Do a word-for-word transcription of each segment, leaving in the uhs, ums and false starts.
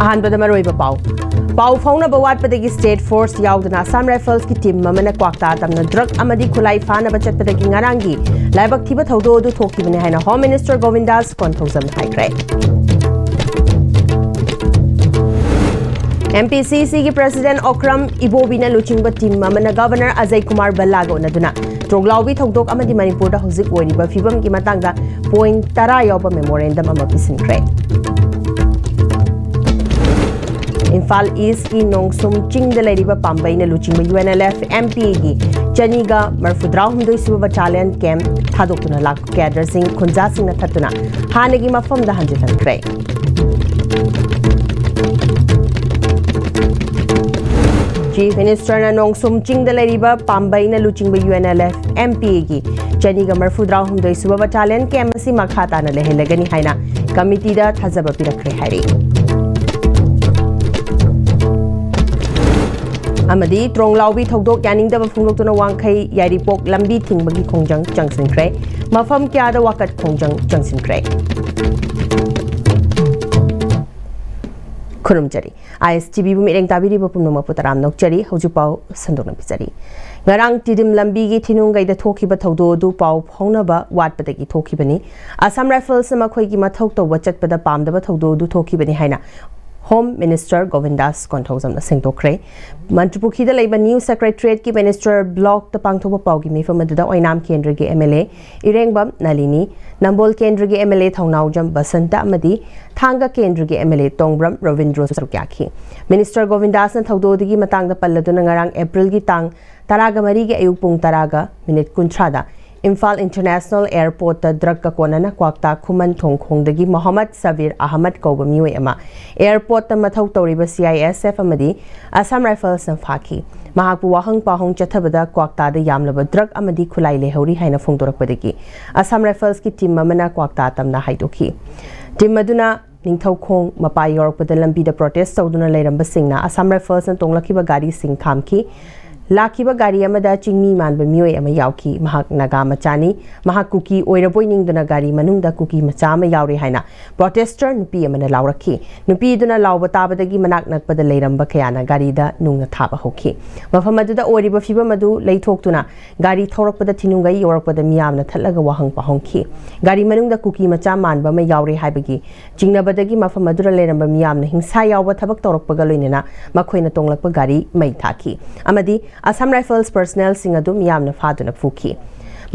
ꯑꯍꯥꯟꯕꯗ ꯃꯔꯨꯑꯣꯏꯕ ꯄꯥꯎ꯫ ꯄꯥꯎ ꯐꯥꯎꯅꯕ ꯋꯥꯠꯄꯗꯒꯤ state force ꯌꯥꯎꯗꯅ Assam Rifles ꯀꯤ team ꯑꯃꯅ ꯀ꯭ꯋꯥꯛꯇꯥ ꯇꯝꯅ drug ꯑꯃꯗꯤ ꯈꯨꯠꯂꯥꯏ ꯐꯥꯅꯕ ꯆꯠꯄꯗꯒꯤ ꯉꯔꯥꯡꯒꯤ ꯂꯥꯏꯕꯛ ꯊꯤꯕ ꯊꯧꯗꯣꯛ ꯑꯗꯨ ꯊꯣꯛꯈꯤꯕꯅꯤ ꯍꯥꯏꯅ Home Minister ꯒꯣꯕꯤꯟꯗꯥꯁ ꯀꯣꯟꯊꯧꯖꯝꯅ ꯍꯥꯏꯈ꯭ꯔꯦ꯫ MPCC ꯒꯤ President ꯑꯣꯀ꯭ꯔꯝ ꯏꯕꯣꯕꯤꯅ ꯂꯨꯆꯤꯡꯕ team ꯑꯃꯅ Governor ꯑꯖꯌ ꯀꯨꯃꯥꯔ ꯚꯜꯂꯥꯒ ꯎꯅꯗꯨꯅ ꯇ꯭ꯔꯣꯡꯂꯥꯎꯕꯤ ꯊꯧꯗꯣꯛ ꯑꯃꯗꯤ ꯃꯅꯤꯄꯨꯔꯗ ꯍꯧꯖꯤꯛ ꯑꯣꯏꯔꯤꯕ ꯐꯤꯕꯝꯒꯤ ꯃꯇꯥꯡꯗ point ꯇꯔꯥ ꯌꯥꯎꯕ memorandum ꯑꯃ ꯄꯤꯁꯤꯟꯈ꯭ꯔꯦ꯫ ꯏꯝꯐꯥꯜ East ꯀꯤ ꯅꯣꯡꯁꯨꯝ ꯆꯤꯡꯗ ꯂꯩꯔꯤꯕ ꯄꯥꯝꯕꯩꯅ ꯂꯨꯆꯤꯡꯕ UNLF MPA ꯒꯤ ꯆꯅꯤꯒ ꯃꯔꯐꯨꯇꯔꯥꯍꯨꯝꯗꯣꯏ ꯁꯨꯕ battalion camp ꯊꯥꯗꯣꯛꯇꯨꯅ ꯂꯥꯛꯄ cadre ꯁꯤꯡ ꯈꯨꯟꯖꯥꯁꯤꯡꯅ ꯊꯠꯇꯨꯅ ꯍꯥꯟꯅꯒꯤ ꯃꯐꯝꯗ ꯍꯟꯖꯤꯜꯍꯟꯈ꯭ꯔꯦ꯫ Chief Minister ꯅ ꯅꯣꯡꯁꯨꯝ ꯆꯤꯡꯗ ꯂꯩꯔꯤꯕ ꯄꯥꯝꯕꯩꯅ ꯂꯨꯆꯤꯡꯕ UNLF MPA ꯒꯤ ꯆꯅꯤꯒ ꯃꯔꯐꯨꯇꯔꯥꯍꯨꯝꯗꯣꯏ ꯁꯨꯕ battalion camp ꯑꯁꯤ ꯃꯈꯥ ꯇꯥꯅ ꯂꯩꯍꯜꯂꯒꯅꯤ ꯍꯥꯏꯅ committee ꯗ ꯊꯥꯖꯕ ꯄꯤꯔꯛꯈ꯭ꯔꯦ ꯍꯥꯏꯔꯤ꯫ ꯑꯃꯗꯤ ꯇ꯭ꯔꯣꯡꯂꯥꯎꯕꯤ ꯊꯧꯗꯣꯛ ꯌꯥꯅꯤꯡꯗꯕ ꯐꯣꯡꯗꯣꯛꯇꯨꯅ ꯋꯥꯡꯈꯩ ꯌꯥꯏꯔꯤꯄꯣꯛ ꯂꯝꯕꯤ ꯊꯤꯡꯕꯒꯤ ꯈꯣꯡꯖꯪ ꯆꯪꯁꯤꯟꯈ꯭ꯔꯦ꯫ ꯃꯐꯝ ꯀꯌꯥꯗ ꯋꯥꯀꯠ ꯈꯣꯡꯖꯪ ꯆꯪꯁꯤꯟꯈ꯭ꯔꯦ꯫ ꯈꯨꯔꯨꯝꯖꯔꯤ꯫ ISTV ꯕꯨ ꯃꯤꯠꯌꯦꯡ ꯇꯥꯕꯤꯔꯤꯕ ꯄꯨꯝꯅꯃꯛꯄꯨ ꯇꯔꯥꯝꯅ ꯑꯣꯛꯆꯔꯤ꯫ ꯍꯧꯖꯤꯛ ꯄꯥꯎ ꯁꯟꯗꯣꯛꯅ ꯄꯤꯖꯔꯤ꯫ ꯉꯔꯥꯡ ꯇꯤꯗꯤꯝ ꯂꯝꯕꯤꯒꯤ ꯊꯤꯅꯨꯡꯒꯩꯗ ꯊꯣꯛꯈꯤꯕ ꯊꯧꯗꯣꯛ ꯑꯗꯨ ꯄꯥꯎ ꯐꯥꯎꯅꯕ ꯋꯥꯠꯄꯗꯒꯤ ꯊꯣꯛꯈꯤꯕꯅꯤ꯫ Assam Rifles ꯅ ꯃꯈꯣꯏꯒꯤ ꯃꯊꯧ ꯇꯧꯕ ꯆꯠꯄꯗ ꯄꯥꯝꯗꯕ ꯊꯧꯗꯣꯛ ꯑꯗꯨ ꯊꯣꯛꯈꯤꯕꯅꯤ ꯍꯥꯏꯅ Home Minister ꯒꯣꯕꯤꯟꯗꯥꯁ ꯀꯣꯟꯊꯧꯖꯝꯅ ꯁꯦꯡꯗꯣꯛꯈ꯭ꯔꯦ꯫ ꯃꯟꯇ꯭ꯔꯤꯄꯨꯈ꯭ꯔꯤꯗ ꯂꯩꯕ New Secretariat ꯀꯤ Minister Block ꯇ ꯄꯥꯡꯊꯣꯛꯄ ꯄꯥꯎꯒꯤ ꯃꯤꯐꯝ ꯑꯗꯨꯗ ꯑꯣꯏꯅꯥꯝ ꯀꯦꯟꯗ꯭ꯔꯒꯤ MLA ꯏꯔꯦꯡꯕꯝ ꯅꯂꯤꯅꯤ, ꯅꯝꯕꯣꯜ ꯀꯦꯟꯗ꯭ꯔꯒꯤ MLA ꯊꯧꯅꯥꯎꯖꯝ ꯕꯁꯟꯇ ꯑꯃꯗꯤ ꯊꯥꯡꯒ ꯀꯦꯟꯗ꯭ꯔꯒꯤ MLA ꯇꯣꯡꯕ꯭ꯔꯝ ꯔꯕꯤꯟꯗ꯭ꯔꯣꯁꯨ ꯁꯔꯨꯛ ꯌꯥꯈꯤ꯫ Minister ꯒꯣꯕꯤꯟꯗꯥꯁꯅ ꯊꯧꯗꯣꯛ ꯑꯗꯨꯒꯤ ꯃꯇꯥꯡꯗ ꯄꯜꯂꯗꯨꯅ ꯉꯔꯥꯡ April ꯒꯤ ꯇꯥꯡ ꯇꯔꯥꯒ ꯃꯔꯤꯒꯤ ꯑꯌꯨꯛ ꯄꯨꯡ ꯇꯔꯥꯒ ꯃꯤꯅꯤꯠ ꯀꯨꯟꯊ꯭ꯔꯥꯗ ꯏꯝꯐꯥꯜ International Airport ꯇ drug ꯀ ꯀꯣꯟꯅꯅ ꯀ꯭ꯋꯥꯛꯇꯥ ꯈꯨꯃꯟ ꯊꯣꯡꯈꯣꯡꯗꯒꯤ ꯃꯣꯍꯝꯃꯗ ꯁꯕꯤꯔ ꯑꯍꯃꯗ ꯀꯧꯕ ꯃꯤꯑꯣꯏ ꯑꯃ airport ꯇ ꯃꯊꯧ ꯇꯧꯔꯤꯕ CISF ꯑꯃꯗꯤ Assam Rifles ꯅ ꯐꯥꯈꯤ꯫ ꯃꯍꯥꯛꯄꯨ ꯋꯥꯍꯪ ꯄꯥꯎꯍꯪ ꯆꯠꯊꯕꯗ ꯀ꯭ꯋꯥꯛꯇꯥꯗ ꯌꯥꯝꯂꯕ drug ꯑꯃꯗꯤ ꯈꯨꯠꯂꯥꯏ ꯂꯩꯍꯧꯔꯤ ꯍꯥꯏꯅ ꯐꯣꯡꯗꯣꯔꯛꯄꯗꯒꯤ Assam Rifles ꯀꯤ team ꯑꯃꯅ ꯀ꯭ꯋꯥꯛꯇꯥ ꯇꯝꯅ ꯍꯥꯏꯗꯣꯛꯈꯤ꯫ Team ꯑꯗꯨꯅ ꯅꯤꯡꯊꯧꯈꯣꯡ ꯃꯄꯥ ꯌꯧꯔꯛꯄꯗ ꯂꯝꯕꯤꯗ protest ꯇꯧꯗꯨꯅ ꯂꯩꯔꯝꯕꯁꯤꯡꯅ Assam Rifles ꯅ ꯇꯣꯡꯂꯛꯈꯤꯕ ꯒꯥꯔꯤꯁꯤꯡ ꯈꯥꯝꯈꯤ꯫ ꯂꯥꯛꯈꯤꯕ ꯒꯥꯔꯤ ꯑꯃꯗ ꯆꯤꯡꯃꯤ ꯃꯥꯟꯕ ꯃꯤꯑꯣꯏ ꯑꯃ ꯌꯥꯎꯈꯤ꯫ ꯃꯍꯥꯛ ꯅꯥꯒꯥ ꯃꯆꯥꯅꯤ꯫ ꯃꯍꯥꯛ ꯀꯨꯀꯤ ꯑꯣꯏꯔꯕꯣꯏ ꯅꯤꯡꯗꯨꯅ ꯒꯥꯔꯤ ꯃꯅꯨꯡꯗ ꯀꯨꯀꯤ ꯃꯆꯥ ꯑꯃ ꯌꯥꯎꯔꯦ ꯍꯥꯏꯅ ꯄ꯭ꯔꯣꯇꯦꯁꯇꯔ ꯅꯨꯄꯤ ꯑꯃꯅ ꯂꯥꯎꯔꯛꯈꯤ꯫ ꯅꯨꯄꯤꯗꯨꯅ ꯂꯥꯎꯕ ꯇꯥꯕꯗꯒꯤ ꯃꯅꯥꯛ ꯅꯛꯄꯗ ꯂꯩꯔꯝꯕ ꯀꯌꯥꯅ ꯒꯥꯔꯤꯗ ꯅꯨꯡꯅ ꯊꯥꯕ ꯍꯧꯈꯤ꯫ ꯃꯐꯝ ꯑꯗꯨꯗ ꯑꯣꯏꯔꯤꯕ ꯐꯤꯕꯝ ꯑꯗꯨ ꯂꯩꯊꯣꯛꯇꯨꯅ ꯒꯥꯔꯤ ꯊꯧꯔꯛꯄꯗ ꯊꯤꯅꯨꯡꯒꯩ ꯌꯧꯔꯛꯄꯗ ꯃꯤꯌꯥꯝꯅ ꯊꯠꯂꯒ ꯋꯥꯍꯪ ꯄꯥꯍꯪꯈꯤ꯫ ꯒꯥꯔꯤ ꯃꯅꯨꯡꯗ ꯀꯨꯀꯤ ꯃꯆꯥ ꯃꯥꯟꯕ ꯑꯃ ꯌꯥꯎꯔꯦ ꯍꯥꯏꯕꯒꯤ ꯆꯤꯡꯅꯕꯗꯒꯤ ꯃꯐꯝ ꯑꯗꯨꯗ ꯂꯩꯔꯝꯕ ꯃꯤꯌꯥꯝꯅ ꯍꯤꯡꯁꯥ ꯌꯥꯎꯕ ꯊꯕꯛ ꯇꯧꯔꯛꯄꯒ ꯂꯣꯏꯅꯅ ꯃꯈꯣꯏꯅ ꯇꯣꯡꯂꯛꯄ ꯒꯥꯔꯤ ꯃꯩ ꯊꯥꯈꯤ ꯑꯃꯗꯤ ꯑꯁꯥꯝ ꯔꯥꯏꯐꯜꯁ ꯄꯔꯁꯅꯦꯜꯁꯤꯡ ꯑꯗꯨ ꯃꯤꯌꯥꯝꯅ ꯐꯥꯗꯨꯅ ꯐꯨꯈꯤ꯫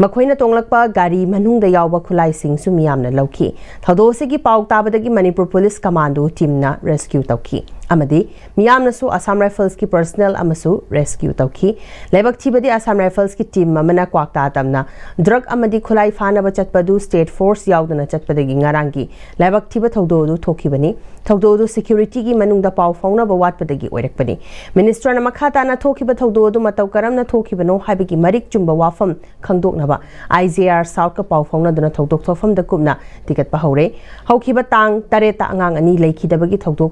ꯃꯈꯣꯏꯅ ꯇꯣꯡꯂꯛꯄ ꯒꯥꯔꯤ ꯃꯅꯨꯡꯗ ꯌꯥꯎꯕ ꯈꯨꯠꯂꯥꯏꯁꯤꯡꯁꯨ ꯃꯤꯌꯥꯝꯅ ꯂꯧꯈꯤ꯫ ꯊꯧꯗꯣꯛ ꯑꯁꯤꯒꯤ ꯄꯥꯎ ꯇꯥꯕꯗꯒꯤ ꯃꯅꯤꯄꯨꯔ ꯄꯨꯂꯤꯁ ꯀꯃꯥꯟꯗꯣ ꯇꯤꯝꯅ ꯔꯦꯁꯀ꯭ꯌꯨ ꯇꯧꯈꯤ ꯑꯃꯗꯤ ꯃꯤꯌꯥꯝꯅꯁꯨ ꯑꯁꯥꯝ ꯔꯥꯏꯐꯜꯁꯀꯤ ꯄꯔꯁꯅꯦꯜ ꯑꯃꯁꯨ ꯔꯦꯁꯀ꯭ꯌꯨ ꯇꯧꯈꯤ꯫ ꯂꯥꯏꯕꯛ ꯊꯤꯕꯗꯤ ꯑꯁꯥꯝ ꯔꯥꯏꯐꯜꯁꯀꯤ ꯇꯤꯝ ꯑꯃꯅ ꯀ꯭ꯋꯥꯛꯇꯥ ꯇꯝꯅ ꯗ꯭ꯔꯒ ꯑꯃꯗꯤ ꯈꯨꯠꯂꯥꯏ ꯐꯥꯅꯕ ꯆꯠꯄꯗꯨ ꯁ꯭ꯇꯦꯠ ꯐꯣꯔꯁ ꯌꯥꯎꯗꯅ ꯆꯠꯄꯗꯒꯤ ꯉꯔꯥꯡꯒꯤ ꯂꯥꯏꯕꯛ ꯊꯤꯕ ꯊꯧꯗꯣꯛ ꯑꯗꯨ ꯊꯣꯛꯈꯤꯕꯅꯤ꯫ ꯊꯧꯗꯣꯛ ꯑꯗꯨ ꯁꯦꯀ꯭ꯌꯨꯔꯤꯇꯤꯒꯤ ꯃꯅꯨꯡꯗ ꯄꯥꯎ ꯐꯥꯎꯅꯕ ꯋꯥꯠꯄꯗꯒꯤ ꯑꯣꯏꯔꯛꯄꯅꯤ꯫ ꯃꯤꯅꯤꯁꯇꯔꯅ ꯃꯈꯥ ꯇꯥꯅ ꯊꯣꯛꯈꯤꯕ ꯊꯧꯗꯣꯛ ꯑꯗꯨ ꯃꯇꯧ ꯀꯔꯝꯅ ꯊꯣꯛꯈꯤꯕꯅꯣ ꯍꯥꯏꯕꯒꯤ ꯃꯔꯤꯛ ꯆꯨꯝꯕ ꯋꯥꯐꯝ ꯈꯪꯗꯣꯛꯅꯕ ꯑꯥꯏ ꯖꯦ ꯑꯥꯔ ꯁꯥꯎꯠꯀ ꯄꯥꯎ ꯐꯥꯎꯅꯗꯨꯅ ꯊꯧꯗꯣꯛ ꯊꯣꯛꯐꯝꯗ ꯀꯨꯞꯅ ꯊꯤꯒꯠꯄ ꯍꯧꯔꯦ꯫ ꯍꯧꯈꯤꯕ ꯇꯥꯡ ꯇꯔꯦꯠꯇ ꯑꯉꯥꯡ ꯑꯅꯤ ꯂꯩꯈꯤꯗꯕꯒꯤ ꯊꯧꯗꯣꯛ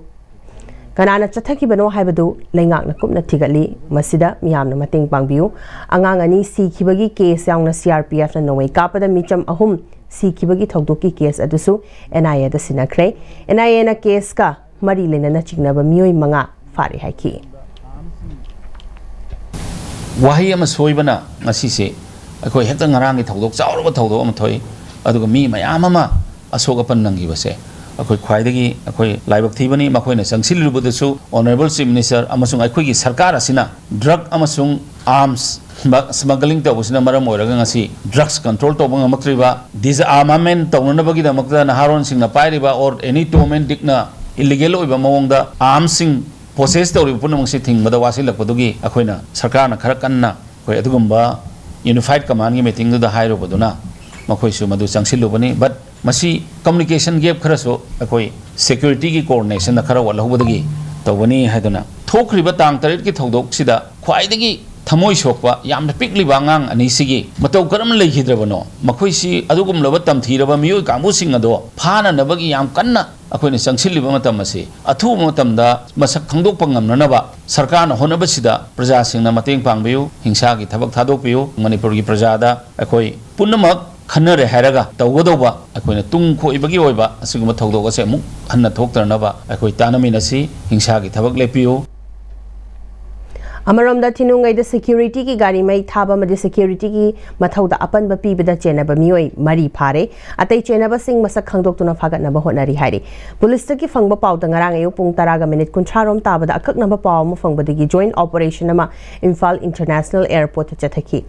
ꯀꯅꯥꯅ ꯆꯠꯊꯈꯤꯕꯅꯣ ꯍꯥꯏꯕꯗꯨ ꯂꯩꯉꯥꯛꯅ ꯀꯨꯞꯅ ꯊꯤꯒꯠꯂꯤ꯫ ꯃꯁꯤꯗ ꯃꯤꯌꯥꯝꯅ ꯃꯇꯦꯡ ꯄꯥꯡꯕꯤꯌꯨ꯫ ꯑꯉꯥꯡ ꯑꯅꯤ ꯁꯤꯈꯤꯕꯒꯤ ꯀꯦꯁ ꯌꯥꯎꯅ ꯁꯤ ꯑꯥꯔ ꯄꯤ ꯑꯦꯐꯅ ꯅꯣꯡꯃꯩ ꯀꯥꯞꯄꯗ ꯃꯤꯆꯝ ꯑꯍꯨꯝ ꯁꯤꯈꯤꯕꯒꯤ ꯊꯧꯗꯣꯛꯀꯤ ꯀꯦꯁ ꯑꯗꯨꯁꯨ ꯑꯦꯟ ꯑꯥꯏ ꯑꯦꯗ ꯁꯤꯟꯅꯈ꯭ꯔꯦ꯫ ꯑꯦꯟ ꯑꯥꯏ ꯑꯦꯅ ꯀꯦꯁꯀ ꯃꯔꯤ ꯂꯩꯅꯅ ꯆꯤꯡꯅꯕ ꯃꯤꯑꯣꯏ ꯃꯉꯥ ꯐꯥꯔꯦ ꯍꯥꯏꯈꯤ꯫ ꯋꯥꯍꯩ ꯑꯃ ꯁꯣꯏꯕꯅ ꯉꯁꯤꯁꯦ ꯑꯩꯈꯣꯏ ꯍꯦꯛꯇ ꯉꯔꯥꯡꯒꯤ ꯊꯧꯗꯣꯛ, ꯆꯥꯎꯔꯕ ꯊꯧꯗꯣꯛ ꯑꯃ ꯊꯣꯛꯏ, ꯑꯗꯨꯒ ꯃꯤ ꯃꯌꯥꯝ ꯑꯃ ꯑꯁꯣꯛ ꯑꯄꯟ ꯅꯪꯈꯤꯕꯁꯦ ꯑꯩꯈꯣꯏ ꯈ꯭ꯋꯥꯏꯗꯒꯤ ꯑꯩꯈꯣꯏ ꯂꯥꯏꯕꯛ ꯊꯤꯕꯅꯤ꯫ ꯃꯈꯣꯏꯅ ꯆꯪꯁꯤꯜꯂꯨꯕꯗꯁꯨ Honourable Chief Minister ꯑꯃꯁꯨꯡ ꯑꯩꯈꯣꯏꯒꯤ ꯁꯔꯀꯥꯔ ꯑꯁꯤꯅ drug ꯑꯃꯁꯨꯡ arms smuggling ꯇꯧꯕꯁꯤꯅ ꯃꯔꯝ ꯑꯣꯏꯔꯒ ꯉꯁꯤ drugs control ꯇꯧꯕ ꯉꯝꯃꯛꯇ꯭ꯔꯤꯕ, disarmament ꯇꯧꯅꯅꯕꯒꯤꯗꯃꯛꯇ ꯅꯍꯥꯔꯣꯟꯁꯤꯡꯅ ꯄꯥꯏꯔꯤꯕ or any Tom and Dickꯅ illegal ꯑꯣꯏꯕ ꯃꯑꯣꯡꯗ armsꯁꯤꯡ possess ꯇꯧꯔꯤꯕ ꯄꯨꯝꯅꯃꯛꯁꯤ ꯊꯤꯡꯕꯗ ꯋꯥꯁꯤꯜꯂꯛꯄꯗꯨꯒꯤ ꯑꯩꯈꯣꯏꯅ ꯁꯔꯀꯥꯔꯅ ꯈꯔ ꯀꯟꯅ ꯑꯩꯈꯣꯏ ꯑꯗꯨꯒꯨꯝꯕ Unified Commandꯒꯤ meetingꯗꯨꯗ ꯍꯥꯏꯔꯨꯕꯗꯨꯅ ꯃꯈꯣꯏꯁꯨ ꯃꯗꯨ ꯆꯪꯁꯤꯜꯂꯨꯕꯅꯤ꯫ But ꯃꯁꯤ communication gap ꯈꯔꯁꯨ ꯑꯩꯈꯣꯏ securityꯒꯤ coordinationꯗ ꯈꯔ ꯋꯥꯠꯍꯧꯕꯗꯒꯤ ꯇꯧꯕꯅꯤ ꯍꯥꯏꯗꯨꯅ, ꯊꯣꯛꯈ꯭ꯔꯤꯕ ꯇꯥꯡ ꯇꯔꯦꯠꯀꯤ ꯊꯧꯗꯣꯛꯁꯤꯗ ꯈ꯭ꯋꯥꯏꯗꯒꯤ ꯊꯃꯣꯏ ꯁꯣꯛꯄ, ꯌꯥꯝꯅ ꯄꯤꯛꯂꯤꯕ ꯑꯉꯥꯡ ꯑꯅꯤꯁꯤꯒꯤ ꯃꯇꯧ ꯀꯔꯝꯅ ꯂꯩꯈꯤꯗ꯭ꯔꯕꯅꯣ? ꯃꯈꯣꯏꯁꯤ ꯑꯗꯨꯒꯨꯝꯂꯕ ꯇꯝꯊꯤꯔꯕ ꯃꯤꯑꯣꯏ ꯀꯥꯡꯕꯨꯁꯤꯡ ꯑꯗꯣ ꯐꯥꯅꯅꯕꯒꯤ ꯌꯥꯝ ꯀꯟꯅ ꯑꯩꯈꯣꯏꯅ ꯆꯪꯁꯤꯜꯂꯤꯕ ꯃꯇꯝ ꯑꯁꯤ ꯑꯊꯨꯕ ꯃꯇꯝꯗ ꯃꯁꯛ ꯈꯪꯗꯣꯛꯄ ꯉꯝꯅꯅꯕ ꯁꯔꯀꯥꯔꯅ ꯍꯣꯠꯅꯕꯁꯤꯗ ꯄ꯭ꯔꯖꯥꯁꯤꯡꯅ ꯃꯇꯦꯡ ꯄꯥꯡꯕꯤꯌꯨ, ꯍꯤꯡꯁꯥꯒꯤ ꯊꯕꯛ ꯊꯥꯗꯣꯛꯄꯤꯌꯨ꯫ ꯃꯅꯤꯄꯨꯔꯒꯤ ꯄ꯭ꯔꯖꯥꯗ ꯑꯩꯈꯣꯏ ꯄꯨꯝꯅꯃꯛ ꯈꯟꯅꯔꯦ ꯍꯥꯏꯔꯒ ꯇꯧꯒꯗꯧꯕ ꯑꯩꯈꯣꯏꯅ ꯇꯨꯡ ꯀꯣꯏꯕꯒꯤ ꯑꯣꯏꯕ ꯑꯁꯤꯒꯨꯝꯕ ꯊꯧꯗꯣꯛ ꯑꯁꯦ ꯑꯃꯨꯛ ꯍꯟꯅ ꯊꯣꯛꯇꯅꯕ ꯑꯩꯈꯣꯏ ꯇꯥꯟꯅꯃꯤꯟꯅꯁꯤ, ꯍꯤꯡꯁꯥꯒꯤ ꯊꯕꯛ ꯂꯦꯞꯄꯤꯌꯨ꯫ ꯑꯃꯔꯣꯝꯗ, ꯊꯤꯅꯨꯡꯒꯩꯗ ꯁꯦꯀ꯭ꯌꯨꯔꯤꯇꯤꯒꯤ ꯒꯥꯔꯤ ꯃꯩ ꯊꯥꯕ ꯑꯃꯗꯤ ꯁꯦꯀ꯭ꯌꯨꯔꯤꯇꯤꯒꯤ ꯃꯊꯧꯗ ꯑꯄꯟꯕ ꯄꯤꯕꯗ ꯆꯦꯟꯅꯕ ꯃꯤꯑꯣꯏ ꯃꯔꯤ ꯐꯥꯔꯦ꯫ ꯑꯇꯩ ꯆꯦꯟꯅꯕꯁꯤꯡ ꯃꯁꯛ ꯈꯪꯗꯣꯛꯇꯨꯅ ꯐꯥꯒꯠꯅꯕ ꯍꯣꯠꯅꯔꯤ ꯍꯥꯏꯔꯤ꯫ ꯄꯨꯂꯤꯁꯇꯒꯤ ꯐꯪꯕ ꯄꯥꯎꯗ ꯉꯔꯥꯡ ꯑꯌꯨꯛ ꯄꯨꯡ ꯇꯔꯥꯒ ꯃꯤꯅꯤꯠ ꯀꯨꯟꯊ꯭ꯔꯥ ꯔꯣꯝ ꯇꯥꯕꯗ ꯑꯀꯛꯅꯕ ꯄꯥꯎ ꯑꯃ ꯐꯪꯕꯗꯒꯤ ꯖꯣꯏꯟꯠ ꯑꯣꯄꯔꯦꯁꯟ ꯑꯃ ꯏꯝꯐꯥꯜ ꯏꯟꯇꯔꯅꯦꯁꯅꯦꯜ ꯑꯦꯌꯔꯄꯣꯔꯠꯇ ꯆꯠꯊꯈꯤ꯫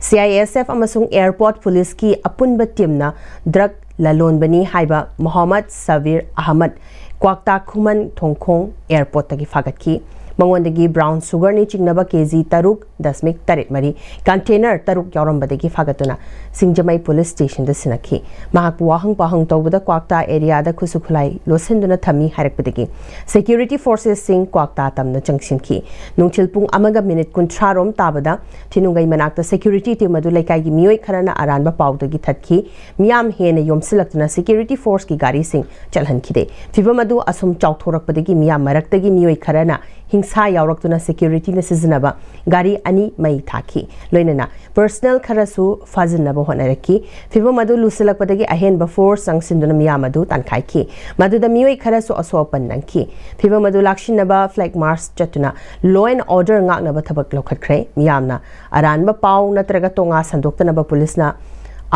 ꯁꯤ ꯑꯥꯏ ꯑꯦꯁ ꯑꯦꯐ ꯑꯃꯁꯨꯡ ꯑꯦꯌꯔꯄꯣꯔꯠ ꯄꯨꯂꯤꯁꯀꯤ ꯑꯄꯨꯟꯕ ꯇꯤꯝꯅ ꯗ꯭ꯔꯒ ꯂꯂꯣꯟꯕꯅꯤ ꯍꯥꯏꯕ ꯃꯣꯍꯝꯃꯗ ꯁꯕꯤꯔ ꯑꯍꯃꯗ ꯀ꯭ꯋꯥꯛꯇꯥ ꯈꯨꯃꯟ ꯊꯣꯡꯈꯣꯡ ꯑꯦꯌꯔꯄꯣꯔꯠꯇꯒꯤ ꯐꯥꯒꯠꯈꯤ꯫ ꯃꯉꯣꯟꯗꯒꯤ ꯕ꯭ꯔꯥꯎꯟ ꯁꯨꯒꯔꯅ ꯆꯤꯡꯅꯕ ꯀꯦ ꯖꯤ ꯇꯔꯨꯛ ꯗꯁꯃꯤꯛ ꯇꯔꯦꯠ ꯃꯔꯤ ꯀꯟꯇꯦꯅꯔ ꯇꯔꯨꯛ ꯌꯥꯎꯔꯝꯕꯗꯒꯤ ꯐꯥꯒꯠꯇꯨꯅ ꯁꯤꯡꯖꯃꯩ ꯄꯨꯂꯤꯁ ꯁ꯭ꯇꯦꯁꯟꯗ ꯁꯤꯟꯅꯈꯤ꯫ ꯃꯍꯥꯛꯄꯨ ꯋꯥꯍꯪ ꯄꯥꯎꯍꯪ ꯇꯧꯕꯗ ꯀ꯭ꯋꯥꯛꯇꯥ ꯑꯦꯔꯤꯌꯥꯗ ꯈꯨꯠꯁꯨ ꯈꯨꯠꯂꯥꯏ ꯂꯣꯠꯁꯤꯟꯗꯨꯅ ꯊꯝꯃꯤ ꯍꯥꯏꯔꯛꯄꯗꯒꯤ ꯁꯦꯀ꯭ꯌꯨꯔꯤꯇꯤ ꯐꯣꯔꯁꯦꯁꯁꯤꯡ ꯀ꯭ꯋꯥꯛꯇꯥ ꯇꯝꯅ ꯆꯪꯁꯤꯟꯈꯤ꯫ ꯅꯨꯡꯊꯤꯜ ꯄꯨꯡ ꯑꯃꯒ ꯃꯤꯅꯤꯠ ꯀꯨꯟꯊ꯭ꯔꯥ ꯔꯣꯝ ꯇꯥꯕꯗ ꯊꯤꯅꯨꯡꯒꯩ ꯃꯅꯥꯛꯇ ꯁꯦꯀ꯭ꯌꯨꯔꯤꯇꯤ ꯇꯤꯝ ꯑꯗꯨ ꯂꯩꯀꯥꯏꯒꯤ ꯃꯤꯑꯣꯏ ꯈꯔꯅ ꯑꯔꯥꯟꯕ ꯄꯥꯎꯗꯒꯤ ꯊꯠꯈꯤ꯫ ꯃꯤꯌꯥꯝ ꯍꯦꯟꯅ ꯌꯣꯝꯁꯤꯜꯂꯛꯇꯨꯅ ꯁꯦꯀ꯭ꯌꯨꯔꯤꯇꯤ ꯐꯣꯔꯁꯀꯤ ꯒꯥꯔꯤꯁꯤꯡ ꯆꯠꯍꯟꯈꯤꯗꯦ꯫ ꯐꯤꯚꯝ ꯑꯗꯨ ꯑꯁꯨꯝ ꯆꯥꯎꯊꯣꯔꯛꯄꯗꯒꯤ ꯃꯤꯌꯥꯝ ꯃꯔꯛꯇꯒꯤ ꯃꯤꯑꯣꯏ ꯈꯔꯅ ꯍꯤꯡꯁꯥ ꯌꯥꯎꯔꯛꯇꯨꯅ ꯁꯦꯀ꯭ꯌꯨꯔꯤꯇꯤꯅ ꯁꯤꯖꯤꯟꯅꯕ ꯒꯥꯔꯤ ꯑꯅꯤ ꯃꯩ ꯊꯥꯈꯤ꯫ ꯂꯣꯏꯅꯅ ꯄꯔꯁꯅꯦꯜ ꯈꯔꯁꯨ ꯐꯥꯖꯤꯟꯅꯕ ꯍꯣꯠꯅꯔꯛꯈꯤ꯫ ꯐꯤꯚꯝ ꯑꯗꯨ ꯂꯨꯁꯤꯜꯂꯛꯄꯗꯒꯤ ꯑꯍꯦꯟꯕ ꯐꯣꯔꯁ ꯆꯪꯁꯤꯟꯗꯨꯅ ꯃꯤꯌꯥꯝ ꯑꯗꯨ ꯇꯥꯟꯈꯥꯏꯈꯤ꯫ ꯃꯗꯨꯗ ꯃꯤꯑꯣꯏ ꯈꯔꯁꯨ ꯑꯁꯣꯛ ꯑꯄꯟ ꯅꯪꯈꯤ꯫ ꯐꯤꯚꯝ ꯑꯗꯨ ꯂꯥꯛꯁꯤꯟꯅꯕ ꯐ꯭ꯂꯦꯒ ꯃꯥꯔꯆ ꯆꯠꯇꯨꯅ ꯂꯣ ꯑꯦꯟ ꯑꯣꯔꯗꯔ ꯉꯥꯛꯅꯕ ꯊꯕꯛ ꯂꯧꯈꯠꯈ꯭ꯔꯦ꯫ ꯃꯤꯌꯥꯝꯅ ꯑꯔꯥꯟꯕ ꯄꯥꯎ ꯅꯠꯇ꯭ꯔꯒ ꯇꯣꯉꯥ ꯁꯟꯗꯣꯛꯇꯅꯕ ꯄꯨꯂꯤꯁꯅ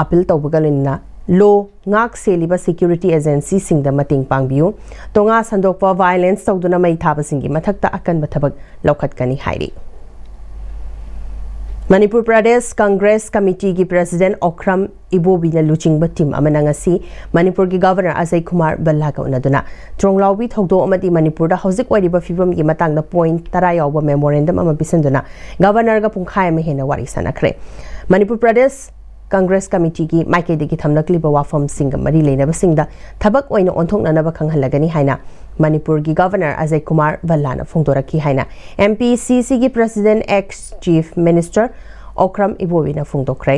ꯑꯥꯄꯤꯜ ꯇꯧꯕꯒ ꯂꯣꯏꯅꯅ ꯂꯣ ꯉꯥꯛ ꯁꯦꯜꯂꯤꯕ ꯁꯦꯀ꯭ꯌꯨꯔꯤꯇꯤ ꯑꯦꯖꯦꯟꯁꯤꯁꯤꯡꯗ ꯃꯇꯦꯡ ꯄꯥꯡꯕꯤꯌꯨ꯫ ꯇꯣꯉꯥ ꯁꯟꯗꯣꯛꯄ, ꯚꯥꯏꯑꯣꯂꯦꯟꯁ ꯇꯧꯗꯨꯅ ꯃꯩ ꯊꯥꯕꯁꯤꯡꯒꯤ ꯃꯊꯛꯇ ꯑꯀꯟꯕ ꯊꯕꯛ ꯂꯧꯈꯠꯀꯅꯤ ꯍꯥꯏꯔꯤ꯫ ꯃꯅꯤꯄꯨꯔ ꯄ꯭ꯔꯗꯦꯁ ꯀꯪꯒ꯭ꯔꯦꯁ ꯀꯃꯤꯇꯤꯒꯤ ꯄ꯭ꯔꯦꯁꯤꯗꯦꯟꯠ ꯑꯣꯀ꯭ꯔꯝ ꯏꯕꯣꯕꯤꯅ ꯂꯨꯆꯤꯡꯕ ꯇꯤꯝ ꯑꯃꯅ ꯉꯁꯤ ꯃꯅꯤꯄꯨꯔꯒꯤ ꯒꯚꯔꯅꯔ ꯑꯖꯌ ꯀꯨꯃꯥꯔ ꯚꯜꯂꯥꯒ ꯎꯅꯗꯨꯅ ꯇ꯭ꯔꯣꯡꯂꯥꯎꯕꯤ ꯊꯧꯗꯣꯛ ꯑꯃꯗꯤ ꯃꯅꯤꯄꯨꯔꯗ ꯍꯧꯖꯤꯛ ꯑꯣꯏꯔꯤꯕ ꯐꯤꯕꯝꯒꯤ ꯃꯇꯥꯡꯗ ꯄꯣꯏꯟꯠ ꯇꯔꯥ ꯌꯥꯎꯕ ꯃꯦꯃꯣꯔꯦꯟꯗꯝ ꯑꯃ ꯄꯤꯁꯤꯟꯗꯨꯅ ꯒꯚꯔꯅꯔꯒ ꯄꯨꯡꯈꯥꯏ ꯑꯃ ꯍꯦꯟꯅ ꯋꯥꯔꯤ ꯁꯥꯟꯅꯈ꯭ꯔꯦ꯫ ꯃꯅꯤꯄꯨꯔ ꯄ꯭ꯔꯗꯦꯁ ꯀꯪꯒ꯭ꯔꯦꯁ ꯀꯃꯤꯇꯤꯒꯤ ꯃꯥꯏꯀꯩꯗꯒꯤ ꯊꯝꯂꯛꯂꯤꯕ ꯋꯥꯐꯝꯁꯤꯡꯒ ꯃꯔꯤ ꯂꯩꯅꯕꯁꯤꯡꯗ ꯊꯕꯛ ꯑꯣꯏꯅ ꯑꯣꯟꯊꯣꯛꯅꯅꯕ ꯈꯪꯍꯜꯂꯒꯅꯤ ꯍꯥꯏꯅ ꯃꯅꯤꯄꯨꯔꯒꯤ ꯒꯚꯔꯅꯔ ꯑꯖꯌ ꯀꯨꯃꯥꯔ ꯚꯜꯂꯥꯅ ꯐꯣꯡꯗꯣꯔꯛꯈꯤ ꯍꯥꯏꯅ ꯑꯦꯝ ꯄꯤ ꯁꯤ ꯁꯤꯒꯤ president ex chief minister Okram ꯏꯕꯣꯕꯤꯅ ꯐꯣꯡꯗꯣꯛꯈ꯭ꯔꯦ꯫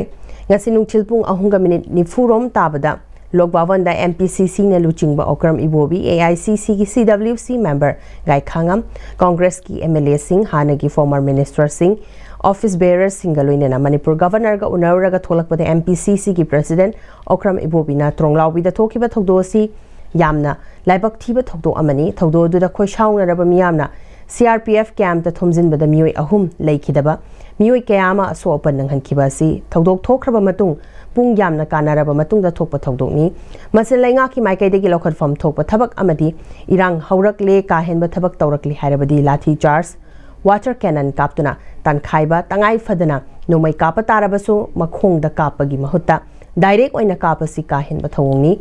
ꯉꯁꯤ ꯅꯨꯡꯊꯤꯜ ꯄꯨꯡ ꯑꯍꯨꯝꯒ ꯃꯤꯅꯤꯠ ꯅꯤꯐꯨ ꯔꯣꯝ ꯇꯥꯕꯗ ꯂꯣꯛ ꯚꯕꯟꯗ ꯑꯦꯝ ꯄꯤ ꯁꯤ ꯁꯤꯅ ꯂꯨꯆꯤꯡꯕ ꯑꯣꯀ꯭ꯔꯝ ꯏꯕꯣꯕꯤ, ꯑꯦ ꯑꯥꯏ ꯁꯤ ꯁꯤꯒꯤ ꯁꯤ ꯗꯕ꯭ꯂꯤꯎ ꯁꯤ ꯃꯦꯝꯕꯔ ꯒꯥꯏꯈꯥꯉꯝ, ꯀꯣꯡꯒ꯭ꯔꯦꯁꯀꯤ ꯑꯦꯝ ꯑꯦꯜ ꯑꯦꯁꯤꯡ, ꯍꯥꯟꯅꯒꯤ ꯐꯣꯔꯃꯔ ꯃꯤꯅꯤꯁꯇꯔꯁꯤꯡ, ꯑꯣꯐꯤꯁ ꯕꯦꯔꯔꯁꯤꯡꯒ ꯂꯣꯏꯅꯅ ꯃꯅꯤꯄꯨꯔ ꯒꯚꯔꯅꯔꯒ ꯎꯅꯔꯨꯔꯒ ꯊꯣꯛꯂꯛꯄꯗ ꯑꯦꯝ ꯄꯤ ꯁꯤ ꯁꯤꯒꯤ ꯄ꯭ꯔꯁꯤꯗꯦꯟ ꯑꯣꯀ꯭ꯔꯝ ꯏꯕꯣꯕꯤꯅ ꯇ꯭ꯔꯣꯡꯂꯥꯎꯕꯤꯗ ꯊꯣꯛꯈꯤꯕ ꯊꯧꯗꯣꯛ ꯑꯁꯤ ꯌꯥꯝꯅ ꯂꯥꯏꯕꯛ ꯊꯤꯕ ꯊꯧꯗꯣꯛ ꯑꯃꯅꯤ꯫ ꯊꯧꯗꯣꯛ ꯑꯗꯨꯗ ꯈꯣꯏꯁꯥꯎꯅꯔꯕ ꯃꯤꯌꯥꯝꯅ ꯁꯤ ꯑꯥꯔ ꯄꯤ ꯑꯦꯐ ꯀꯦꯝꯞꯇ ꯊꯣꯝꯖꯤꯟꯕꯗ ꯃꯤꯑꯣꯏ ꯑꯍꯨꯝ ꯂꯩꯈꯤꯗꯕ, ꯃꯤꯑꯣꯏ ꯀꯌꯥ ꯑꯃ ꯑꯁꯣꯛ ꯑꯄꯟ ꯅꯪꯍꯟꯈꯤꯕ ꯑꯁꯤ ꯊꯧꯗꯣꯛ ꯊꯣꯛꯈ꯭ꯔꯕ ꯃꯇꯨꯡ ꯄꯨꯡ ꯌꯥꯝꯅ ꯀꯥꯟꯅꯔꯕ ꯃꯇꯨꯡꯗ ꯊꯣꯛꯄ ꯊꯧꯗꯣꯛꯅꯤ꯫ ꯃꯁꯤ ꯂꯩꯉꯥꯛꯀꯤ ꯃꯥꯏꯀꯩꯗꯒꯤ ꯂꯧꯈꯠꯐꯝ ꯊꯣꯛꯄ ꯊꯕꯛ ꯑꯃꯗꯤ ꯏꯔꯥꯡ ꯍꯧꯔꯛꯂꯦ, ꯀꯥ ꯍꯦꯟꯕ ꯊꯕꯛ ꯇꯧꯔꯛꯂꯦ ꯍꯥꯏꯔꯕꯗꯤ ꯂꯥꯊꯤ ꯆꯥꯔꯖ, ꯋꯥꯇꯔ ꯀꯦꯅꯟ ꯀꯥꯞꯇꯨꯅ ꯇꯥꯟꯈꯥꯏꯕ, ꯇꯉꯥꯏ ꯐꯗꯅ ꯅꯣꯡꯃꯩ ꯀꯥꯞꯄ ꯇꯥꯔꯕꯁꯨ ꯃꯈꯣꯡꯗ ꯀꯥꯞꯄꯒꯤ ꯃꯍꯨꯠꯇ ꯗꯥꯏꯔꯦꯛ ꯑꯣꯏꯅ ꯀꯥꯞꯄꯁꯤ ꯀꯥ ꯍꯦꯟꯕ ꯊꯧꯑꯣꯡꯅꯤ꯫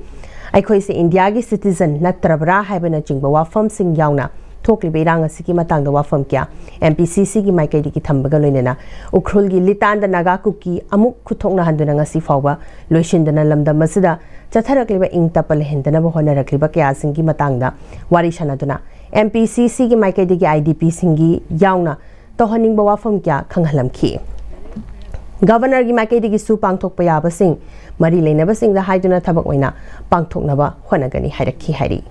ꯑꯩꯈꯣꯏꯁꯦ ꯏꯟꯗꯤꯌꯥꯒꯤ ꯁꯤꯇꯤꯖꯟ ꯅꯠꯇ꯭ꯔꯕ꯭ꯔꯥ ꯍꯥꯏꯕꯅꯆꯤꯡꯕ ꯋꯥꯐꯝꯁꯤꯡ ꯌꯥꯎꯅ ꯊꯣꯛꯂꯤꯕ ꯏꯔꯥꯡ ꯑꯁꯤꯒꯤ ꯃꯇꯥꯡꯗ ꯋꯥꯐꯝ ꯀꯌꯥ ꯑꯦꯝ ꯄꯤ ꯁꯤ ꯁꯤꯒꯤ ꯃꯥꯏꯀꯩꯗꯒꯤ ꯊꯝꯕꯒ ꯂꯣꯏꯅꯅ ꯎꯈ꯭ꯔꯨꯜꯒꯤ ꯂꯤꯇꯥꯟꯗ ꯅꯥꯒꯥ ꯀꯨꯀꯤ ꯑꯃꯨꯛ ꯈꯨꯠꯊꯣꯛꯅꯍꯟꯗꯨꯅ ꯉꯁꯤ ꯐꯥꯎꯕ ꯂꯣꯏꯁꯤꯟꯗꯅ ꯂꯝꯗꯝ ꯑꯁꯤꯗ ꯆꯠꯊꯔꯛꯂꯤꯕ ꯏꯪ ꯇꯞꯄ ꯂꯩꯍꯟꯗꯅꯕ ꯍꯣꯠꯅꯔꯛꯂꯤꯕ ꯀꯌꯥꯁꯤꯡꯒꯤ ꯃꯇꯥꯡꯗ ꯋꯥꯔꯤ ꯁꯥꯟꯅꯗꯨꯅ ꯑꯦꯝ ꯄꯤ ꯁꯤ ꯁꯤꯒꯤ ꯃꯥꯏꯀꯩꯗꯒꯤ ꯑꯥꯏ ꯗꯤ ꯄꯤꯁꯤꯡꯒꯤ ꯌꯥꯎꯅ ꯇꯧꯍꯟꯅꯤꯡꯕ ꯋꯥꯐꯝ ꯀꯌꯥ ꯈꯪꯍꯜꯂꯝꯈꯤ꯫ ꯒꯚꯔꯅꯔꯒꯤ ꯃꯥꯏꯀꯩꯗꯒꯤꯁꯨ ꯄꯥꯡꯊꯣꯛꯄ ꯌꯥꯕꯁꯤꯡ ꯃꯔꯤ ꯂꯩꯅꯕꯁꯤꯡꯗ ꯍꯥꯏꯗꯨꯅ ꯊꯕꯛ ꯑꯣꯏꯅ ꯄꯥꯡꯊꯣꯛꯅꯕ ꯍꯣꯠꯅꯒꯅꯤ ꯍꯥꯏꯔꯛꯈꯤ ꯍꯥꯏꯔꯤ꯫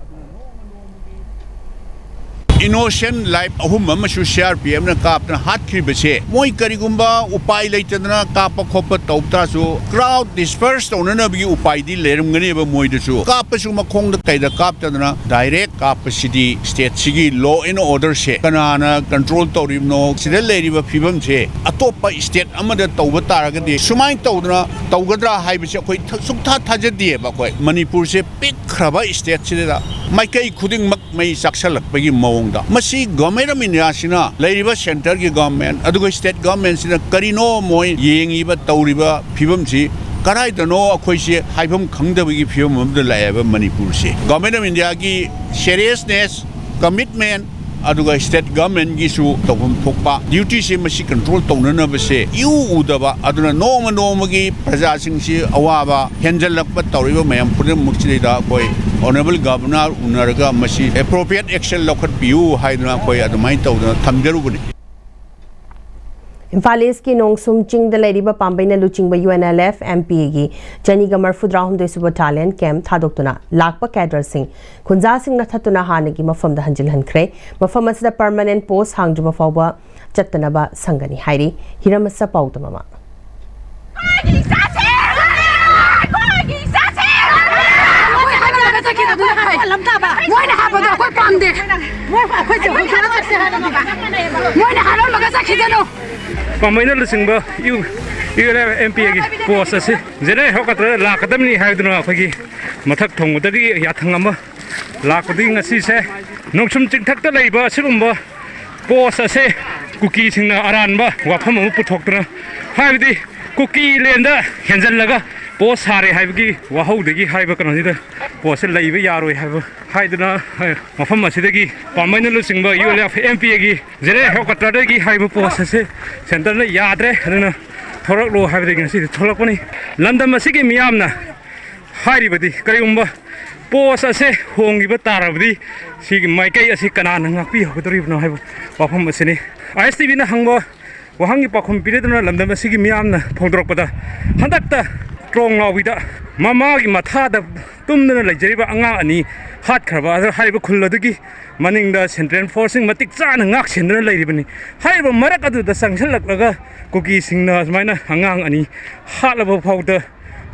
ꯏꯅꯣꯁꯦꯟ ꯂꯥꯏꯐ ꯑꯍꯨꯝ ꯑꯃꯁꯨ ꯁꯤ ꯑꯥꯔ ꯄꯤ ꯑꯦꯐꯅ ꯀꯥꯞꯇꯅ ꯍꯥꯠꯈꯤꯕꯁꯦ, ꯃꯣꯏ ꯀꯔꯤꯒꯨꯝꯕ ꯎꯄꯥꯏ ꯂꯩꯇꯗꯅ ꯀꯥꯞꯄ ꯈꯣꯠꯄ ꯇꯧ ꯇꯥꯔꯁꯨ, ꯀ꯭ꯔꯥꯎꯗ ꯗꯤꯁꯄꯔꯁ ꯇꯧꯅꯅꯕꯒꯤ ꯎꯄꯥꯏꯗꯤ ꯂꯩꯔꯝꯒꯅꯦꯕ ꯃꯣꯏꯗꯁꯨ꯫ ꯀꯥꯞꯄꯁꯨ ꯃꯈꯣꯡꯗ ꯀꯩꯗ ꯀꯥꯞꯇꯗꯅ ꯗꯥꯏꯔꯦꯛ ꯀꯥꯞꯄꯁꯤꯗꯤ ꯁ꯭ꯇꯦꯠꯁꯤꯒꯤ ꯂꯣ ꯑꯦꯟ ꯑꯣꯔꯗꯔꯁꯦ ꯀꯅꯥꯅ ꯀꯟꯇ꯭ꯔꯣꯜ ꯇꯧꯔꯤꯕꯅꯣ, ꯁꯤꯗ ꯂꯩꯔꯤꯕ ꯐꯤꯕꯝꯁꯦ ꯑꯇꯣꯞꯄ ꯁ꯭ꯇꯦꯠ ꯑꯃꯗ ꯇꯧꯕ ꯇꯥꯔꯒꯗꯤ ꯁꯨꯃꯥꯏꯅ ꯇꯧꯗꯅ ꯇꯧꯒꯗ꯭ꯔꯥ ꯍꯥꯏꯕꯁꯦ ꯑꯩꯈꯣꯏ ꯊ-, ꯁꯨꯡꯊꯥ ꯊꯥꯖꯗꯦꯕ꯫ ꯑꯩꯈꯣꯏ ꯃꯅꯤꯄꯨꯔꯁꯦ ꯄꯤꯛꯈ꯭ꯔꯕ ꯁ꯭ꯇꯦꯠꯁꯤꯗ ꯃꯥꯏꯀꯩ ꯈꯨꯗꯤꯡꯃꯛ ꯃꯩ ꯆꯥꯛꯁꯜꯂꯛꯄꯒꯤ ꯃꯑꯣꯡꯗ꯫ ꯃꯁꯤ ꯒꯣꯔꯃꯦꯟ ꯑꯣꯐ ꯏꯟꯗꯤꯌꯥꯁꯤꯅ, ꯂꯩꯔꯤꯕ ꯁꯦꯟꯇꯔꯒꯤ ꯒꯣꯔꯃꯦꯟ ꯑꯗꯨꯒ ꯁ꯭ꯇꯦꯠ ꯒꯣꯔꯃꯦꯟꯁꯤꯅ ꯀꯔꯤꯅꯣ ꯃꯣꯏ ꯌꯦꯡꯉꯤꯕ, ꯇꯧꯔꯤꯕ ꯐꯤꯕꯝꯁꯤ ꯀꯗꯥꯏꯗꯅꯣ ꯑꯩꯈꯣꯏꯁꯦ ꯍꯥꯏꯐꯝ ꯈꯪꯗꯕꯒꯤ ꯐꯤꯕꯝ ꯑꯃꯗ ꯂꯥꯛꯑꯦꯕ ꯃꯅꯤꯄꯨꯔꯁꯦ꯫ ꯒꯣꯔꯃꯦꯟ ꯑꯣꯐ ꯏꯟꯗꯤꯌꯥꯒꯤ ꯁꯦꯔꯤꯌꯁꯅꯦꯁ, ꯀꯃꯤꯠꯃꯦꯟ, ꯑꯗꯨꯒ ꯁ꯭ꯇꯦꯠ ꯒꯣꯔꯃꯦꯟꯒꯤꯁꯨ ꯇꯧꯐꯝ ꯊꯣꯛꯄ ꯗ꯭ꯌꯨꯇꯤꯁꯦ ꯃꯁꯤ ꯀꯟꯇ꯭ꯔꯣꯜ ꯇꯧꯅꯅꯕꯁꯦ ꯏꯎ ꯎꯗꯕ, ꯑꯗꯨꯅ ꯅꯣꯡꯃ ꯅꯣꯡꯃꯒꯤ ꯄ꯭ꯔꯖꯥꯁꯤꯡꯁꯤ ꯑꯋꯥꯕ ꯍꯦꯟꯖꯜꯂꯛꯄ ꯇꯧꯔꯤꯕ ꯃꯌꯥꯝ ꯄꯨꯝꯅꯃꯛꯁꯤꯗꯩꯗ ꯑꯩꯈꯣꯏ ꯑꯣꯅꯔꯦꯕꯜ ꯒꯚꯔꯅꯔ ꯎꯅꯔꯒ ꯃꯁꯤ ꯑꯦꯄ꯭ꯔꯣꯄ꯭ꯔꯤꯌꯦꯠ ꯑꯦꯛꯁꯟ ꯂꯧꯈꯠꯄꯤꯌꯨ ꯍꯥꯏꯗꯨꯅ ꯑꯩꯈꯣꯏ ꯑꯗꯨꯃꯥꯏꯅ ꯇꯧꯗꯅ ꯊꯝꯖꯔꯨꯕꯅꯤ꯫ ꯏꯝꯐꯥꯜ ꯏꯁꯀꯤ ꯅꯣꯡꯁꯨꯝ ꯆꯤꯡꯗ ꯂꯩꯔꯤꯕ ꯄꯥꯝꯕꯩꯅ ꯂꯨꯆꯤꯡꯕ U N L F M P ꯑꯦꯒꯤ ꯆꯅꯤꯒ ꯃꯔꯐꯨꯇꯔꯥꯍꯨꯝꯗꯣꯏ ꯁꯨꯕ ꯕꯇꯥꯂꯤꯌꯟ ꯀꯦꯝꯞ ꯊꯥꯗꯣꯛꯇꯨꯅ ꯂꯥꯛꯄ ꯀꯦꯗꯔꯁꯤꯡ ꯈꯨꯟꯖꯥꯁꯤꯡꯅ ꯊꯠꯇꯨꯅ ꯍꯥꯟꯅꯒꯤ ꯃꯐꯝꯗ ꯍꯟꯖꯤꯜꯍꯟꯈ꯭ꯔꯦ꯫ ꯃꯐꯝ ꯑꯁꯤꯗ ꯄꯔꯃꯅꯦꯟ ꯄꯣꯁ ꯍꯥꯡꯗ꯭ꯔꯤꯕ ꯐꯥꯎꯕ ꯆꯠꯇꯅꯕ ꯁꯪꯒꯅꯤ ꯍꯥꯏꯔꯤ꯫ ꯍꯤꯔꯝ ꯑꯁ ꯄꯥꯎꯗꯝ ꯑꯃ꯫ ꯃꯣꯏꯅ ꯍꯥꯏꯕꯗꯣ ꯑꯩꯈꯣꯏ ꯄꯥꯝꯗꯦ꯫ ꯃꯣꯏꯅ ꯍꯥꯏꯔꯝꯃꯒ ꯆꯠꯈꯤꯁꯅꯨ꯫ ꯄꯥꯝꯕꯩꯅ ꯂꯨꯆꯤꯡꯕ U L F M P ꯑꯦꯒꯤ ꯄꯣꯁ ꯑꯁꯤ ꯖꯦꯅꯔꯦꯜ ꯍꯦꯗꯀ꯭ꯋꯥꯇꯔꯗ ꯂꯥꯛꯀꯗꯕꯅꯤ ꯍꯥꯏꯗꯨꯅ ꯑꯩꯈꯣꯏꯒꯤ ꯃꯊꯛ ꯊꯣꯡꯕꯗꯒꯤ ꯌꯥꯊꯪ ꯑꯃ ꯂꯥꯛꯄꯗꯒꯤ ꯉꯁꯤꯁꯦ ꯅꯣꯡꯁꯨꯝ ꯆꯤꯡꯊꯛꯇ ꯂꯩꯕ ꯑꯁꯤꯒꯨꯝꯕ ꯄꯣꯁ ꯑꯁꯦ ꯀꯨꯀꯤꯁꯤꯡꯅ ꯑꯔꯥꯟꯕ ꯋꯥꯐꯝ ꯑꯃ ꯄꯨꯊꯣꯛꯇꯨꯅ, ꯍꯥꯏꯕꯗꯤ ꯀꯨꯀꯤ ꯂꯦꯟꯗ ꯍꯦꯟꯖꯜꯂꯒ ꯄꯣꯁ ꯁꯥꯔꯦ ꯍꯥꯏꯕꯒꯤ ꯋꯥꯍꯧꯗꯒꯤ ꯍꯥꯏꯕ ꯀꯩꯅꯣꯁꯤꯗ ꯄꯣꯁꯁꯦ ꯂꯩꯕ ꯌꯥꯔꯣꯏ ꯍꯥꯏꯕ ꯍꯥꯏꯗꯨꯅ, ꯃꯐꯝ ꯑꯁꯤꯗꯒꯤ ꯄꯥꯝꯕꯩꯅ ꯂꯨꯆꯤꯡꯕ U L F M P ꯑꯦꯒꯤ ꯖꯦꯅꯔꯦꯜ ꯍꯦꯗꯀ꯭ꯋꯥꯇꯔꯗꯒꯤ ꯍꯥꯏꯔꯤꯕ ꯄꯣꯁ ꯑꯁꯦ ꯁꯦꯟꯇꯔꯅ ꯌꯥꯗ꯭ꯔꯦ, ꯑꯗꯨꯅ ꯊꯣꯔꯛꯂꯣ ꯍꯥꯏꯕꯗꯒꯤ ꯉꯁꯤꯗꯤ ꯊꯣꯛꯂꯛꯄꯅꯤ꯫ ꯂꯝꯗꯝ ꯑꯁꯤꯒꯤ ꯃꯤꯌꯥꯝꯅ ꯍꯥꯏꯔꯤꯕꯗꯤ, ꯀꯔꯤꯒꯨꯝꯕ ꯄꯣꯁ ꯑꯁꯦ ꯍꯣꯡꯈꯤꯕ ꯇꯥꯔꯕꯗꯤ ꯁꯤꯒꯤ ꯃꯥꯏꯀꯩ ꯑꯁꯤ ꯀꯅꯥꯅ ꯉꯥꯛꯄꯤꯍꯧꯒꯗꯧꯔꯤꯕꯅꯣ ꯍꯥꯏꯕ ꯋꯥꯐꯝ ꯑꯁꯤꯅꯤ꯫ ꯑꯥꯏ ꯑꯦꯁ ꯇꯤ ꯚꯤꯅ ꯍꯪꯕ ꯋꯥꯍꯪꯒꯤ ꯄꯥꯎꯈꯨꯝ ꯄꯤꯔꯗꯨꯅ ꯂꯝꯗꯝ ꯑꯁꯤꯒꯤ ꯃꯤꯌꯥꯝꯅ ꯐꯣꯡꯗꯣꯔꯛꯄꯗ, ꯍꯟꯗꯛꯇ ꯇ꯭ꯔꯣꯡ ꯂꯥꯎꯕꯤꯗ ꯃꯃꯥꯒꯤ ꯃꯊꯥꯗ ꯇꯨꯝꯗꯨꯅ ꯂꯩꯖꯔꯤꯕ ꯑꯉꯥꯡ ꯑꯅꯤ ꯍꯥꯠꯈ꯭ꯔꯕ ꯑꯗꯨ ꯍꯥꯏꯔꯤꯕ ꯈꯨꯜ ꯑꯗꯨꯒꯤ ꯃꯅꯤꯡꯗ ꯁꯦꯟꯇ꯭ꯔꯦꯜ ꯐꯣꯔꯁꯁꯤꯡ ꯃꯇꯤꯛ ꯆꯥꯅ ꯉꯥꯛ ꯁꯦꯟꯗꯨꯅ ꯂꯩꯔꯤꯕꯅꯤ꯫ ꯍꯥꯏꯔꯤꯕ ꯃꯔꯛ ꯑꯗꯨꯗ ꯆꯪꯁꯤꯜꯂꯛꯂꯒ ꯀꯨꯀꯤꯁꯤꯡꯅ ꯑꯁꯨꯃꯥꯏꯅ ꯑꯉꯥꯡ ꯑꯅꯤ ꯍꯥꯠꯂꯕ ꯐꯥꯎꯗ,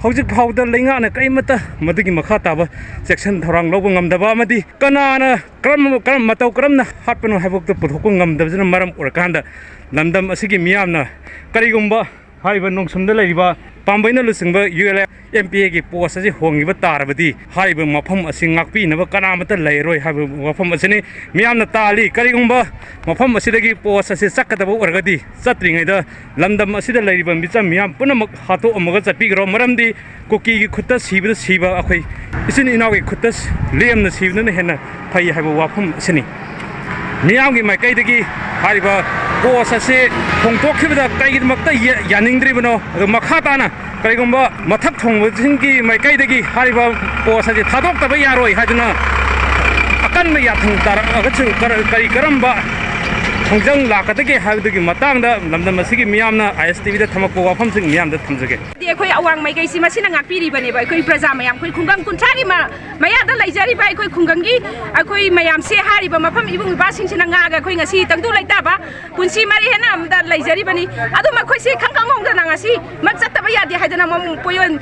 ꯍꯧꯖꯤꯛ ꯐꯥꯎꯗ ꯂꯩꯉꯥꯛꯅ ꯀꯔꯤꯃꯠꯇ ꯃꯗꯨꯒꯤ ꯃꯈꯥ ꯇꯥꯕ ꯆꯦꯛꯁꯤꯟ ꯊꯧꯔꯥꯡ ꯂꯧꯕ ꯉꯝꯗꯕ ꯑꯃꯗꯤ ꯀꯅꯥꯅ ꯀꯔꯝ, ꯀꯔꯝ, ꯃꯇꯧ ꯀꯔꯝꯅ ꯍꯥꯠꯄꯅꯣ ꯍꯥꯏꯕꯐꯥꯎꯗ ꯄꯨꯊꯣꯛꯄ ꯉꯝꯗꯕꯁꯤꯅ ꯃꯔꯝ ꯑꯣꯏꯔꯀꯥꯟꯗ, ꯂꯝꯗꯝ ꯑꯁꯤꯒꯤ ꯃꯤꯌꯥꯝꯅ ꯀꯔꯤꯒꯨꯝꯕ ꯍꯥꯏꯔꯤꯕ ꯅꯣꯡꯁꯨꯝꯗ ꯂꯩꯔꯤꯕ ꯄꯥꯝꯕꯩꯅ ꯂꯨꯆꯤꯡꯕ U L F M P ꯑꯦꯒꯤ ꯄꯣꯁ ꯑꯁꯤ ꯍꯣꯡꯈꯤꯕ ꯇꯥꯔꯕꯗꯤ, ꯍꯥꯏꯔꯤꯕ ꯃꯐꯝ ꯑꯁꯤ ꯉꯥꯛꯄꯤꯅꯕ ꯀꯅꯥꯃꯠꯇ ꯂꯩꯔꯣꯏ ꯍꯥꯏꯕ ꯋꯥꯐꯝ ꯑꯁꯤꯅꯤ꯫ ꯃꯤꯌꯥꯝꯅ ꯇꯥꯜꯂꯤ꯫ ꯀꯔꯤꯒꯨꯝꯕ ꯃꯐꯝ ꯑꯁꯤꯗꯒꯤ ꯄꯣꯁ ꯑꯁꯤ ꯆꯠꯀꯗꯕ ꯑꯣꯏꯔꯒꯗꯤ, ꯆꯠꯇ꯭ꯔꯤꯉꯩꯗ ꯂꯝꯗꯝ ꯑꯁꯤꯗ ꯂꯩꯔꯤꯕ ꯃꯤꯆꯝ ꯃꯤꯌꯥꯝ ꯄꯨꯝꯅꯃꯛ ꯍꯥꯠꯇꯣꯛꯑꯝꯃꯒ ꯆꯠꯄꯤꯈ꯭ꯔꯣ꯫ ꯃꯔꯝꯗꯤ ꯀꯨꯀꯤꯒꯤ ꯈꯨꯠꯇ ꯁꯤꯕꯗ ꯁꯤꯕ ꯑꯩꯈꯣꯏ ꯏꯆꯤꯟ ꯏꯅꯥꯎꯒꯤ ꯈꯨꯠꯇ ꯂꯦꯝꯅ ꯁꯤꯕꯗꯨꯅ ꯍꯦꯟꯅ ꯐꯩ ꯍꯥꯏꯕ ꯋꯥꯐꯝ ꯑꯁꯤꯅꯤ꯫ ꯃꯤꯌꯥꯝꯒꯤ ꯃꯥꯏꯀꯩꯗꯒꯤ ꯍꯥꯏꯔꯤꯕ ꯄꯣꯁ ꯑꯁꯤ ꯍꯣꯡꯗꯣꯛꯈꯤꯕꯗ ꯀꯔꯤꯒꯤꯗꯃꯛꯇ ꯌꯥ-, ꯌꯥꯅꯤꯡꯗ꯭ꯔꯤꯕꯅꯣ? ꯑꯗꯨ ꯃꯈꯥ ꯇꯥꯅ ꯀꯔꯤꯒꯨꯝꯕ ꯃꯊꯛ ꯊꯣꯡꯕꯁꯤꯡꯒꯤ ꯃꯥꯏꯀꯩꯗꯒꯤ ꯍꯥꯏꯔꯤꯕ ꯄꯣꯁ ꯑꯁꯤ ꯊꯥꯗꯣꯛꯇꯕ ꯌꯥꯔꯣꯏ ꯍꯥꯏꯗꯨꯅ ꯑꯀꯟꯕ ꯌꯥꯊꯪ ꯇꯥꯔꯛꯑꯒꯁꯨ, ꯀꯔ-, ꯀꯔꯤ ꯀꯔꯝꯕ ꯈꯣꯡꯖꯪ ꯂꯥꯛꯀꯗꯒꯦ ꯍꯥꯏꯕꯗꯨꯒꯤ ꯃꯇꯥꯡꯗ ꯂꯝꯗꯝ ꯑꯁꯤꯒꯤ ꯃꯤꯌꯥꯝꯅ ꯑꯥꯏ ꯑꯦꯁ ꯇꯤ ꯚꯤꯗ ꯊꯝꯃꯛꯄ ꯋꯥꯐꯝꯁꯤꯡ ꯃꯤꯌꯥꯝꯗ ꯊꯝꯖꯒꯦ꯫ ꯑꯩꯈꯣꯏ ꯑꯋꯥꯡ ꯃꯥꯏꯀꯩꯁꯤ ꯃꯁꯤꯅ ꯉꯥꯛꯄꯤꯔꯤꯕꯅꯦꯕ꯫ ꯑꯩꯈꯣꯏ ꯄ꯭ꯔꯖꯥ ꯃꯌꯥꯝ, ꯑꯩꯈꯣꯏ ꯈꯨꯡꯒꯪ ꯀꯨꯟꯊ꯭ꯔꯥꯒꯤ ꯃ-, ꯃꯌꯥꯗ ꯂꯩꯖꯔꯤꯕ ꯑꯩꯈꯣꯏ ꯈꯨꯡꯒꯪꯒꯤ ꯑꯩꯈꯣꯏ ꯃꯌꯥꯝꯁꯦ ꯍꯥꯏꯔꯤꯕ ꯃꯐꯝ ꯏꯕꯨꯡ ꯏꯄ꯭ꯋꯥꯁꯤꯡꯁꯤꯅ ꯉꯥꯛꯑꯒ ꯑꯩꯈꯣꯏ ꯉꯁꯤ ꯇꯪꯗꯨ ꯂꯩꯇꯥꯕ ꯄꯨꯟꯁꯤ ꯃꯔꯤ ꯍꯦꯟꯅ ꯑꯃꯗ ꯂꯩꯖꯔꯤꯕꯅꯤ꯫ ꯑꯗꯨ ꯃꯈꯣꯏꯁꯤ ꯈꯪ ꯈꯪꯍꯧꯗꯅ ꯉꯁꯤ ꯃꯛ ꯆꯠꯇꯕ ꯌꯥꯗꯦ ꯍꯥꯏꯗꯅ ꯃꯃꯨꯡ ꯄꯣꯌꯣꯟ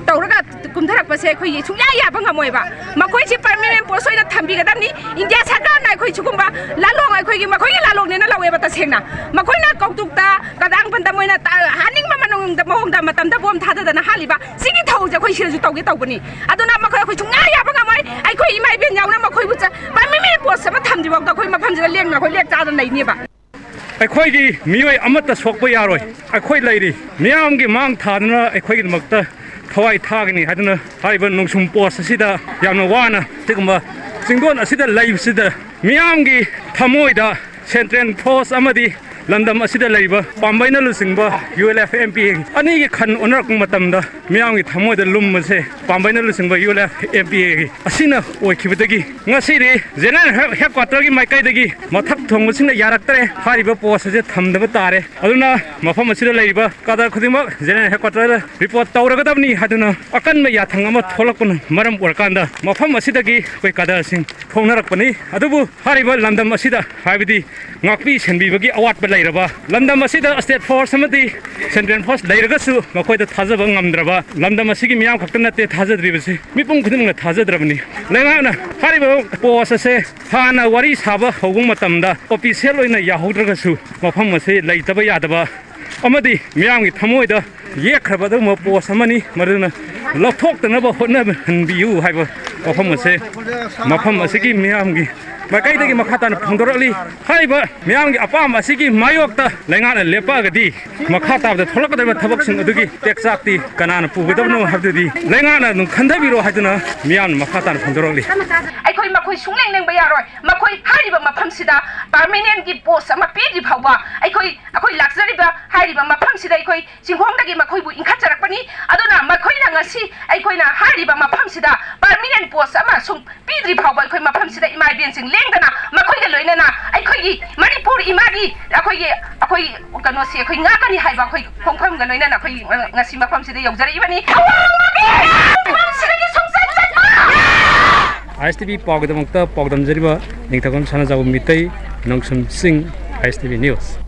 ꯇꯧꯔꯒ ꯀꯨꯝꯊꯔꯛꯄꯁꯦ ꯑꯩꯈꯣꯏꯒꯤ ꯁꯨꯡꯌꯥ ꯌꯥꯕ ꯉꯝꯃꯣꯏꯕ꯫ ꯃꯈꯣꯏꯁꯤ ꯄꯔꯃꯤꯅꯦꯟ ꯄꯣꯁ ꯑꯣꯏꯅ ꯊꯝꯕꯤꯒꯗꯕꯅꯤ꯫ ꯏꯟꯗꯤꯌꯥ ꯁꯔꯀꯥꯔꯅ ꯑꯩꯈꯣꯏ ꯁꯤꯒꯨꯝꯕ ꯂꯥꯂꯣꯡ, ꯑꯩꯈꯣꯏꯒꯤ, ꯃꯈꯣꯏꯒꯤ ꯂꯥꯂꯣꯡꯅꯦꯅ ꯂꯧꯋꯦꯕ꯫ ꯇꯁꯦꯡꯅ ꯃꯈꯣꯏꯅ ꯀꯧꯇꯨꯛꯇ ꯀꯗꯥꯡ ꯄꯟꯗ ꯃꯣꯏꯅ ꯇ-, ꯍꯥꯠꯅꯤꯡꯕ ꯃꯅꯨꯡꯗ ꯃꯑꯣꯡꯗ ꯃꯇꯝꯗ ꯕꯣꯝ ꯊꯥꯗꯗꯅ ꯍꯥꯠꯂꯤꯕ ꯁꯤꯒꯤ ꯊꯧꯁꯦ ꯑꯩꯈꯣꯏ ꯁꯤꯗꯁꯨ ꯇꯧꯒꯦ ꯇꯧꯕꯅꯤ꯫ ꯑꯗꯨꯅ ꯃꯈꯣꯏ ꯑꯩꯈꯣꯏ ꯁꯨꯡꯌꯥ ꯌꯥꯕ ꯉꯝꯃꯣꯏ꯫ ꯑꯩꯈꯣꯏ ꯏꯃꯥ ꯏꯕꯦꯟ ꯌꯥꯎꯅ ꯃꯈꯣꯏꯕꯨ ꯆ-, ꯄꯔꯃꯤꯅꯦꯟ ꯄꯣꯁ ꯑꯃ ꯊꯝꯗ꯭ꯔꯤꯐꯥꯎꯗ ꯑꯩꯈꯣꯏ ꯃꯐꯝꯁꯤꯗ ꯂꯦꯡꯗꯅ ꯑꯩꯈꯣꯏ ꯂꯦꯛ ꯆꯥꯗꯅ ꯂꯩꯅꯦꯕ꯫ ꯑꯩꯈꯣꯏꯒꯤ ꯃꯤꯑꯣꯏ ꯑꯃꯠꯇ ꯁꯣꯛꯄ ꯌꯥꯔꯣꯏ꯫ ꯑꯩꯈꯣꯏ ꯂꯩꯔꯤ꯫ ꯃꯤꯌꯥꯝꯒꯤ ꯃꯥꯡ ꯊꯥꯗꯨꯅ ꯑꯩꯈꯣꯏꯒꯤꯗꯃꯛꯇ ꯊꯋꯥꯏ ꯊꯥꯒꯅꯤ ꯍꯥꯏꯗꯨꯅ ꯍꯥꯏꯔꯤꯕ ꯅꯣꯡꯁꯨꯝ ꯄꯣꯁ ꯑꯁꯤꯗ ꯌꯥꯝꯅ ꯋꯥꯅ ꯁꯤꯒꯨꯝꯕ ꯆꯤꯡꯗꯣꯟ ꯑꯁꯤꯗ ꯂꯩꯕꯁꯤꯗ ꯃꯤꯌꯥꯝꯒꯤ ꯊꯃꯣꯏꯗ ꯁꯦꯟꯇ꯭ꯔꯦꯜ ꯐꯣꯔꯁ ꯑꯃꯗꯤ ꯂꯝꯗꯝ ꯑꯁꯤꯗ ꯂꯩꯔꯤꯕ ꯄꯥꯝꯕꯩꯅ ꯂꯨꯆꯤꯡꯕ U L F M P A ꯑꯅꯤꯒꯤ ꯈꯟ ꯑꯣꯟꯅꯔꯛꯄ ꯃꯇꯝꯗ ꯃꯤꯌꯥꯝꯒꯤ ꯊꯃꯣꯏꯗ ꯂꯨꯝꯕꯁꯦ ꯄꯥꯝꯕꯩꯅ ꯂꯨꯆꯤꯡꯕ U L F M P ꯑꯦꯒꯤ ꯑꯁꯤꯅ ꯑꯣꯏꯈꯤꯕꯗꯒꯤ ꯉꯁꯤꯗꯤ ꯖꯦꯅꯔꯦꯜ ꯍꯦꯗ-, ꯍꯦꯗꯀ꯭ꯋꯥꯇꯔꯒꯤ ꯃꯥꯏꯀꯩꯗꯒꯤ ꯃꯊꯛ ꯊꯣꯡꯕꯁꯤꯡꯅ ꯌꯥꯔꯛꯇ꯭ꯔꯦ꯫ ꯍꯥꯏꯔꯤꯕ ꯄꯣꯁ ꯑꯁꯤ ꯊꯝꯗꯕ ꯇꯥꯔꯦ꯫ ꯑꯗꯨꯅ ꯃꯐꯝ ꯑꯁꯤꯗ ꯂꯩꯔꯤꯕ ꯀꯥꯗꯔ ꯈꯨꯗꯤꯡꯃꯛ ꯖꯦꯅꯔꯦꯜ ꯍꯦꯗꯀ꯭ꯋꯥꯇꯔꯗ ꯔꯤꯄꯣꯔꯠ ꯇꯧꯔꯒꯗꯕꯅꯤ ꯍꯥꯏꯗꯨꯅ ꯑꯀꯟꯕ ꯌꯥꯊꯪ ꯑꯃ ꯊꯣꯛꯂꯛꯄꯅ ꯃꯔꯝ ꯑꯣꯏꯔꯀꯥꯟꯗ ꯃꯐꯝ ꯑꯁꯤꯗꯒꯤ ꯑꯩꯈꯣꯏ ꯀꯥꯗꯔꯁꯤꯡ ꯊꯣꯛꯅꯔꯛꯄꯅꯤ꯫ ꯑꯗꯨꯕꯨ ꯍꯥꯏꯔꯤꯕ ꯂꯝꯗꯝ ꯑꯁꯤꯗ, ꯍꯥꯏꯕꯗꯤ ꯉꯥꯛꯄꯤ ꯁꯦꯟꯕꯤꯕꯒꯤ ꯑꯋꯥꯠꯄ ꯂꯩꯔꯕ ꯂꯝꯗꯝ ꯑꯁꯤꯗ ꯁ꯭ꯇꯦꯠ ꯐꯣꯔꯁ ꯑꯃꯗꯤ ꯁꯦꯟꯇ꯭ꯔꯦꯜ ꯐꯣꯔꯁ ꯂꯩꯔꯒꯁꯨ ꯃꯈꯣꯏꯗ ꯊꯥꯖꯕ ꯉꯝꯗ꯭ꯔꯕ ꯂꯝꯗꯝ ꯑꯁꯤꯒꯤ ꯃꯤꯌꯥꯝ ꯈꯛꯇ ꯅꯠꯇꯦ ꯊꯥꯖꯗ꯭ꯔꯤꯕꯁꯤ, ꯃꯤꯄꯨꯝ ꯈꯨꯗꯤꯡꯃꯛꯅ ꯊꯥꯖꯗ꯭ꯔꯕꯅꯤ꯫ ꯂꯩꯉꯥꯛꯅ ꯍꯥꯏꯔꯤꯕ ꯄꯣꯁ ꯑꯁꯦ ꯍꯥꯟꯅ ꯋꯥꯔꯤ ꯁꯥꯕ ꯍꯧꯕ ꯃꯇꯝꯗ ꯑꯣꯐꯤꯁꯤꯌꯦꯜ ꯑꯣꯏꯅ ꯌꯥꯍꯧꯗ꯭ꯔꯒꯁꯨ ꯃꯐꯝ ꯑꯁꯤ ꯂꯩꯇꯕ ꯌꯥꯗꯕ ꯑꯃꯗꯤ ꯃꯤꯌꯥꯝꯒꯤ ꯊꯃꯣꯏꯗ ꯌꯦꯛꯈ꯭ꯔꯕ ꯑꯗꯨꯒꯨꯝꯕ ꯄꯣꯁ ꯑꯃꯅꯤ꯫ ꯃꯗꯨꯅ ꯂꯧꯊꯣꯛꯇꯅꯕ ꯍꯣꯠꯅꯍꯟꯕꯤꯌꯨ ꯍꯥꯏꯕ ꯋꯥꯐꯝ ꯑꯁꯦ ꯃꯐꯝ ꯑꯁꯤꯒꯤ ꯃꯤꯌꯥꯝꯒꯤ ꯃꯥꯏꯀꯩꯗꯒꯤ ꯃꯈꯥ ꯇꯥꯅ ꯐꯣꯡꯗꯣꯔꯛꯂꯤ꯫ ꯍꯥꯏꯔꯤꯕ ꯃꯤꯌꯥꯝꯒꯤ ꯑꯄꯥꯝꯕ ꯑꯁꯤꯒꯤ ꯃꯥꯌꯣꯛꯇ ꯂꯩꯉꯥꯛꯅ ꯂꯦꯞꯄꯛꯑꯒꯗꯤ ꯃꯈꯥ ꯇꯥꯕꯗ ꯊꯣꯛꯂꯛꯀꯗꯧꯔꯤꯕ ꯊꯕꯛꯁꯤꯡ ꯑꯗꯨꯒꯤ ꯇꯦꯛꯆꯥꯛꯇꯤ ꯀꯅꯥꯅ ꯄꯨꯒꯗꯕꯅꯣ ꯍꯥꯏꯕꯗꯨꯗꯤ ꯂꯩꯉꯥꯛꯅ ꯑꯗꯨꯝ ꯈꯟꯊꯕꯤꯔꯣ ꯍꯥꯏꯗꯨꯅ ꯃꯤꯌꯥꯝꯅ ꯃꯈꯥ ꯇꯥꯅ ꯐꯣꯡꯗꯣꯔꯛꯂꯤ꯫ ꯑꯩꯈꯣꯏ ꯃꯈꯣꯏ ꯁꯨꯡꯂꯦꯡ ꯂꯦꯡꯕ ꯌꯥꯔꯣꯏ꯫ ꯃꯈꯣꯏ ꯍꯥꯏꯔꯤꯕ ꯃꯐꯝꯁꯤꯗ ꯄꯥꯔꯃꯤꯅꯦꯟꯒꯤ ꯄꯣꯁ ꯑꯃ ꯄꯤꯗ꯭ꯔꯤ ꯐꯥꯎꯕ ꯑꯩꯈꯣꯏ, ꯑꯩꯈꯣꯏ ꯂꯥꯛꯆꯔꯤꯕ ꯍꯥꯏꯔꯤꯕ ꯃꯐꯝꯁꯤꯗ ꯑꯩꯈꯣꯏ ꯆꯤꯡꯈꯣꯡꯗꯒꯤ ꯃꯈꯣꯏꯕꯨ ꯏꯟꯈꯠꯆꯔꯛꯄꯅꯤ꯫ ꯑꯗꯨꯅ ꯃꯈꯣꯏꯅ ꯉꯁꯤ ꯑꯩꯈꯣꯏꯅ ꯍꯥꯏꯔꯤꯕ ꯃꯐꯝꯁꯤꯗ ꯄꯥꯔꯃꯤꯅꯦꯟ ꯄꯣꯁ ꯑꯃ ꯁꯨꯝ ꯄꯤꯗ꯭ꯔꯤ ꯐꯥꯎꯕ ꯑꯩꯈꯣꯏ ꯃꯐꯝꯁꯤꯗ ꯏꯃꯥ ꯏꯕꯦꯟꯁꯤꯡ ꯂꯦꯡꯗꯅ ꯃꯈꯣꯏꯒ ꯂꯣꯏꯅꯅ ꯑꯩꯈꯣꯏ ꯃꯅꯤꯄꯨꯔ ꯏꯃꯥꯒꯤ ꯑꯩꯈꯣꯏꯒꯤ, ꯑꯩꯈꯣꯏ ꯀꯩꯅꯣꯁꯤ ꯑꯩꯈꯣꯏ ꯉꯥꯛꯀꯅꯤ ꯍꯥꯏꯕ ꯑꯩꯈꯣꯏ ꯈꯣꯡꯐꯝꯒ ꯂꯣꯏꯅꯅ ꯑꯩꯈꯣꯏ ꯉꯁꯤ ꯃꯐꯝꯁꯤꯗ ꯌꯧꯖꯔꯛꯏꯕꯅꯤ꯫ ꯑꯋꯥꯡꯕꯒꯤ ꯃꯐꯝꯁꯤꯗꯒꯤ ꯁꯨꯡꯆꯠ ꯆꯠꯄ꯫ ꯑꯥꯏ ꯑꯦꯁ ꯇꯤ ꯚꯤ ꯄꯥꯎꯒꯤꯗꯃꯛꯇ ꯄꯥꯎꯗꯝꯖꯔꯤꯕ ꯅꯤꯡꯊꯧꯈꯣꯟ ꯁꯅꯥꯖꯥꯎꯕ ꯃꯤꯇꯩ, ꯅꯣꯡꯁꯨꯝ ꯁꯤꯡ, I S T V news.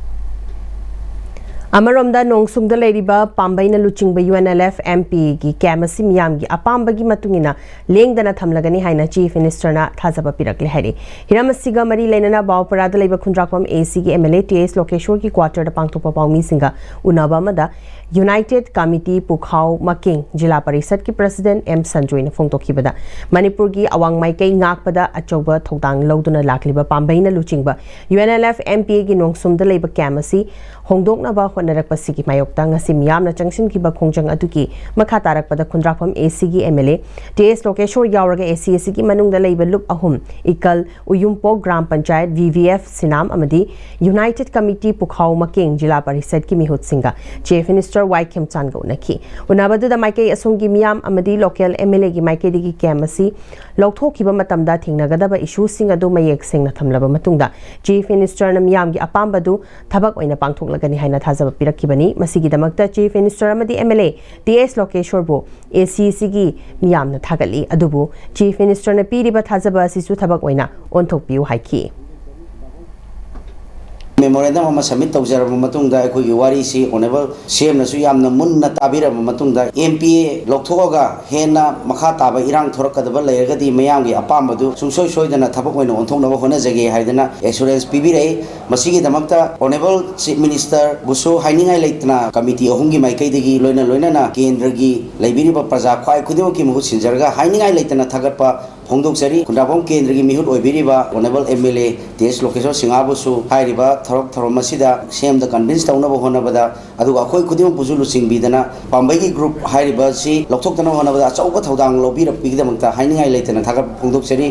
ꯑꯃꯔꯣꯝꯗ ꯅꯣꯡꯁꯨꯡꯗ ꯂꯩꯔꯤꯕ ꯄꯥꯝꯕꯩꯅ ꯂꯨꯆꯤꯡꯕ U N L F M P ꯑꯦꯒꯤ ꯀꯦꯝ ꯑꯁꯤ ꯃꯤꯌꯥꯝꯒꯤ ꯑꯄꯥꯝꯕꯒꯤ ꯃꯇꯨꯡ ꯏꯟꯅ ꯂꯦꯡꯗꯅ ꯊꯝꯂꯒꯅꯤ ꯍꯥꯏꯅ ꯆꯤꯐ ꯃꯤꯅꯤꯁꯇꯔꯅ ꯊꯥꯖꯕ ꯄꯤꯔꯛꯂꯦ ꯍꯥꯏꯔꯤ꯫ ꯍꯤꯔꯝ ꯑꯁꯤꯒ ꯃꯔꯤ ꯂꯩꯅꯅ ꯕꯥꯎꯄꯔꯥꯗ ꯂꯩꯕ ꯈꯨꯟꯗ꯭ꯔꯥꯛꯄꯝ ꯑꯦ ꯁꯤꯒꯤ ꯑꯦꯝ ꯑꯦꯜ ꯑꯦ ꯇꯤ ꯑꯦꯁ ꯂꯣꯀꯦꯁꯣꯔꯒꯤ ꯀ꯭ꯋꯥꯇꯔꯗ ꯄꯥꯡꯊꯣꯛꯄ ꯄꯥꯎꯃꯤꯁꯤꯡꯒ ꯎꯅꯕ ꯑꯃꯗ ꯌꯨꯅꯥꯏꯇꯦꯗ ꯀꯃꯤꯇꯤ ꯄꯨꯈꯥꯎ ꯃꯀꯦꯡ ꯖꯤꯂꯥ ꯄꯔꯤꯁꯠꯀꯤ ꯄ꯭ꯔꯁꯤꯗꯦꯟꯠ ꯑꯦꯝ ꯁꯟꯖꯣꯏꯅ ꯐꯣꯡꯗꯣꯛꯈꯤꯕꯗ, ꯃꯅꯤꯄꯨꯔꯒꯤ ꯑꯋꯥꯡ ꯃꯥꯏꯀꯩ ꯉꯥꯛꯄꯗ ꯑꯆꯧꯕ ꯊꯧꯗꯥꯡ ꯂꯧꯗꯨꯅ ꯂꯥꯛꯂꯤꯕ ꯄꯥꯝꯕꯩꯅ ꯂꯨꯆꯤꯡꯕ U N L F M P ꯑꯦꯒꯤ ꯅꯣꯡꯁꯨꯝꯗ ꯂꯩꯕ ꯀꯦꯝ ꯑꯁꯤ ꯍꯣꯡꯗꯣꯛꯅꯕ ꯍꯣꯠꯅꯔꯛꯄꯁꯤꯒꯤ ꯃꯥꯌꯣꯛꯇ ꯉꯁꯤ ꯃꯤꯌꯥꯝꯅ ꯆꯪꯁꯤꯟꯈꯤꯕ ꯈꯣꯡꯖꯪ ꯑꯗꯨꯒꯤ ꯃꯈꯥ ꯇꯥꯔꯛꯄꯗ ꯈꯨꯟꯗ꯭ꯔꯥꯛꯐꯝ ꯑꯦ ꯁꯤꯒꯤ M L A T S Lokeshor ꯌꯥꯎꯔꯒ ꯑꯦ ꯁꯤ ꯑꯁꯤꯒꯤ ꯃꯅꯨꯡꯗ ꯂꯩꯕ ꯂꯨꯞ ꯑꯍꯨꯝ, ꯏꯀꯜ, ꯎꯌꯨꯝꯄꯣꯛ gram panchayat, V V F Sinam ꯑꯃꯗꯤ ꯌꯨꯅꯥꯏꯇꯦꯗ ꯀꯃꯤꯇꯤ ꯄꯨꯈꯥꯎ ꯃꯀꯦꯡ ꯖꯤꯂꯥ ꯄꯔꯤꯁꯠꯀꯤ ꯃꯤꯍꯨꯠꯁꯤꯡꯒ ꯆꯤꯐ ꯃꯤꯅꯤꯁꯇꯔ ꯋꯥꯏ ꯈꯦꯝꯆꯥꯟꯒ ꯎꯅꯈꯤ꯫ ꯎꯅꯕꯗꯨꯗ ꯃꯥꯏꯀꯩ ꯑꯁꯣꯝꯒꯤ ꯃꯤꯌꯥꯝ ꯑꯃꯗꯤ ꯂꯣꯀꯦꯜ ꯑꯦꯝ ꯑꯦꯜ ꯑꯦꯒꯤ ꯃꯥꯏꯀꯩꯗꯒꯤ ꯀꯦꯝ ꯑꯁꯤ ꯂꯧꯊꯣꯛꯈꯤꯕ ꯃꯇꯝꯗ ꯊꯦꯡꯅꯒꯗꯕ ꯏꯁꯨꯁꯤꯡ ꯑꯗꯨ ꯃꯌꯦꯛ ꯁꯦꯡꯅ ꯊꯝꯂꯕ ꯃꯇꯨꯡꯗ ꯆꯤꯐ ꯃꯤꯅꯤꯁꯇꯔꯅ ꯃꯤꯌꯥꯝꯒꯤ ꯑꯄꯥꯝꯕꯗꯨ ꯊꯕꯛ ꯑꯣꯏꯅ ꯄꯥꯡꯊꯣꯛꯂꯒꯅꯤ ꯍꯥꯏꯅ ꯊꯥꯖꯕ ꯄꯤꯔꯛꯈꯤꯕꯅꯤ꯫ ꯃꯁꯤꯒꯤꯗꯃꯛꯇ ꯆꯤꯐ ꯃꯤꯅꯤꯁꯇꯔ ꯑꯃꯗꯤ M L A T S ꯂꯣꯀꯦꯁꯣꯔꯕꯨ A C ꯑꯁꯤꯒꯤ ꯃꯤꯌꯥꯝꯅ ꯊꯥꯒꯠꯂꯤ꯫ ꯑꯗꯨꯕꯨ ꯆꯤꯐ ꯃꯤꯅꯤꯁꯇꯔꯅ ꯄꯤꯔꯤꯕ ꯊꯥꯖꯕ ꯑꯁꯤꯁꯨ ꯊꯕꯛ ꯑꯣꯏꯅ ꯑꯣꯟꯊꯣꯛꯄꯤꯌꯨ ꯍꯥꯏꯈꯤ꯫ ꯃꯦꯃꯣꯔꯦꯟꯗꯝ ꯑꯃ ꯁꯕꯃꯤꯠ ꯇꯧꯖꯔꯕ ꯃꯇꯨꯡꯗ ꯑꯩꯈꯣꯏꯒꯤ ꯋꯥꯔꯤꯁꯤ ꯑꯣꯅꯦꯕꯜ ꯁꯤ ꯑꯦꯝꯅꯁꯨ ꯌꯥꯝꯅ ꯃꯨꯟꯅ ꯇꯥꯕꯤꯔꯕ ꯃꯇꯨꯡꯗ ꯑꯦꯝ ꯄꯤ ꯑꯦ ꯂꯧꯊꯣꯛꯑꯒ ꯍꯦꯟꯅ ꯃꯈꯥ ꯇꯥꯕ ꯏꯔꯥꯡ ꯊꯣꯔꯛꯀꯗꯕ ꯂꯩꯔꯒꯗꯤ ꯃꯌꯥꯝꯒꯤ ꯑꯄꯥꯝꯕꯗꯨ ꯁꯨꯡꯁꯣꯏ ꯁꯣꯏꯗꯅ ꯊꯕꯛ ꯑꯣꯏꯅ ꯑꯣꯟꯊꯣꯛꯅꯕ ꯍꯣꯠꯅꯖꯒꯦ ꯍꯥꯏꯗꯅ ꯑꯦꯁꯨꯔꯦꯟꯁ ꯄꯤꯕꯤꯔꯛꯏ꯫ ꯃꯁꯤꯒꯤꯗꯃꯛꯇ ꯑꯣꯅꯦꯕꯜ ꯆꯤꯐ ꯃꯤꯅꯤꯁꯇꯔꯕꯨꯁꯨ ꯍꯥꯏꯅꯤꯡꯉꯥꯏ ꯂꯩꯇꯅ ꯀꯃꯤꯇꯤ ꯑꯍꯨꯝꯒꯤ ꯃꯥꯏꯀꯩꯗꯒꯤ ꯂꯣꯏꯅ ꯂꯣꯏꯅꯅ ꯀꯦꯟꯗ꯭ꯔꯒꯤ ꯂꯩꯕꯤꯔꯤꯕ ꯄ꯭ꯔꯖꯥ ꯈ꯭ꯋꯥꯏ ꯈꯨꯗꯤꯡꯃꯛꯀꯤ ꯃꯍꯨꯠ ꯁꯤꯟꯖꯔꯒ ꯍꯥꯏꯅꯤꯡꯉꯥꯏ ꯂꯩꯇꯅ ꯊꯥꯒꯠꯄ ꯐꯣꯡꯗꯣꯛꯆꯔꯤ꯫ ꯈꯨꯟꯗ꯭ꯔꯥꯛꯄꯝ ꯀꯦꯟꯗ꯭ꯔꯒꯤ ꯃꯤꯍꯨꯠ ꯑꯣꯏꯕꯤꯔꯤꯕ honourable M L A T S Lokeshor ꯁꯤꯡꯍꯥꯕꯨꯁꯨ ꯍꯥꯏꯔꯤꯕ ꯊꯕꯛ ꯊꯧꯔꯝ ꯑꯁꯤꯗ ꯁꯤ ꯑꯦꯝꯗ ꯀꯟꯚꯤꯟꯁ ꯇꯧꯅꯕ ꯍꯣꯠꯅꯕꯗ, ꯑꯗꯨꯒ ꯑꯩꯈꯣꯏ ꯈꯨꯗꯤꯡꯃꯛꯄꯨꯁꯨ ꯂꯨꯆꯤꯡꯕꯤꯗꯅ ꯄꯥꯝꯕꯩꯒꯤ ꯒ꯭ꯔꯨꯞ ꯍꯥꯏꯔꯤꯕ ꯑꯁꯤ ꯂꯧꯊꯣꯛꯇꯅꯕ ꯍꯣꯠꯅꯕꯗ ꯑꯆꯧꯕ ꯊꯧꯗꯥꯡ ꯂꯧꯕꯤꯔꯛꯄꯒꯤꯗꯃꯛꯇ ꯍꯥꯏꯅꯤꯡꯉꯥꯏ ꯂꯩꯇꯅ ꯊꯥꯒꯠꯄ ꯐꯣꯡꯗꯣꯛꯆꯔꯤ꯫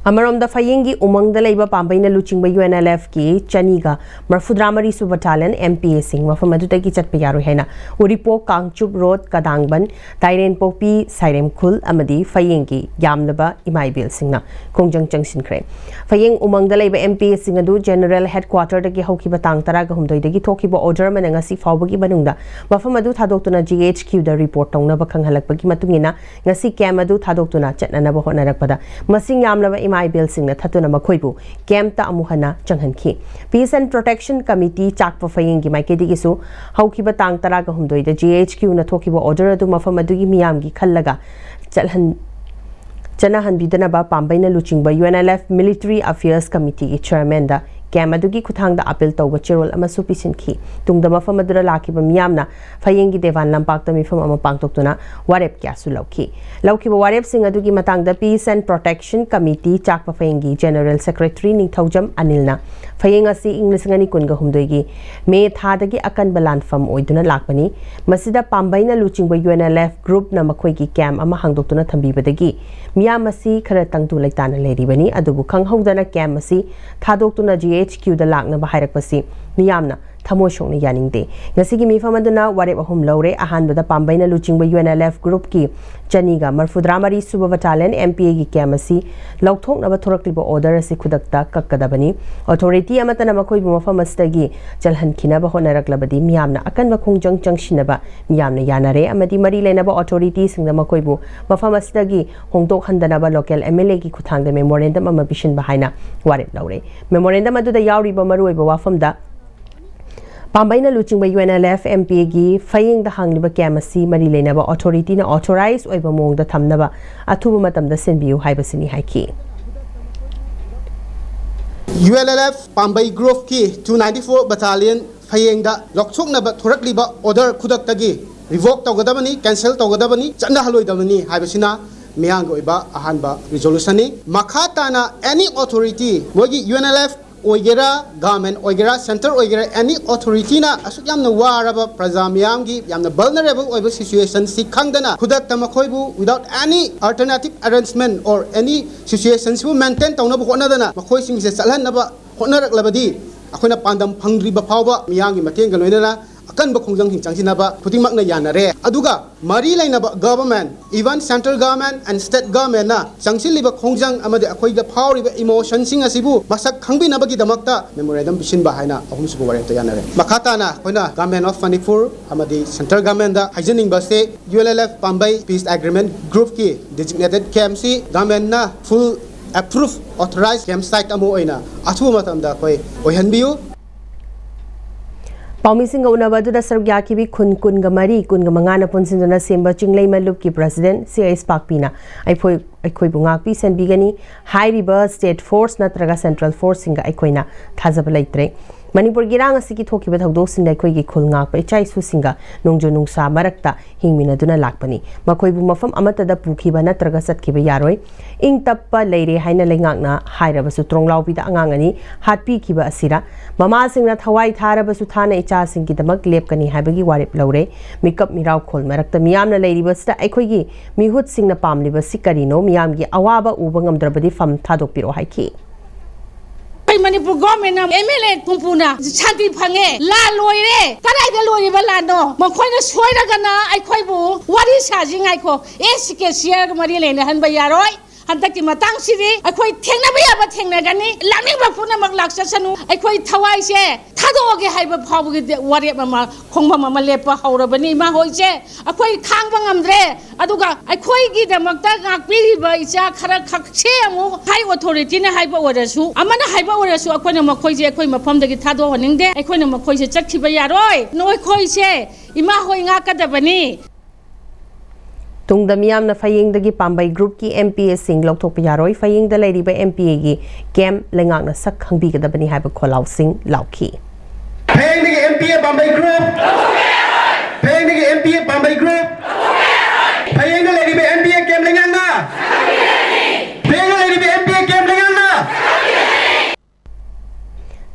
ꯑꯃꯔꯣꯝꯗ, ꯐꯌꯦꯡꯒꯤ ꯎꯃꯪꯗ ꯂꯩꯕ ꯄꯥꯝꯕꯩꯅ ꯂꯨꯆꯤꯡꯕ UNLFꯀꯤ ꯆꯅꯤꯒ ꯃꯔꯐꯨꯇꯔꯥ ꯃꯔꯤ ꯁꯨꯕ ꯕꯇꯥꯂꯤꯌꯟ MPAꯁꯤꯡ ꯃꯐꯝ ꯑꯗꯨꯗꯒꯤ ꯆꯠꯄ ꯌꯥꯔꯣꯏ ꯍꯥꯏꯅ ꯎꯔꯤꯄꯣꯛ, ꯀꯥꯡꯆꯨꯞ ꯔꯣꯗ, ꯀꯗꯥꯡꯕꯟ, ꯇꯥꯏꯔꯦꯟꯄꯣꯛꯄꯤ, ꯁꯥꯏꯔꯦꯝꯈꯨꯜ ꯑꯃꯗꯤ ꯐꯌꯦꯡꯒꯤ ꯌꯥꯝꯂꯕ ꯏꯃꯥ ꯏꯕꯦꯜꯁꯤꯡꯅ ꯈꯣꯡꯖꯪ ꯆꯪꯁꯤꯟꯈ꯭ꯔꯦ꯫ ꯐꯌꯦꯡ ꯎꯃꯪꯗ ꯂꯩꯕ MPAꯁꯤꯡ ꯑꯗꯨ ꯖꯦꯅꯔꯦꯜ ꯍꯦꯗꯀ꯭ꯋꯥꯇꯔꯗꯒꯤ ꯍꯧꯈꯤꯕ ꯇꯥꯡ ꯇꯔꯥꯒ ꯍꯨꯝꯗꯣꯏꯗꯒꯤ ꯊꯣꯛꯈꯤꯕ ꯑꯣꯔꯗꯔ ꯑꯃꯅ ꯉꯁꯤ ꯐꯥꯎꯕꯒꯤ ꯃꯅꯨꯡꯗ ꯃꯐꯝ ꯑꯗꯨ ꯊꯥꯗꯣꯛꯇꯨꯅ GHQꯗ ꯔꯤꯄꯣꯔꯠ ꯇꯧꯅꯕ ꯈꯪꯍꯜꯂꯛꯄꯒꯤ ꯃꯇꯨꯡ ꯏꯟꯅ, ꯉꯁꯤ ꯀꯦꯝ ꯑꯗꯨ ꯊꯥꯗꯣꯛꯇꯨꯅ ꯆꯠꯅꯅꯕ ꯍꯣꯠꯅꯔꯛꯄꯗ ꯃꯁꯤꯡ ꯌꯥꯝꯂꯕ ꯏꯃꯥ ꯏꯕꯦꯜꯁꯤꯡꯅ ꯊꯠꯇꯨꯅ ꯃꯈꯣꯏꯕꯨ ꯀꯦꯝꯇ ꯑꯃꯨꯛ ꯍꯟꯅ ꯆꯪꯍꯟꯈꯤ꯫ Peace and Protection Committee ꯆꯥꯛꯄ ꯐꯌꯦꯡꯒꯤ ꯃꯥꯏꯀꯩꯗꯒꯤꯁꯨ ꯍꯧꯈꯤꯕ ꯇꯥꯡ ꯇꯔꯥꯒ ꯍꯨꯝꯗꯣꯏꯗ GHQꯅ ꯊꯣꯛꯈꯤꯕ ꯑꯣꯔꯗꯔ ꯑꯗꯨ ꯃꯐꯝ ꯑꯗꯨꯒꯤ ꯃꯤꯌꯥꯝꯒꯤ ꯈꯜꯂꯒ ꯆꯠꯍꯟ-, ꯆꯠꯅꯍꯟꯕꯤꯗꯅꯕ ꯄꯥꯝꯕꯩꯅ ꯂꯨꯆꯤꯡꯕ UNLF Military Affairs Committeeꯒꯤ ꯆꯤꯌꯔꯃꯦꯟꯗ ꯀꯦꯝ ꯑꯗꯨꯒꯤ ꯈꯨꯠꯊꯥꯡꯗ ꯑꯄꯤꯜ ꯇꯧꯕ ꯆꯦꯔꯣꯜ ꯑꯃꯁꯨ ꯄꯤꯁꯤꯟꯈꯤ꯫ ꯇꯨꯡꯗ ꯃꯐꯝ ꯑꯗꯨꯗ ꯂꯥꯛꯈꯤꯕ ꯃꯤꯌꯥꯝꯅ ꯐꯌꯦꯡꯒꯤ ꯗꯦꯋꯥꯟ ꯂꯝꯄꯥꯛꯇ ꯃꯤꯐꯝ ꯑꯃ ꯄꯥꯡꯊꯣꯛꯇꯨꯅ ꯋꯥꯔꯦꯞ ꯀꯌꯥꯁꯨ ꯂꯧꯈꯤ꯫ ꯂꯧꯈꯤꯕ ꯋꯥꯔꯦꯞꯁꯤꯡ ꯑꯗꯨꯒꯤ ꯃꯇꯥꯡꯗ Peace and Protection Committee ꯆꯥꯛꯄ ꯐꯌꯦꯡꯒꯤ ꯖꯦꯅꯔꯦꯜ ꯁꯦꯀ꯭ꯔꯦꯇꯔꯤ ꯅꯤꯡꯊꯧꯖꯝ ꯑꯅꯤꯜꯅ, ꯐꯌꯦꯡ ꯑꯁꯤ ꯏꯪ ꯂꯤꯁꯤꯡ ꯑꯅꯤ ꯀꯨꯟꯒ ꯍꯨꯝꯗꯣꯏꯒꯤ ꯃꯦ ꯊꯥꯗꯒꯤ ꯑꯀꯟꯕ ꯂꯥꯟꯐꯝ ꯑꯣꯏꯗꯨꯅ ꯂꯥꯛꯄꯅꯤ꯫ ꯃꯁꯤꯗ ꯄꯥꯝꯕꯩꯅ ꯂꯨꯆꯤꯡꯕ UNLF groupꯅ ꯃꯈꯣꯏꯒꯤ ꯀꯦꯝ ꯑꯃ ꯍꯥꯡꯗꯣꯛꯇꯨꯅ ꯊꯝꯕꯤꯕꯗꯒꯤ ꯃꯤꯌꯥꯝ ꯑꯁꯤ ꯈꯔ ꯇꯪꯗꯨ ꯂꯩꯇꯥꯅ ꯂꯩꯔꯤꯕꯅꯤ꯫ ꯑꯗꯨꯕꯨ ꯈꯪꯍꯧꯗꯅ ꯀꯦꯝ ꯑꯁꯤ ꯊꯥꯗꯣꯛꯇꯨꯅ GHQꯗ ꯂꯥꯛꯅꯕ ꯍꯥꯏꯔꯛꯄꯁꯤ ꯃꯤꯌꯥꯝꯅ ꯊꯃꯣꯏ ꯁꯣꯛꯅ ꯌꯥꯅꯤꯡꯗꯦ꯫ ꯉꯁꯤꯒꯤ ꯃꯤꯐꯝ ꯑꯗꯨꯅ ꯋꯥꯔꯦꯞ ꯑꯍꯨꯝ ꯂꯧꯔꯦ꯫ ꯑꯍꯥꯟꯕꯗ, ꯄꯥꯝꯕꯩꯅ ꯂꯨꯆꯤꯡꯕ UNLF groupꯀꯤ ꯆꯅꯤꯒ ꯃꯔꯐꯨꯇꯔꯥ ꯃꯔꯤ ꯁꯨꯕ ꯕꯇꯥꯂꯤꯌꯟ MPAꯒꯤ ꯀꯦꯝ ꯑꯁꯤ ꯂꯧꯊꯣꯛꯅꯕ ꯊꯣꯔꯛꯂꯤꯕ ꯑꯣꯔꯗꯔ ꯑꯁꯤ ꯈꯨꯗꯛꯇ ꯀꯛꯀꯗꯕꯅꯤ꯫ ꯑꯣꯊꯣꯔꯤꯇꯤ ꯑꯃꯠꯇꯅ ꯃꯈꯣꯏꯕꯨ ꯃꯐꯝ ꯑꯁꯤꯗꯒꯤ ꯆꯜꯍꯟꯈꯤꯅꯕ ꯍꯣꯠꯅꯔꯛꯂꯕꯗꯤ ꯃꯤꯌꯥꯝꯅ ꯑꯀꯟꯕ ꯈꯣꯡꯖꯪ ꯆꯪꯁꯤꯟꯅꯕ ꯃꯤꯌꯥꯝꯅ ꯌꯥꯅꯔꯦ ꯑꯃꯗꯤ ꯃꯔꯤ ꯂꯩꯅꯕ ꯑꯣꯊꯣꯔꯤꯇꯤꯁꯤꯡꯗ ꯃꯈꯣꯏꯕꯨ ꯃꯐꯝ ꯑꯁꯤꯗꯒꯤ ꯍꯣꯡꯗꯣꯛꯍꯟꯗꯅꯕ ꯂꯣꯀꯦꯜ MLAꯒꯤ ꯈꯨꯠꯊꯥꯡꯗ ꯃꯦꯃꯣꯔꯦꯟꯗꯝ ꯑꯃ ꯄꯤꯁꯤꯟꯕ ꯍꯥꯏꯅ ꯋꯥꯔꯦꯞ ꯂꯧꯔꯦ꯫ ꯃꯦꯃꯣꯔꯦꯟꯗꯝ ꯑꯗꯨꯗ ꯌꯥꯎꯔꯤꯕ ꯃꯔꯨꯑꯣꯏꯕ ꯋꯥꯐꯝꯗ ꯄꯥꯝꯕꯩꯅ ꯂꯨꯆꯤꯡꯕ UNLF MPAꯒꯤ ꯐꯌꯦꯡꯗ ꯍꯥꯡꯂꯤꯕ ꯀꯦꯝ ꯑꯁꯤ ꯃꯔꯤ ꯂꯩꯅꯕ ꯑꯣꯊꯣꯔꯤꯇꯤꯅ ꯑꯣꯊꯣꯔꯥꯏꯖ ꯑꯣꯏꯕ ꯃꯑꯣꯡꯗ ꯊꯝꯅꯕ ꯑꯊꯨꯕ ꯃꯇꯝꯗ ꯁꯤꯟꯕꯤꯌꯨ ꯍꯥꯏꯕꯁꯤꯅꯤ ꯍꯥꯏꯈꯤ꯫ UNLF ꯄꯥꯝꯕꯩ groupꯀꯤ two ninety four battalion ꯐꯌꯦꯡꯗ ꯂꯧꯊꯣꯛꯅꯕ ꯊꯣꯔꯛꯂꯤꯕ order ꯈꯨꯗꯛꯇꯒꯤ revoke ꯇꯧꯒꯗꯕꯅꯤ, cancel ꯇꯧꯒꯗꯕꯅꯤ, ꯆꯠꯅꯍꯜꯂꯣꯏꯗꯕꯅꯤ ꯍꯥꯏꯕꯁꯤꯅ ꯃꯤꯌꯥꯝꯒꯤ ꯑꯣꯏꯕ ꯑꯍꯥꯟꯕ resolutionꯅꯤ꯫ ꯃꯈꯥ ꯇꯥꯅ any authority ꯃꯣꯏꯒꯤ UNLF ꯑꯣꯏꯒꯦꯔꯥ, ꯒꯚꯔꯟꯃꯦꯟꯠ ꯑꯣꯏꯒꯦꯔꯥ, ꯁꯦꯟꯇꯔ ꯑꯣꯏꯒꯦꯔꯥ, ꯑꯦꯅꯤ ꯑꯣꯊꯣꯔꯤꯇꯤꯅ ꯑꯁꯨꯛ ꯌꯥꯝꯅ ꯋꯥꯔꯕ ꯄ꯭ꯔꯖꯥ ꯃꯤꯌꯥꯝꯒꯤ ꯌꯥꯝꯅ ꯚꯜꯅꯔꯦꯕꯜ ꯑꯣꯏꯕ ꯁꯤꯆꯨꯋꯦꯁꯟꯁꯤ ꯈꯪꯗꯅ ꯈꯨꯗꯛꯇ ꯃꯈꯣꯏꯕꯨ without any alternative arrangement or any ꯁꯤꯆꯨꯋꯦꯁꯟꯁꯤꯕꯨ ꯃꯦꯟꯇꯦꯟ ꯇꯧꯅꯕ ꯍꯣꯠꯅꯗꯅ ꯃꯈꯣꯏꯁꯤꯡꯁꯦ ꯆꯠꯍꯟꯅꯕ ꯍꯣꯠꯅꯔꯛꯂꯕꯗꯤ ꯑꯩꯈꯣꯏꯅ ꯄꯥꯟꯗꯝ ꯐꯪꯗ꯭ꯔꯤꯕ ꯐꯥꯎꯕ ꯃꯤꯌꯥꯝꯒꯤ ꯃꯇꯦꯡꯒ ꯂꯣꯏꯅꯅ ꯑꯀꯟꯕ ꯈꯣꯡꯖꯪꯁꯤꯡ ꯆꯪꯁꯤꯟꯅꯕ ꯈꯨꯗꯤꯡꯃꯛꯅ ꯌꯥꯅꯔꯦ꯫ ꯑꯗꯨꯒ ꯃꯔꯤ ꯂꯩꯅꯕ government, even central government and state governmentꯅ ꯆꯪꯁꯤꯜꯂꯤꯕ ꯈꯣꯡꯖꯪ ꯑꯃꯗꯤ ꯑꯩꯈꯣꯏꯗ ꯐꯥꯎꯔꯤꯕ ꯏꯃꯣꯁꯟꯁꯤꯡ ꯑꯁꯤꯕꯨ ꯃꯁꯛ ꯈꯪꯕꯤꯅꯕꯒꯤꯗꯃꯛꯇ ꯃꯦꯃꯣꯔꯦꯟꯗꯝ ꯄꯤꯁꯤꯟꯕ ꯍꯥꯏꯅ ꯑꯍꯨꯝꯁꯨꯕ ꯋꯥꯔꯦꯞꯇ ꯌꯥꯅꯔꯦ꯫ ꯃꯈꯥ ꯇꯥꯅ ꯑꯩꯈꯣꯏꯅ Government of Manipur ꯑꯃꯗꯤ Central Governmentꯗ ꯍꯥꯏꯖꯅꯤꯡꯕꯁꯦ, U L L F Pambei Peace Agreement Groupꯀꯤ designated campꯁꯤ ꯒꯚꯔꯟꯃꯦꯟꯠꯅ full approved authorized campsite ꯑꯃ ꯑꯣꯏꯅ ꯑꯊꯨꯕ ꯃꯇꯝꯗ ꯑꯩꯈꯣꯏ ꯑꯣꯏꯍꯟꯕꯤꯌꯨ꯫ ꯄꯥꯎꯃꯤꯁꯤꯡꯒ ꯎꯅꯕ ꯑꯗꯨꯗ ꯁꯔꯨꯛ ꯌꯥꯈꯤꯕꯤ ꯈꯨꯟ ꯀꯨꯟꯒ ꯃꯔꯤ, ꯀꯨꯟꯒ ꯃꯉꯥꯅ ꯄꯨꯟꯁꯤꯟꯗꯨꯅ ꯁꯦꯝꯕ ꯆꯤꯡꯂꯩꯃ ꯂꯨꯞꯀꯤ ꯄ꯭ꯔꯁꯤꯗꯦꯟꯠ ꯁꯤ ꯑꯩꯁ ꯄꯥꯛꯄꯤꯅ ꯑꯩꯈꯣꯏ, ꯑꯩꯈꯣꯏꯕꯨ ꯉꯥꯛꯄꯤ ꯁꯦꯟꯕꯤꯒꯅꯤ꯫ ꯍꯥꯏꯔꯤꯕ ꯁ꯭ꯇꯦꯠ ꯐꯣꯔꯁ ꯅꯠꯇ꯭ꯔꯒ ꯁꯦꯟꯇ꯭ꯔꯦꯜ ꯐꯣꯔꯁꯁꯤꯡꯒ ꯑꯩꯈꯣꯏꯅ ꯊꯥꯖꯕ ꯂꯩꯇ꯭ꯔꯦ꯫ ꯃꯅꯤꯄꯨꯔꯒꯤ ꯏꯔꯥꯡ ꯑꯁꯤꯒꯤ ꯊꯣꯛꯈꯤꯕ ꯊꯧꯗꯣꯛꯁꯤꯡꯗ ꯑꯩꯈꯣꯏꯒꯤ ꯈꯨꯜ ꯉꯥꯛꯄ ꯏꯆꯥ ꯏꯁꯨꯁꯤꯡꯒ ꯅꯣꯡꯖꯨ ꯅꯨꯡꯁꯥ ꯃꯔꯛꯇ ꯍꯤꯡꯃꯤꯟꯅꯗꯨꯅ ꯂꯥꯛꯄꯅꯤ꯫ ꯃꯈꯣꯏꯕꯨ ꯃꯐꯝ ꯑꯃꯠꯇꯗ ꯄꯨꯈꯤꯕ ꯅꯠꯇ꯭ꯔꯒ ꯆꯠꯈꯤꯕ ꯌꯥꯔꯣꯏ꯫ ꯏꯪ ꯇꯞꯄ ꯂꯩꯔꯦ ꯍꯥꯏꯅ ꯂꯩꯉꯥꯛꯅ ꯍꯥꯏꯔꯕꯁꯨ ꯇ꯭ꯔꯣꯡꯂꯥꯎꯕꯤꯗ ꯑꯉꯥꯡ ꯑꯅꯤ ꯍꯥꯠꯄꯤꯈꯤꯕ ꯑꯁꯤꯔ? ꯃꯃꯥꯁꯤꯡꯅ ꯊꯋꯥꯏ ꯊꯥꯔꯕꯁꯨ ꯊꯥꯅ ꯏꯆꯥꯁꯤꯡꯒꯤꯗꯃꯛ ꯂꯦꯞꯀꯅꯤ ꯍꯥꯏꯕꯒꯤ ꯋꯥꯔꯦꯞ ꯂꯧꯔꯦ꯫ ꯃꯤꯀꯞ ꯃꯤꯔꯥꯎꯈꯣꯜ ꯃꯔꯛꯇ ꯃꯤꯌꯥꯝꯅ ꯂꯩꯔꯤꯕꯁꯤꯗ ꯑꯩꯈꯣꯏꯒꯤ ꯃꯤꯍꯨꯠꯁꯤꯡꯅ ꯄꯥꯝꯂꯤꯕꯁꯤ ꯀꯔꯤꯅꯣ? ꯃꯤꯌꯥꯝꯒꯤ ꯑꯋꯥꯕ ꯎꯕ ꯉꯝꯗ꯭ꯔꯕꯗꯤ ꯐꯝ ꯊꯥꯗꯣꯛꯄꯤꯔꯛꯑꯣ ꯍꯥꯏꯈꯤ꯫ ꯑꯩꯈꯣꯏ ꯃꯅꯤꯄꯨꯔ ꯒꯣꯔꯃꯦꯟꯅ ꯑꯦꯝ ꯑꯦꯜ ꯑꯦ ꯍꯨꯝꯐꯨꯅ ꯁꯥꯟꯇꯤ ꯐꯪꯉꯦ꯫ ꯂꯥꯟ ꯂꯣꯏꯔꯦ꯫ ꯀꯗꯥꯏꯗ ꯂꯣꯏꯔꯤꯕ ꯂꯥꯟꯅꯣ? ꯃꯈꯣꯏꯅ ꯁꯣꯏꯔꯒꯅ ꯑꯩꯈꯣꯏꯕꯨ ꯋꯥꯔꯤ ꯁꯥꯁꯤ ꯉꯥꯏꯈꯣ꯫ ꯑꯦꯁ ꯁꯤ ꯀꯦ ꯁꯤꯌꯔꯒ ꯃꯔꯤ ꯂꯩꯅꯍꯟꯕ ꯌꯥꯔꯣꯏ꯫ ꯍꯟꯗꯛꯀꯤ ꯃꯇꯥꯡꯁꯤꯗꯤ ꯑꯩꯈꯣꯏ ꯊꯦꯡꯅꯕ ꯌꯥꯕ ꯊꯦꯡꯅꯒꯅꯤ꯫ ꯂꯥꯛꯅꯤꯡꯕ ꯄꯨꯝꯅꯃꯛ ꯂꯥꯛꯆꯁꯅꯨ꯫ ꯑꯩꯈꯣꯏ ꯊꯋꯥꯏꯁꯦ ꯊꯥꯗꯣꯛꯑꯒꯦ ꯍꯥꯏꯕ ꯐꯥꯎꯕꯒꯤ ꯋꯥꯔꯦꯞ ꯑꯃ, ꯈꯣꯡꯐꯝ ꯑꯃ ꯂꯦꯞꯄ ꯍꯧꯔꯕꯅꯤ꯫ ꯏꯃꯥ ꯍꯣꯏꯁꯦ ꯑꯩꯈꯣꯏ ꯈꯥꯡꯕ ꯉꯝꯗ꯭ꯔꯦ꯫ ꯑꯗꯨꯒ ꯑꯩꯈꯣꯏꯒꯤꯗꯃꯛꯇ ꯉꯥꯛꯄꯤꯔꯤꯕ ꯏꯆꯥ ꯈꯔ ꯈꯛꯁꯦ ꯑꯃꯨꯛ ꯍꯥꯏ ꯑꯣꯊꯣꯔꯤꯇꯤꯅ ꯍꯥꯏꯕ ꯑꯣꯏꯔꯁꯨ, ꯑꯃꯅ ꯍꯥꯏꯕ ꯑꯣꯏꯔꯁꯨ, ꯑꯩꯈꯣꯏꯅ ꯃꯈꯣꯏꯁꯦ ꯑꯩꯈꯣꯏ ꯃꯐꯝꯗꯒꯤ ꯊꯥꯗꯣꯛꯍꯟꯅꯤꯡꯗꯦ꯫ ꯑꯩꯈꯣꯏꯅ ꯃꯈꯣꯏꯁꯦ ꯆꯠꯈꯤꯕ ꯌꯥꯔꯣꯏ꯫ ꯅꯈꯣꯏꯁꯦ ꯏꯃꯥ ꯍꯣꯏ ꯉꯥꯛꯀꯗꯕꯅꯤ꯫ ꯇꯨꯡꯗ ꯃꯤꯌꯥꯝꯅ ꯐꯌꯦꯡꯗꯒꯤ ꯄꯥꯝꯕꯩ ꯒ꯭ꯔꯨꯞꯀꯤ ꯑꯦꯝ ꯄꯤ ꯑꯦꯁꯤꯡ ꯂꯧꯊꯣꯛꯄ ꯌꯥꯔꯣꯏ, ꯐꯌꯦꯡꯗ ꯂꯩꯔꯤꯕ ꯑꯦꯝ ꯄꯤ ꯑꯦꯒꯤ ꯀꯦꯝꯞ ꯂꯩꯉꯥꯛꯅ ꯁꯛ ꯈꯪꯕꯤꯒꯗꯕꯅꯤ ꯍꯥꯏꯕ ꯈꯣꯜꯂꯥꯎꯁꯤꯡ ꯂꯥꯎꯈꯤ꯫ ꯐꯌꯦꯡꯗꯒꯤ ꯑꯦꯝ ꯄꯤ ꯑꯦ ꯄꯥꯝꯕꯩ ꯒ꯭ꯔꯨꯞ, ꯐꯌꯦꯡꯗꯒꯤ ꯑꯦꯝ ꯄꯤ ꯑꯦ ꯄꯥꯝꯕꯩ ꯒ꯭ꯔꯨꯞ, ꯐꯌꯦꯡꯗ ꯂꯩꯔꯤꯕ ꯑꯦꯝ ꯄꯤ ꯑꯦ ꯀꯦꯝꯞ ꯂꯩꯉꯥꯛꯅ, ꯐꯌꯦꯡꯗ ꯂꯩꯔꯤꯕ ꯑꯦꯝ ꯄꯤ ꯑꯦ ꯀꯦꯝꯞ ꯂꯩꯉꯥꯛꯅ꯫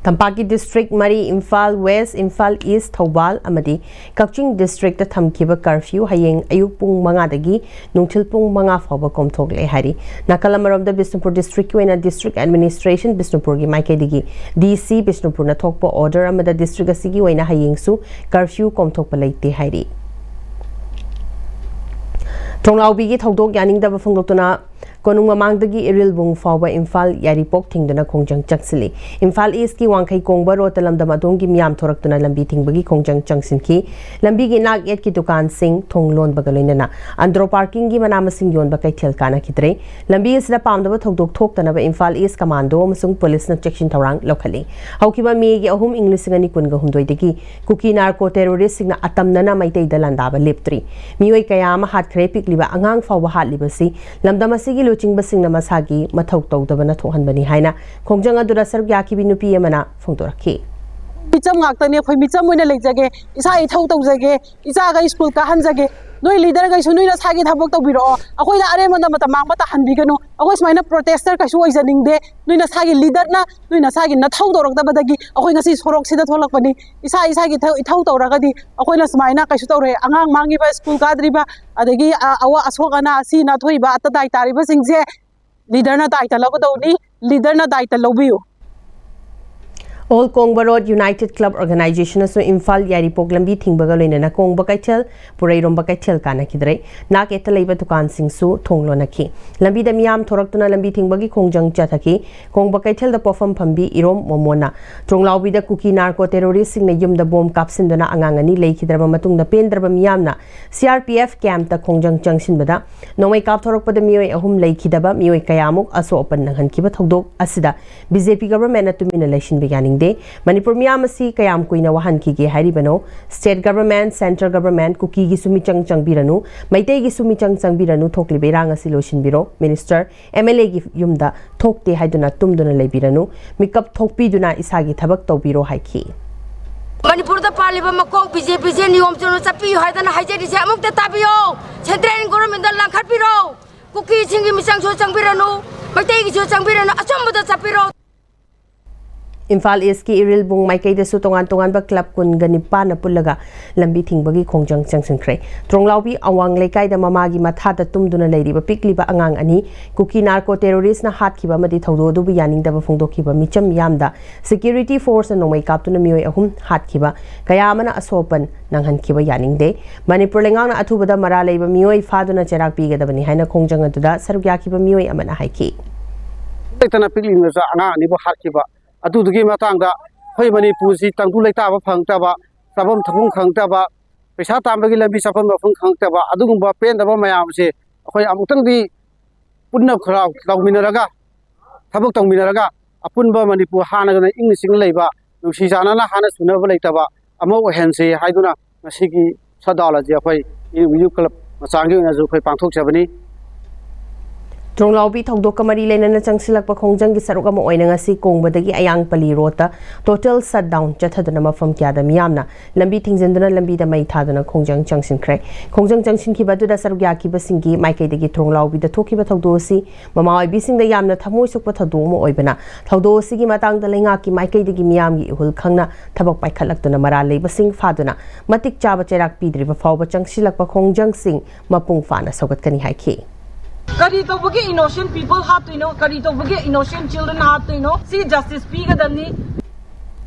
ꯇꯝꯄꯥꯛꯀꯤ ꯗꯤꯁꯇ꯭ꯔꯤꯛ ꯃꯔꯤ, ꯏꯝꯐꯥꯜ ꯋꯦꯁ, ꯏꯝꯐꯥꯜ ꯏꯁ, ꯊꯧꯕꯥꯜ ꯑꯃꯗꯤ ꯀꯛꯆꯤꯡ ꯗꯤꯁꯇ꯭ꯔꯤꯛꯇ ꯊꯝꯈꯤꯕ ꯀꯔꯐ꯭ꯌꯨ ꯍꯌꯦꯡ ꯑꯌꯨꯛ ꯄꯨꯡ ꯃꯉꯥꯗꯒꯤ ꯅꯨꯡꯊꯤꯜ ꯄꯨꯡ ꯃꯉꯥ ꯐꯥꯎꯕ ꯀꯣꯝꯊꯣꯛꯂꯦ ꯍꯥꯏꯔꯤ꯫ ꯅꯥꯀꯜ ꯑꯃꯔꯣꯝꯗ ꯕꯤꯁꯅꯨꯄꯨꯔ ꯗꯤꯁꯇ꯭ꯔꯤꯛꯀꯤ ꯑꯣꯏꯅ ꯗꯤꯁꯇ꯭ꯔꯤꯛ ꯑꯦꯗꯃꯤꯅꯤꯁꯇ꯭ꯔꯦꯁꯟ ꯕꯤꯁꯅꯨꯄꯨꯔꯒꯤ ꯃꯥꯏꯀꯩꯗꯒꯤ ꯗꯤ ꯁꯤ ꯕꯤꯁꯅꯨꯄꯨꯔꯅ ꯊꯣꯛꯄ ꯑꯣꯔꯗꯔ ꯑꯃꯗ ꯗꯤꯁꯇ꯭ꯔꯤꯛ ꯑꯁꯤꯒꯤ ꯑꯣꯏꯅ ꯍꯌꯦꯡꯁꯨ ꯀꯔꯐ꯭ꯌꯨ ꯀꯣꯝꯊꯣꯛꯄ ꯂꯩꯇꯦ ꯍꯥꯏꯔꯤ꯫ ꯊꯣꯡꯂꯥꯎꯕꯤꯒꯤ ꯊꯧꯗꯣꯛ ꯌꯥꯅꯤꯡꯗꯕ ꯐꯣꯡꯗꯣꯛꯇꯨꯅ ꯀꯣꯅꯨꯡ ꯃꯃꯥꯡꯗꯒꯤ ꯏꯔꯤꯜꯕꯨꯡ ꯐꯥꯎꯕ ꯏꯝꯐꯥꯜ ꯌꯥꯏꯔꯤꯄꯣꯛ ꯊꯤꯡꯗꯨꯅ ꯈꯣꯡꯖꯪ ꯆꯪꯁꯤꯜꯂꯤ꯫ ꯏꯝꯐꯥꯜ ꯏꯁꯀꯤ ꯋꯥꯡꯈꯩ ꯀꯣꯡꯕ ꯔꯣꯗꯇ ꯂꯝꯗꯝ ꯑꯗꯣꯝꯒꯤ ꯃꯤꯌꯥꯝ ꯊꯣꯔꯛꯇꯨꯅ ꯂꯝꯕꯤ ꯊꯤꯡꯕꯒꯤ ꯈꯣꯡꯖꯪ ꯆꯪꯁꯤꯟꯈꯤ꯫ ꯂꯝꯕꯤꯒꯤ ꯅꯥꯛ ꯌꯦꯠꯀꯤ ꯗꯨꯀꯥꯟꯁꯤꯡ ꯊꯣꯡ ꯂꯣꯟꯕꯒ ꯂꯣꯏꯅꯅ ꯑꯟꯗ꯭ꯔꯣ ꯄꯥꯔꯀꯤꯡꯒꯤ ꯃꯅꯥ ꯃꯁꯤꯡ ꯌꯣꯟꯕ ꯀꯩꯊꯦꯜ ꯀꯥꯟꯅꯈꯤꯗ꯭ꯔꯦ꯫ ꯂꯝꯕꯤ ꯑꯁꯤꯗ ꯄꯥꯝꯗꯕ ꯊꯧꯗꯣꯛ ꯊꯣꯛꯇꯅꯕ ꯏꯝꯐꯥꯜ ꯏꯁ ꯀꯃꯥꯟꯗꯣ ꯑꯃꯁꯨꯡ ꯄꯨꯂꯤꯁꯅ ꯆꯦꯛꯁꯤꯟ ꯊꯧꯔꯥꯡ ꯂꯧꯈꯠꯂꯤ꯫ ꯍꯧꯈꯤꯕ ꯃꯦꯒꯤ ꯑꯍꯨꯝ, ꯏꯪ ꯂꯤꯁꯤꯡ ꯑꯅꯤ ꯀꯨꯟꯒ ꯍꯨꯝꯗꯣꯏꯗꯒꯤ ꯀꯨꯀꯤ ꯅꯥꯔꯀꯣ ꯇꯦꯔꯣꯔꯤꯁꯁꯤꯡꯅ ꯑꯇꯝꯅꯅ ꯃꯩꯇꯩꯗ ꯂꯥꯟꯗꯥꯕ ꯂꯦꯞꯇ꯭ꯔꯤ꯫ ꯃꯤꯑꯣꯏ ꯀꯌꯥ ꯑꯃ ꯍꯥꯠꯈ꯭ꯔꯦ, ꯄꯤꯛꯂꯤꯕ ꯑꯉꯥꯡ ꯐꯥꯎꯕ ꯍꯥꯠꯂꯤꯕꯁꯤ ꯂꯝꯗꯝ ꯑꯁꯤꯒꯤ ꯂꯨꯆꯤꯡꯕꯁꯤꯡꯅ ꯃꯁꯥꯒꯤ ꯃꯊꯧ ꯇꯧꯗꯕꯅ ꯊꯣꯛꯍꯟꯕꯅꯤ ꯍꯥꯏꯅ ꯈꯣꯡꯖꯪ ꯑꯗꯨꯗ ꯁꯔꯨꯛ ꯌꯥꯈꯤꯕꯤ ꯅꯨꯄꯤ ꯑꯃꯅ ꯐꯣꯡꯗꯣꯔꯛꯈꯤ꯫ ꯃꯤꯆꯝ ꯉꯥꯛꯇꯅꯤ꯫ ꯑꯩꯈꯣꯏ ꯃꯤꯆꯝ ꯑꯣꯏꯅ ꯂꯩꯖꯒꯦ, ꯏꯁꯥ ꯏꯊꯧ ꯇꯧꯖꯒꯦ, ꯏꯆꯥꯈꯩ ꯁ꯭ꯀꯨꯜ ꯀꯥꯍꯟꯖꯒꯦ꯫ ꯅꯣꯏ ꯂꯤꯗꯔꯈꯩꯁꯨ ꯅꯣꯏ ꯅꯁꯥꯒꯤ ꯊꯕꯛ ꯇꯧꯕꯤꯔꯛꯑꯣ, ꯑꯩꯈꯣꯏꯅ ꯑꯔꯦꯝꯕꯗ ꯃꯇꯝ ꯃꯥꯡꯕ ꯇꯥꯍꯟꯕꯤꯒꯅꯨ꯫ ꯑꯩꯈꯣꯏ ꯁꯨꯃꯥꯏꯅ ꯄ꯭ꯔꯣꯇꯦꯁꯇꯔ ꯀꯩꯁꯨ ꯑꯣꯏꯖꯅꯤꯡꯗꯦ꯫ ꯅꯣꯏ ꯅꯁꯥꯒꯤ ꯂꯤꯗꯔꯅ ꯅꯣꯏ ꯅꯁꯥꯒꯤ ꯅꯊꯧ ꯇꯧꯔꯛꯇꯕꯗꯒꯤ ꯑꯩꯈꯣꯏ ꯉꯁꯤ ꯁꯣꯔꯣꯛꯁꯤꯗ ꯊꯣꯛꯂꯛꯄꯅꯤ꯫ ꯏꯁꯥ ꯏꯁꯥꯒꯤ ꯏꯊꯧ ꯏꯊꯧ ꯇꯧꯔꯒꯗꯤ ꯑꯩꯈꯣꯏꯅ ꯁꯨꯃꯥꯏꯅ ꯀꯩꯁꯨ ꯇꯧꯔꯣꯏ꯫ ꯑꯉꯥꯡ ꯃꯥꯡꯉꯤꯕ, ꯁ꯭ꯀꯨꯜ ꯀꯥꯗ꯭ꯔꯤꯕ, ꯑꯗꯒꯤ ꯑ, ꯑꯋꯥ ꯑꯁꯣꯛ ꯑꯅꯥ, ꯑꯁꯤ ꯑꯅꯥ ꯊꯣꯛꯏꯕ, ꯑꯇ ꯇꯥꯏ ꯇꯥꯔꯤꯕꯁꯤꯡꯁꯦ ꯂꯤꯗꯔꯅ ꯗꯥꯏꯇ ꯂꯧꯒꯗꯧꯅꯤ꯫ ꯂꯤꯗꯔꯅ ꯗꯥꯏꯇ ꯂꯧꯕꯤꯌꯨ꯫ All Kongba road united club ꯑꯣꯔꯒꯅꯥꯏꯖꯦꯁꯟꯅꯁꯨ ꯏꯝꯐꯥꯜ ꯌꯥꯏꯔꯤꯄꯣꯛ ꯂꯝꯕꯤ ꯊꯤꯡꯕꯒ ꯂꯣꯏꯅꯅ ꯀꯣꯡꯕ ꯀꯩꯊꯦꯜ, ꯄꯨꯔꯩꯔꯣꯝꯕ ꯀꯩꯊꯦꯜ ꯀꯥꯟꯅꯈꯤꯗ꯭ꯔꯦ꯫ ꯅꯥꯛ ꯌꯦꯠꯇ ꯂꯩꯕ ꯗꯨꯀꯥꯟꯁꯤꯡꯁꯨ ꯊꯣꯡ ꯂꯣꯟꯅꯈꯤ꯫ ꯂꯝꯕꯤꯗ ꯃꯤꯌꯥꯝ ꯊꯣꯔꯛꯇꯨꯅ ꯂꯝꯕꯤ ꯊꯤꯡꯕꯒꯤ ꯈꯣꯡꯖꯪ ꯆꯠꯊꯈꯤ꯫ ꯀꯣꯡꯕ ꯀꯩꯊꯦꯜꯗ ꯄꯣꯠꯐꯝ ꯐꯝꯕꯤ ꯏꯔꯣꯝ ꯃꯣꯃꯣꯟꯅ ꯊꯣꯡꯂꯥꯎꯕꯤꯗ ꯀꯨꯀꯤ ꯅꯥꯔꯀꯣ ꯇꯦꯔꯣꯔꯤꯁꯁꯤꯡꯅ ꯌꯨꯝꯗ ꯕꯣꯝ ꯀꯥꯞꯁꯤꯟꯗꯨꯅ ꯑꯉꯥꯡ ꯑꯅꯤ ꯂꯩꯈꯤꯗ꯭ꯔꯕ ꯃꯇꯨꯡꯗ ꯄꯦꯟꯗ꯭ꯔꯕ ꯃꯤꯌꯥꯝꯅ ꯁꯤ ꯑꯥꯔ ꯄꯤ ꯑꯦꯐ ꯀꯦꯝꯞꯇ ꯈꯣꯡꯖꯪ ꯆꯪꯁꯤꯟꯕꯗ ꯅꯣꯡꯃꯩ ꯀꯥꯞꯊꯣꯔꯛꯄꯗ ꯃꯤꯑꯣꯏ ꯑꯍꯨꯝ ꯂꯩꯈꯤꯗꯕ, ꯃꯤꯑꯣꯏ ꯀꯌꯥꯃꯨꯛ ꯑꯁꯣꯛ ꯑꯄꯟ ꯅꯪꯍꯟꯈꯤꯕ ꯊꯧꯗꯣꯛ ꯑꯁꯤꯗ ꯕꯤ ꯖꯦ ꯄꯤ ꯒꯚꯔꯟꯃꯦꯟꯠꯅ ꯇꯨꯃꯤꯟꯅ ꯂꯩꯁꯤꯟꯕ ꯌꯥꯅꯤꯡꯗꯦ꯫ ꯃꯅꯤꯄꯨꯔ ꯃꯤꯌꯥꯝ ꯑꯁꯤ ꯀꯌꯥꯝ ꯀꯨꯏꯅ ꯋꯥꯍꯟꯈꯤꯒꯦ ꯍꯥꯏꯔꯤꯕꯅꯣ? ꯁ꯭ꯇꯦꯠ ꯒꯚꯔꯟꯃꯦꯟꯠ, ꯁꯦꯟꯇ꯭ꯔꯦꯜ ꯒꯚꯔꯟꯃꯦꯟꯠ, ꯀꯨꯀꯤꯒꯤꯁꯨ ꯃꯤꯆꯪ ꯆꯪꯕꯤꯔꯅꯨ, ꯃꯩꯇꯩꯒꯤꯁꯨ ꯃꯤꯆꯪ ꯆꯪꯕꯤꯔꯅꯨ, ꯊꯣꯛꯂꯤꯕ ꯏꯔꯥꯡ ꯑꯁꯤ ꯂꯣꯏꯁꯤꯟꯕꯤꯔꯣ꯫ ꯃꯤꯅꯤꯁꯇꯔ, ꯑꯦꯝ ꯑꯦꯜ ꯑꯦꯒꯤ ꯌꯨꯝꯗ ꯊꯣꯛꯇꯦ ꯍꯥꯏꯗꯨꯅ ꯇꯨꯝꯗꯨꯅ ꯂꯩꯕꯤꯔꯅꯨ, ꯃꯤꯀꯞ ꯊꯣꯛꯄꯤꯗꯨꯅ ꯏꯁꯥꯒꯤ ꯊꯕꯛ ꯇꯧꯕꯤꯔꯣ ꯍꯥꯏꯈꯤ꯫ ꯃꯅꯤꯄꯨꯔꯗ ꯄꯥꯜꯂꯤꯕ ꯃꯀꯣꯛ ꯕꯤ ꯖꯦ ꯄꯤꯁꯦ ꯅꯤꯌꯣꯝ ꯆꯨꯝꯅ ꯆꯠꯄꯤꯌꯨ ꯍꯥꯏꯗꯅ ꯍꯥꯏꯖꯔꯤꯁꯦ ꯑꯃꯨꯛꯇ ꯇꯥꯕꯤꯌꯣ꯫ ꯁꯦꯟꯇ꯭ꯔꯦꯜ ꯒꯣꯔꯃꯦꯟꯗ ꯂꯪꯈꯠꯄꯤꯔꯣ꯫ ꯀꯨꯀꯤꯁꯤꯡꯒꯤ ꯃꯤꯆꯪꯁꯨ ꯆꯪꯕꯤꯔꯅꯨ, ꯃꯩꯇꯩꯒꯤꯁꯨ ꯆꯪꯕꯤꯔꯅꯨ, ꯑꯆꯨꯝꯕꯗ ꯆꯠꯄꯤꯔꯣ꯫ ꯏꯝꯐꯥꯜ ꯏꯁꯀꯤ ꯏꯔꯤꯜꯕꯨꯡ ꯃꯥꯏꯀꯩꯗꯁꯨ ꯇꯣꯉꯥꯟ ꯇꯣꯉꯥꯟꯕ ꯀ꯭ꯂꯕ ꯀꯨꯟꯒ ꯅꯤꯄꯥꯟꯅ ꯄꯨꯜꯂꯒ ꯂꯝꯕꯤ ꯊꯤꯡꯕꯒꯤ ꯈꯣꯡꯖꯪ ꯆꯪꯁꯤꯟꯈ꯭ꯔꯦ꯫ ꯇ꯭ꯔꯣꯡꯂꯥꯎꯕꯤ ꯑꯋꯥꯡ ꯂꯩꯀꯥꯏꯗ ꯃꯃꯥꯒꯤ ꯃꯊꯥꯗ ꯇꯨꯝꯗꯨꯅ ꯂꯩꯔꯤꯕ ꯄꯤꯛꯂꯤꯕ ꯑꯉꯥꯡ ꯑꯅꯤ ꯀꯨꯀꯤ ꯅꯥꯔꯀꯣ ꯇꯦꯔꯣꯔꯤꯁꯅ ꯍꯥꯠꯈꯤꯕ ꯑꯃꯗꯤ ꯊꯧꯗꯣꯛ ꯑꯗꯨꯕꯨ ꯌꯥꯅꯤꯡꯗꯕ ꯐꯣꯡꯗꯣꯛꯈꯤꯕ ꯃꯤꯆꯝ ꯃꯤꯌꯥꯝꯗ ꯁꯦꯀ꯭ꯌꯨꯔꯤꯇꯤ ꯐꯣꯔꯁꯅ ꯅꯣꯡꯃꯩ ꯀꯥꯞꯇꯨꯅ ꯃꯤꯑꯣꯏ ꯑꯍꯨꯝ ꯍꯥꯠꯈꯤꯕ, ꯀꯌꯥ ꯑꯃꯅ ꯑꯁꯣꯛ ꯑꯄꯟ ꯅꯪꯍꯟꯈꯤꯕ ꯌꯥꯅꯤꯡꯗꯦ꯫ ꯃꯅꯤꯄꯨꯔ ꯂꯩꯉꯥꯛꯅ ꯑꯊꯨꯕꯗ ꯃꯔꯥꯜ ꯂꯩꯕ ꯃꯤꯑꯣꯏ ꯐꯥꯗꯨꯅ ꯆꯩꯔꯥꯛ ꯄꯤꯒꯗꯕꯅꯤ ꯍꯥꯏꯅ ꯈꯣꯡꯖꯪ ꯑꯗꯨꯗ ꯁꯔꯨꯛ ꯌꯥꯈꯤꯕ ꯃꯤꯑꯣꯏ ꯑꯃꯅ ꯍꯥꯏꯈꯤ꯫ ꯂꯩꯇꯅ ꯄꯤꯛꯂꯤꯉꯩꯗ ꯑꯉꯥꯡ ꯑꯅꯤꯕꯨ ꯍꯥꯠꯈꯤꯕ, ꯑꯗꯨꯗꯨꯒꯤ ꯃꯇꯥꯡꯗ ꯑꯩꯈꯣꯏ ꯃꯅꯤꯄꯨꯔꯁꯤ ꯇꯪꯗꯨ ꯂꯩꯇꯥꯕ ꯐꯪꯉꯛꯇꯕ, ꯆꯥꯐꯝ ꯊꯛꯐꯝ ꯈꯪꯉꯛꯇꯕ, ꯄꯩꯁꯥ ꯇꯥꯟꯕꯒꯤ ꯂꯝꯕꯤ ꯆꯠꯐꯝ ꯃꯐꯝ ꯈꯪꯉꯛꯇꯕ, ꯑꯗꯨꯒꯨꯝꯕ ꯄꯦꯟꯗꯕ ꯃꯌꯥꯝꯁꯦ ꯑꯩꯈꯣꯏ ꯑꯃꯨꯛꯇꯪꯗꯤ ꯄꯨꯟꯅ ꯈꯔ ꯇꯧꯃꯤꯟꯅꯔꯒ, ꯊꯕꯛ ꯇꯧꯃꯤꯟꯅꯔꯒ, ꯑꯄꯨꯟꯕ ꯃꯅꯤꯄꯨꯔ ꯍꯥꯟꯅꯒꯅ ꯏꯪꯅ ꯆꯤꯛꯅ ꯂꯩꯕ, ꯅꯨꯡꯁꯤ ꯆꯥꯟꯅꯅ ꯍꯥꯟꯅ ꯁꯨꯅꯕ ꯂꯩꯇꯕ ꯑꯃ ꯑꯣꯏꯍꯟꯁꯤ ꯍꯥꯏꯗꯨꯅ ꯉꯁꯤꯒꯤ ꯁꯠꯗꯥꯎꯟ ꯑꯁꯤ ꯑꯩꯈꯣꯏ ꯌꯨꯠ ꯀ꯭ꯂꯕ ꯃꯆꯥꯒꯤ ꯑꯣꯏꯅꯁꯨ ꯑꯩꯈꯣꯏ ꯄꯥꯡꯊꯣꯛꯆꯕꯅꯤ꯫ ꯇ꯭ꯔꯣꯡꯂꯥꯎꯕꯤ ꯊꯧꯗꯣꯛꯀ ꯃꯔꯤ ꯂꯩꯅꯅ ꯆꯪꯁꯤꯜꯂꯛꯄ ꯈꯣꯡꯖꯪꯒꯤ ꯁꯔꯨꯛ ꯑꯃ ꯑꯣꯏꯅ ꯉꯁꯤ ꯀꯣꯡꯕꯗꯒꯤ ꯑꯌꯥꯡꯄꯜꯂꯤ ꯔꯣꯗꯇ ꯇꯣꯇꯦꯜ ꯁꯠꯗꯥꯎꯟ ꯆꯠꯊꯗꯨꯅ ꯃꯐꯝ ꯀꯌꯥꯗ ꯃꯤꯌꯥꯝꯅ ꯂꯝꯕꯤ ꯊꯤꯡꯖꯤꯟꯗꯨꯅ ꯂꯝꯕꯤꯗ ꯃꯩ ꯊꯥꯗꯨꯅ ꯈꯣꯡꯖꯪ ꯆꯪꯁꯤꯟꯈ꯭ꯔꯦ꯫ ꯈꯣꯡꯖꯪ ꯆꯪꯁꯤꯟꯈꯤꯕ ꯑꯗꯨꯗ ꯁꯔꯨꯛ ꯌꯥꯈꯤꯕꯁꯤꯡꯒꯤ ꯃꯥꯏꯀꯩꯗꯒꯤ ꯇ꯭ꯔꯣꯡꯂꯥꯎꯕꯤꯗ ꯊꯣꯛꯈꯤꯕ ꯊꯧꯗꯣꯛ ꯑꯁꯤ ꯃꯃꯥ ꯑꯣꯏꯕꯤꯁꯤꯡꯗ ꯌꯥꯝꯅ ꯊꯃꯣꯏ ꯁꯣꯛꯄ ꯊꯧꯗꯣꯛ ꯑꯃ ꯑꯣꯏꯕꯅ, ꯊꯧꯗꯣꯛ ꯑꯁꯤꯒꯤ ꯃꯇꯥꯡꯗ ꯂꯩꯉꯥꯛꯀꯤ ꯃꯥꯏꯀꯩꯗꯒꯤ ꯃꯤꯌꯥꯝꯒꯤ ꯏꯍꯨꯜ ꯈꯪꯅ ꯊꯕꯛ ꯄꯥꯏꯈꯠꯂꯛꯇꯨꯅ ꯃꯔꯥꯜ ꯂꯩꯕꯁꯤꯡ ꯐꯥꯗꯨꯅ ꯃꯇꯤꯛ ꯆꯥꯕ ꯆꯩꯔꯥꯛ ꯄꯤꯗ꯭ꯔꯤꯕ ꯐꯥꯎꯕ ꯆꯪꯁꯤꯜꯂꯛꯄ ꯈꯣꯡꯖꯪꯁꯤꯡ ꯃꯄꯨꯡ ꯐꯥꯅ ꯁꯧꯒꯠꯀꯅꯤ ꯍꯥꯏꯈꯤ꯫ ꯀꯔꯤ ꯇꯧꯕꯒꯤ innocent people ꯍꯥꯠꯇꯣꯏꯅꯣ? ꯀꯔꯤ ꯇꯧꯕꯒꯤ innocent children ꯍꯥꯠꯇꯣꯏꯅꯣ? ꯁꯤ justice ꯄꯤꯒꯗꯕꯅꯤ꯫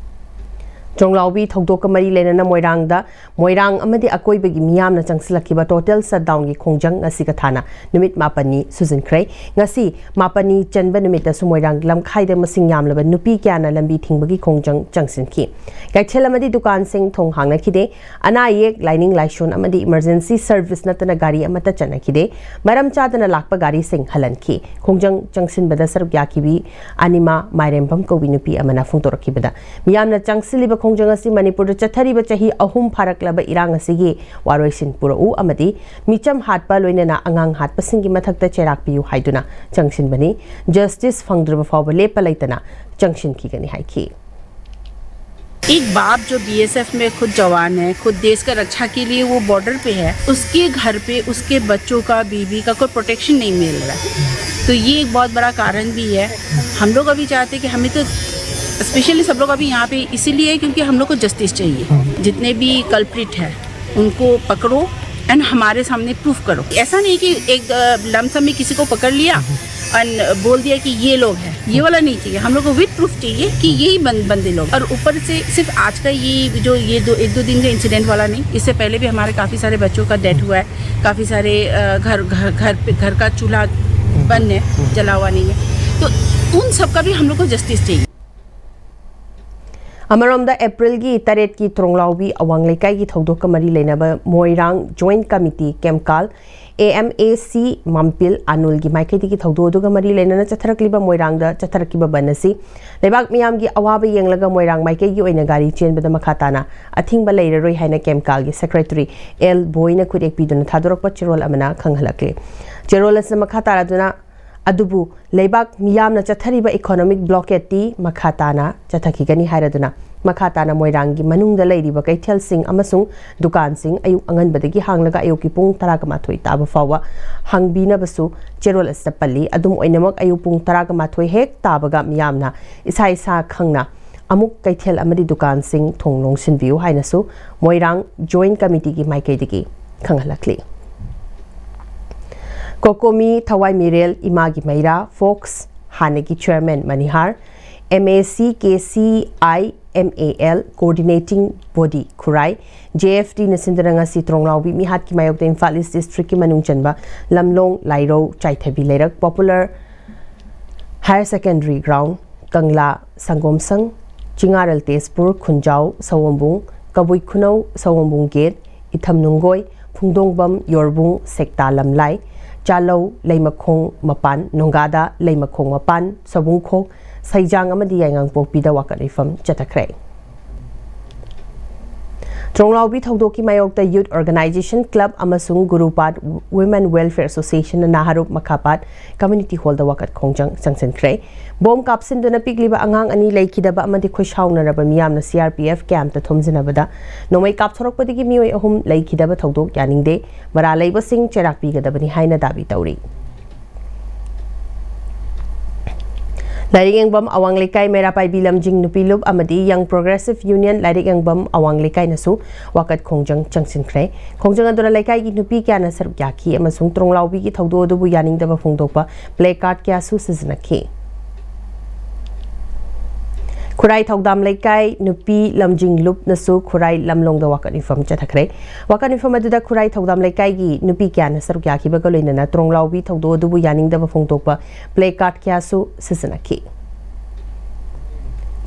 ꯇ꯭ꯔꯣꯡꯂꯥꯎꯕꯤ ꯊꯧꯗꯣꯛꯀ ꯃꯔꯤ ꯂꯩꯅꯅ ꯃꯣꯏꯔꯥꯡꯗ ꯃꯣꯏꯔꯥꯡ ꯑꯃꯗꯤ ꯑꯀꯣꯏꯕꯒꯤ ꯃꯤꯌꯥꯝꯅ ꯆꯪꯁꯤꯜꯂꯛꯈꯤꯕ ꯇꯣꯇꯦꯜ ꯁꯠꯗꯥꯎꯟꯒꯤ ꯈꯣꯡꯖꯪ ꯉꯁꯤꯒ ꯊꯥꯅ ꯅꯨꯃꯤꯠ ꯃꯥꯄꯟꯅꯤ ꯁꯨꯖꯤꯟꯈ꯭ꯔꯦ꯫ ꯉꯁꯤ ꯃꯥꯄꯟꯅꯤ ꯆꯟꯕ ꯅꯨꯃꯤꯠꯇꯁꯨ ꯃꯣꯏꯔꯥꯡ ꯂꯝꯈꯥꯏꯗ ꯃꯁꯤꯡ ꯌꯥꯝꯂꯕ ꯅꯨꯄꯤ ꯀꯌꯥꯅ ꯂꯝꯕꯤ ꯊꯤꯡꯕꯒꯤ ꯈꯣꯡꯖꯪ ꯆꯪꯁꯤꯟꯈꯤ꯫ ꯀꯩꯊꯦꯜ ꯑꯃꯗꯤ ꯗꯨꯀꯥꯟꯁꯤꯡ ꯊꯣꯡ ꯍꯥꯡꯅꯈꯤꯗꯦ꯫ ꯑꯅꯥ ꯑꯌꯦꯛ, ꯂꯥꯏꯅꯤꯡ ꯂꯥꯏꯁꯣꯟ ꯑꯃꯗꯤ emergency service ꯅꯠꯇꯅ ꯒꯥꯔꯤ ꯑꯃꯠꯇ ꯆꯠꯅꯈꯤꯗꯦ꯫ ꯃꯔꯝ ꯆꯥꯗꯅ ꯂꯥꯛꯄ ꯒꯥꯔꯤꯁꯤꯡ ꯍꯜꯍꯟꯈꯤ꯫ ꯈꯣꯡꯖꯪ ꯆꯪꯁꯤꯟꯕꯗ ꯁꯔꯨꯛ ꯌꯥꯈꯤꯕꯤ ꯑꯅꯤꯃꯥ ꯃꯥꯏꯔꯦꯝꯕꯝ ꯀꯧꯕꯤ ꯅꯨꯄꯤ ꯑꯃꯅ ꯐꯣꯡꯗꯣꯔꯛꯈꯤꯕꯗ, ꯃꯤꯌꯥꯝꯅ ꯆꯪꯁꯤꯜꯂꯤꯕ ꯈꯣꯡꯖꯪ ꯑꯁꯤ ꯃꯅꯤꯄꯨꯔꯗ ꯆꯠꯊꯔꯤꯕ ꯆꯍꯤ ꯑꯍꯨꯝ ꯐꯥꯔꯛꯂꯕ ꯏꯔꯥꯡ ꯑꯁꯤꯒꯤ ꯋꯥꯔꯣꯏꯁꯤꯟ ꯄꯨꯔꯛꯎ ꯑꯃꯗꯤ ꯃꯤꯆꯝ ꯍꯥꯠꯄ ꯂꯣꯏꯅꯅ ꯑꯉꯥꯡ ꯍꯥꯠꯄꯁꯤꯡꯒꯤ ꯃꯊꯛꯇ ꯆꯩꯔꯥꯛ ꯄꯤꯌꯨ ꯍꯥꯏꯗꯨꯅ ꯆꯪꯁꯤꯟꯕꯅꯤ꯫ Justice ꯐꯪꯗ꯭ꯔꯕ ꯐꯥꯎꯕ ꯂꯦꯞꯄ ꯂꯩꯇꯅ ꯆꯪꯁꯤꯟꯈꯤꯒꯅꯤ ꯍꯥꯏꯈꯤ꯫ एक बाप जो बीएसएफ में खुद जवान है, खुद देश का रक्षा के लिए वो बॉर्डर पे है, उसके घर पे उसके बच्चों का, बीवी का कोई प्रोटेक्शन नहीं मिल रहा है। तो ये एक बहुत बड़ा कारण भी है। हम लोग अभी चाहते हैं कि हमें तो स्पेशली सब लोग अभी यहाँ पे इसीलिए है क्योंकि हम लोग को जस्टिस चाहिए। जितने भी कल्प्रिट है उनको पकड़ो एंड हमारे सामने प्रूफ करो। ऐसा नहीं कि एक लमसम में किसी को पकड़ लिया एंड बोल दिया कि ये लोग हैं, ये वाला नहीं चाहिए। हम लोग को विद प्रूफ चाहिए कि यही बंद, बंदे लोग। और ऊपर से सिर्फ आज का ये जो ये दो एक दो दिन का इंसिडेंट वाला नहीं, इससे पहले भी हमारे काफ़ी सारे बच्चों का डेथ हुआ है, काफ़ी सारे अ, घर घर घर पे घर का चूल्हा बंद है, जला हुआ नहीं है। तो उन सब का भी हम लोग को जस्टिस चाहिए। ꯑꯃꯔꯣꯝꯗ, ꯑꯦꯄ꯭ꯔꯤꯜꯒꯤ ꯇꯔꯦꯠꯀꯤ ꯇ꯭ꯔꯣꯡꯂꯥꯎꯕꯤ ꯑꯋꯥꯡ ꯂꯩꯀꯥꯏꯒꯤ ꯊꯧꯗꯣꯛꯀ ꯃꯔꯤ ꯂꯩꯅꯕ ꯃꯣꯏꯔꯥꯡ ꯖꯣꯏꯟꯠ ꯀꯃꯤꯇꯤ, ꯀꯦꯝꯀꯥꯜ, ꯑꯦ ꯑꯦꯝ ꯑꯦ ꯁꯤ ꯃꯥꯝꯄꯤꯜ ꯑꯥꯅꯨꯜꯒꯤ ꯃꯥꯏꯀꯩꯗꯒꯤ ꯊꯧꯗꯣꯛ ꯑꯗꯨꯒ ꯃꯔꯤ ꯂꯩꯅꯅ ꯆꯠꯊꯔꯛꯂꯤꯕ ꯃꯣꯏꯔꯥꯡꯗ ꯆꯠꯊꯔꯛꯈꯤꯕ ꯕꯟ ꯑꯁꯤ ꯂꯩꯕꯥꯛ ꯃꯤꯌꯥꯝꯒꯤ ꯑꯋꯥꯕ ꯌꯦꯡꯂꯒ ꯃꯣꯏꯔꯥꯡ ꯃꯥꯏꯀꯩꯒꯤ ꯑꯣꯏꯅ ꯒꯥꯔꯤ ꯆꯦꯟꯕꯗ ꯃꯈꯥ ꯇꯥꯅ ꯑꯊꯤꯡꯕ ꯂꯩꯔꯔꯣꯏ ꯍꯥꯏꯅ ꯀꯦꯝꯀꯥꯜꯒꯤ ꯁꯦꯀ꯭ꯔꯦꯇꯔꯤ ꯑꯦꯜ ꯕꯣꯏꯅ ꯈꯨꯠꯌꯦꯛ ꯄꯤꯗꯨꯅ ꯊꯥꯗꯣꯔꯛꯄ ꯆꯦꯔꯣꯜ ꯑꯃꯅ ꯈꯪꯍꯜꯂꯛꯂꯤ꯫ ꯆꯦꯔꯣꯜ ꯑꯁꯤꯗ ꯃꯈꯥ ꯇꯥꯔꯗꯨꯅ, ꯑꯗꯨꯕꯨ ꯂꯩꯕꯥꯛ ꯃꯤꯌꯥꯝꯅ ꯆꯠꯊꯔꯤꯕ ꯏꯀꯣꯅꯣꯃꯤꯛ ꯕ꯭ꯂꯣꯀꯦꯠꯇꯤ ꯃꯈꯥ ꯇꯥꯅ ꯆꯠꯊꯈꯤꯒꯅꯤ ꯍꯥꯏꯔꯗꯨꯅ, ꯃꯈꯥ ꯇꯥꯅ ꯃꯣꯏꯔꯥꯡꯒꯤ ꯃꯅꯨꯡꯗ ꯂꯩꯔꯤꯕ ꯀꯩꯊꯦꯜꯁꯤꯡ ꯑꯃꯁꯨꯡ ꯗꯨꯀꯥꯟꯁꯤꯡ ꯑꯌꯨꯛ ꯑꯉꯟꯕꯗꯒꯤ ꯍꯥꯡꯂꯒ ꯑꯌꯨꯛꯀꯤ ꯄꯨꯡ ꯇꯔꯥꯒ ꯃꯥꯊꯣꯏ ꯇꯥꯕ ꯐꯥꯎꯕ ꯍꯥꯡꯕꯤꯅꯕꯁꯨ ꯆꯦꯔꯣꯜ ꯑꯁꯤꯗ ꯄꯜꯂꯤ꯫ ꯑꯗꯨꯝ ꯑꯣꯏꯅꯃꯛ, ꯑꯌꯨꯛ ꯄꯨꯡ ꯇꯔꯥꯒ ꯃꯥꯊꯣꯏ ꯍꯦꯛ ꯇꯥꯕꯒ ꯃꯤꯌꯥꯝꯅ ꯏꯁꯥ ꯏꯁꯥ ꯈꯪꯅ ꯑꯃꯨꯛ ꯀꯩꯊꯦꯜ ꯑꯃꯗꯤ ꯗꯨꯀꯥꯟꯁꯤꯡ ꯊꯣꯡ ꯂꯣꯟꯁꯤꯟꯕꯤꯌꯨ ꯍꯥꯏꯅꯁꯨ ꯃꯣꯏꯔꯥꯡ ꯖꯣꯏꯟꯠ ꯀꯃꯤꯇꯤꯒꯤ ꯃꯥꯏꯀꯩꯗꯒꯤ ꯈꯪꯍꯜꯂꯛꯂꯤ꯫ ꯀꯣꯀꯣꯃꯤ ꯊꯋꯥꯏ ꯃꯤꯔꯦꯜ ꯏꯃꯥꯒꯤ ꯃꯩꯔꯥ, ꯐꯣꯛꯁ, ꯍꯥꯟꯅꯒꯤ chairman Manihar, M A C K C I M A L coordinating body Khurai, J F ꯇꯤꯅ ꯁꯤꯟꯗꯨꯅ ꯉꯁꯤ ꯇ꯭ꯔꯣꯡꯂꯥꯎꯕꯤ ꯃꯤꯍꯥꯠꯀꯤ ꯃꯥꯌꯣꯛꯇ ꯏꯝꯐꯥꯜ ꯏꯁ ꯗꯤꯁꯇ꯭ꯔꯤꯛꯀꯤ ꯃꯅꯨꯡ ꯆꯟꯕ ꯂꯝꯂꯣꯡ, ꯂꯥꯏꯔꯧ, ꯆꯥꯏꯊꯕꯤ ꯂꯩꯔꯛ, ꯄꯣꯄꯨꯂꯔ ꯍꯥꯌꯔ ꯁꯦꯀꯦꯟꯗꯔꯤ ꯒ꯭ꯔꯥꯎꯟ, ꯀꯪꯂꯥ, ꯁꯪꯒꯣꯝꯁꯪ, ꯆꯤꯉꯥꯔꯦꯜ ꯇꯦꯖꯄꯨꯔ, ꯈꯨꯟꯖꯥꯎ, ꯁꯑꯣꯝꯕꯨꯡ, ꯀꯕꯨꯏ ꯈꯨꯅꯧ, ꯁꯑꯣꯝꯕꯨꯡ ꯒꯦꯠ, ꯏꯊꯝ ꯅꯨꯡꯒꯣꯏ, ꯐꯨꯡꯗꯣꯡꯕꯝ, ꯌꯣꯔꯕꯨꯡ, ꯁꯦꯛꯇꯥ ꯂꯝꯂꯥꯏ, ꯆꯥꯂꯧ, ꯂꯩꯃꯈꯣꯡ ꯃꯄꯥꯟ, ꯅꯣꯡꯒꯥꯗꯥ, ꯂꯩꯃꯈꯣꯡ ꯃꯄꯥꯟ, ꯁꯑꯣꯕꯨꯡꯈꯣꯛ, ꯁꯩꯖꯥꯡ ꯑꯃꯗꯤ ꯌꯥꯏꯉꯪꯄꯣꯛꯄꯤꯗ ꯋꯥꯀꯠ ꯃꯤꯐꯝ ꯆꯠꯊꯈ꯭ꯔꯦ꯫ ꯇ꯭ꯔꯣꯡꯂꯥꯎꯕꯤ ꯊꯧꯗꯣꯛꯀꯤ ꯃꯥꯌꯣꯛꯇ ꯌꯨꯠ ꯑꯣꯔꯒꯅꯥꯏꯖꯦꯁꯟ, ꯀ꯭ꯂꯕ ꯑꯃꯁꯨꯡ ꯒꯨꯔꯨꯄꯥꯠ ꯋꯨꯃꯦꯟ ꯋꯦꯜꯐꯤꯌꯔ ꯑꯦꯁꯣꯁꯤꯌꯦꯁꯟꯅ ꯅꯥꯍꯥꯔꯨꯞ ꯃꯈꯥꯄꯥꯠ ꯀꯝꯃ꯭ꯌꯨꯅꯤꯇꯤ ꯍꯣꯜꯗ ꯋꯥꯀꯠ ꯈꯣꯡꯖꯪ ꯆꯪꯁꯤꯟꯈ꯭ꯔꯦ꯫ ꯕꯣꯝ ꯀꯥꯞꯁꯤꯟꯗꯨꯅ ꯄꯤꯛꯂꯤꯕ ꯑꯉꯥꯡ ꯑꯅꯤ ꯂꯩꯈꯤꯗꯕ ꯑꯃꯗꯤ ꯈꯣꯏꯁꯥꯎꯅꯔꯕ ꯃꯤꯌꯥꯝꯅ ꯁꯤ ꯑꯥꯔ ꯄꯤ ꯑꯦꯐ ꯀꯦꯝꯞꯇ ꯊꯣꯝꯖꯤꯟꯅꯕꯗ ꯅꯣꯡꯃꯩ ꯀꯥꯞꯊꯣꯔꯛꯄꯗꯒꯤ ꯃꯤꯑꯣꯏ ꯑꯍꯨꯝ ꯂꯩꯈꯤꯗꯕ ꯊꯧꯗꯣꯛ ꯌꯥꯅꯤꯡꯗꯦ꯫ ꯃꯔꯥꯜ ꯂꯩꯕꯁꯤꯡ ꯆꯩꯔꯥꯛ ꯄꯤꯒꯗꯕꯅꯤ ꯍꯥꯏꯅ ꯗꯥꯕꯤ ꯇꯧꯔꯤ꯫ ꯂꯥꯏꯔꯤꯛ ꯌꯦꯡꯐꯝ ꯑꯋꯥꯡ ꯂꯩꯀꯥꯏ ꯃꯩꯔꯥ ꯄꯥꯏꯕꯤ ꯂꯝꯖꯤꯡ ꯅꯨꯄꯤ ꯂꯨꯞ ꯑꯃꯗꯤ Young Progressive Union ꯂꯥꯏꯔꯤꯛ ꯌꯦꯡꯐꯝ ꯑꯋꯥꯡ ꯂꯩꯀꯥꯏꯅꯁꯨ ꯋꯥꯀꯠ ꯈꯣꯡꯖꯪ ꯆꯪꯁꯤꯟꯈ꯭ꯔꯦ꯫ ꯈꯣꯡꯖꯪ ꯑꯗꯨꯗ ꯂꯩꯀꯥꯏꯒꯤ ꯅꯨꯄꯤ ꯀꯌꯥꯅ ꯁꯔꯨꯛ ꯌꯥꯈꯤ ꯑꯃꯁꯨꯡ ꯇ꯭ꯔꯣꯡꯂꯥꯎꯕꯤꯒꯤ ꯊꯧꯗꯣꯛ ꯑꯗꯨꯕꯨ ꯌꯥꯅꯤꯡꯗꯕ ꯐꯣꯡꯗꯣꯛꯄ placard ꯀꯌꯥꯁꯨ ꯁꯤꯖꯤꯟꯅꯈꯤ꯫ ꯈꯨꯔꯥꯏ ꯊꯧꯗꯥꯝ ꯂꯩꯀꯥꯏ ꯅꯨꯄꯤ ꯂꯝꯖꯤꯡ ꯂꯨꯞꯅꯁꯨ ꯈꯨꯔꯥꯏ ꯂꯝꯂꯣꯡꯗ ꯋꯥꯀꯠ ꯃꯤꯐꯝ ꯆꯠꯊꯈ꯭ꯔꯦ꯫ ꯋꯥꯀꯠ ꯃꯤꯐꯝ ꯑꯗꯨꯗ ꯈꯨꯔꯥꯏ ꯊꯧꯗꯥꯝ ꯂꯩꯀꯥꯏꯒꯤ ꯅꯨꯄꯤ ꯀꯌꯥꯅ ꯁꯔꯨꯛ ꯌꯥꯈꯤꯕꯒ ꯂꯣꯏꯅꯅ ꯇ꯭ꯔꯣꯡꯂꯥꯎꯕꯤ ꯊꯧꯗꯣꯛ ꯑꯗꯨꯕꯨ ꯌꯥꯅꯤꯡꯗꯕ ꯐꯣꯡꯗꯣꯛꯄ placard ꯀꯌꯥꯁꯨ ꯁꯤꯖꯤꯟꯅꯈꯤ꯫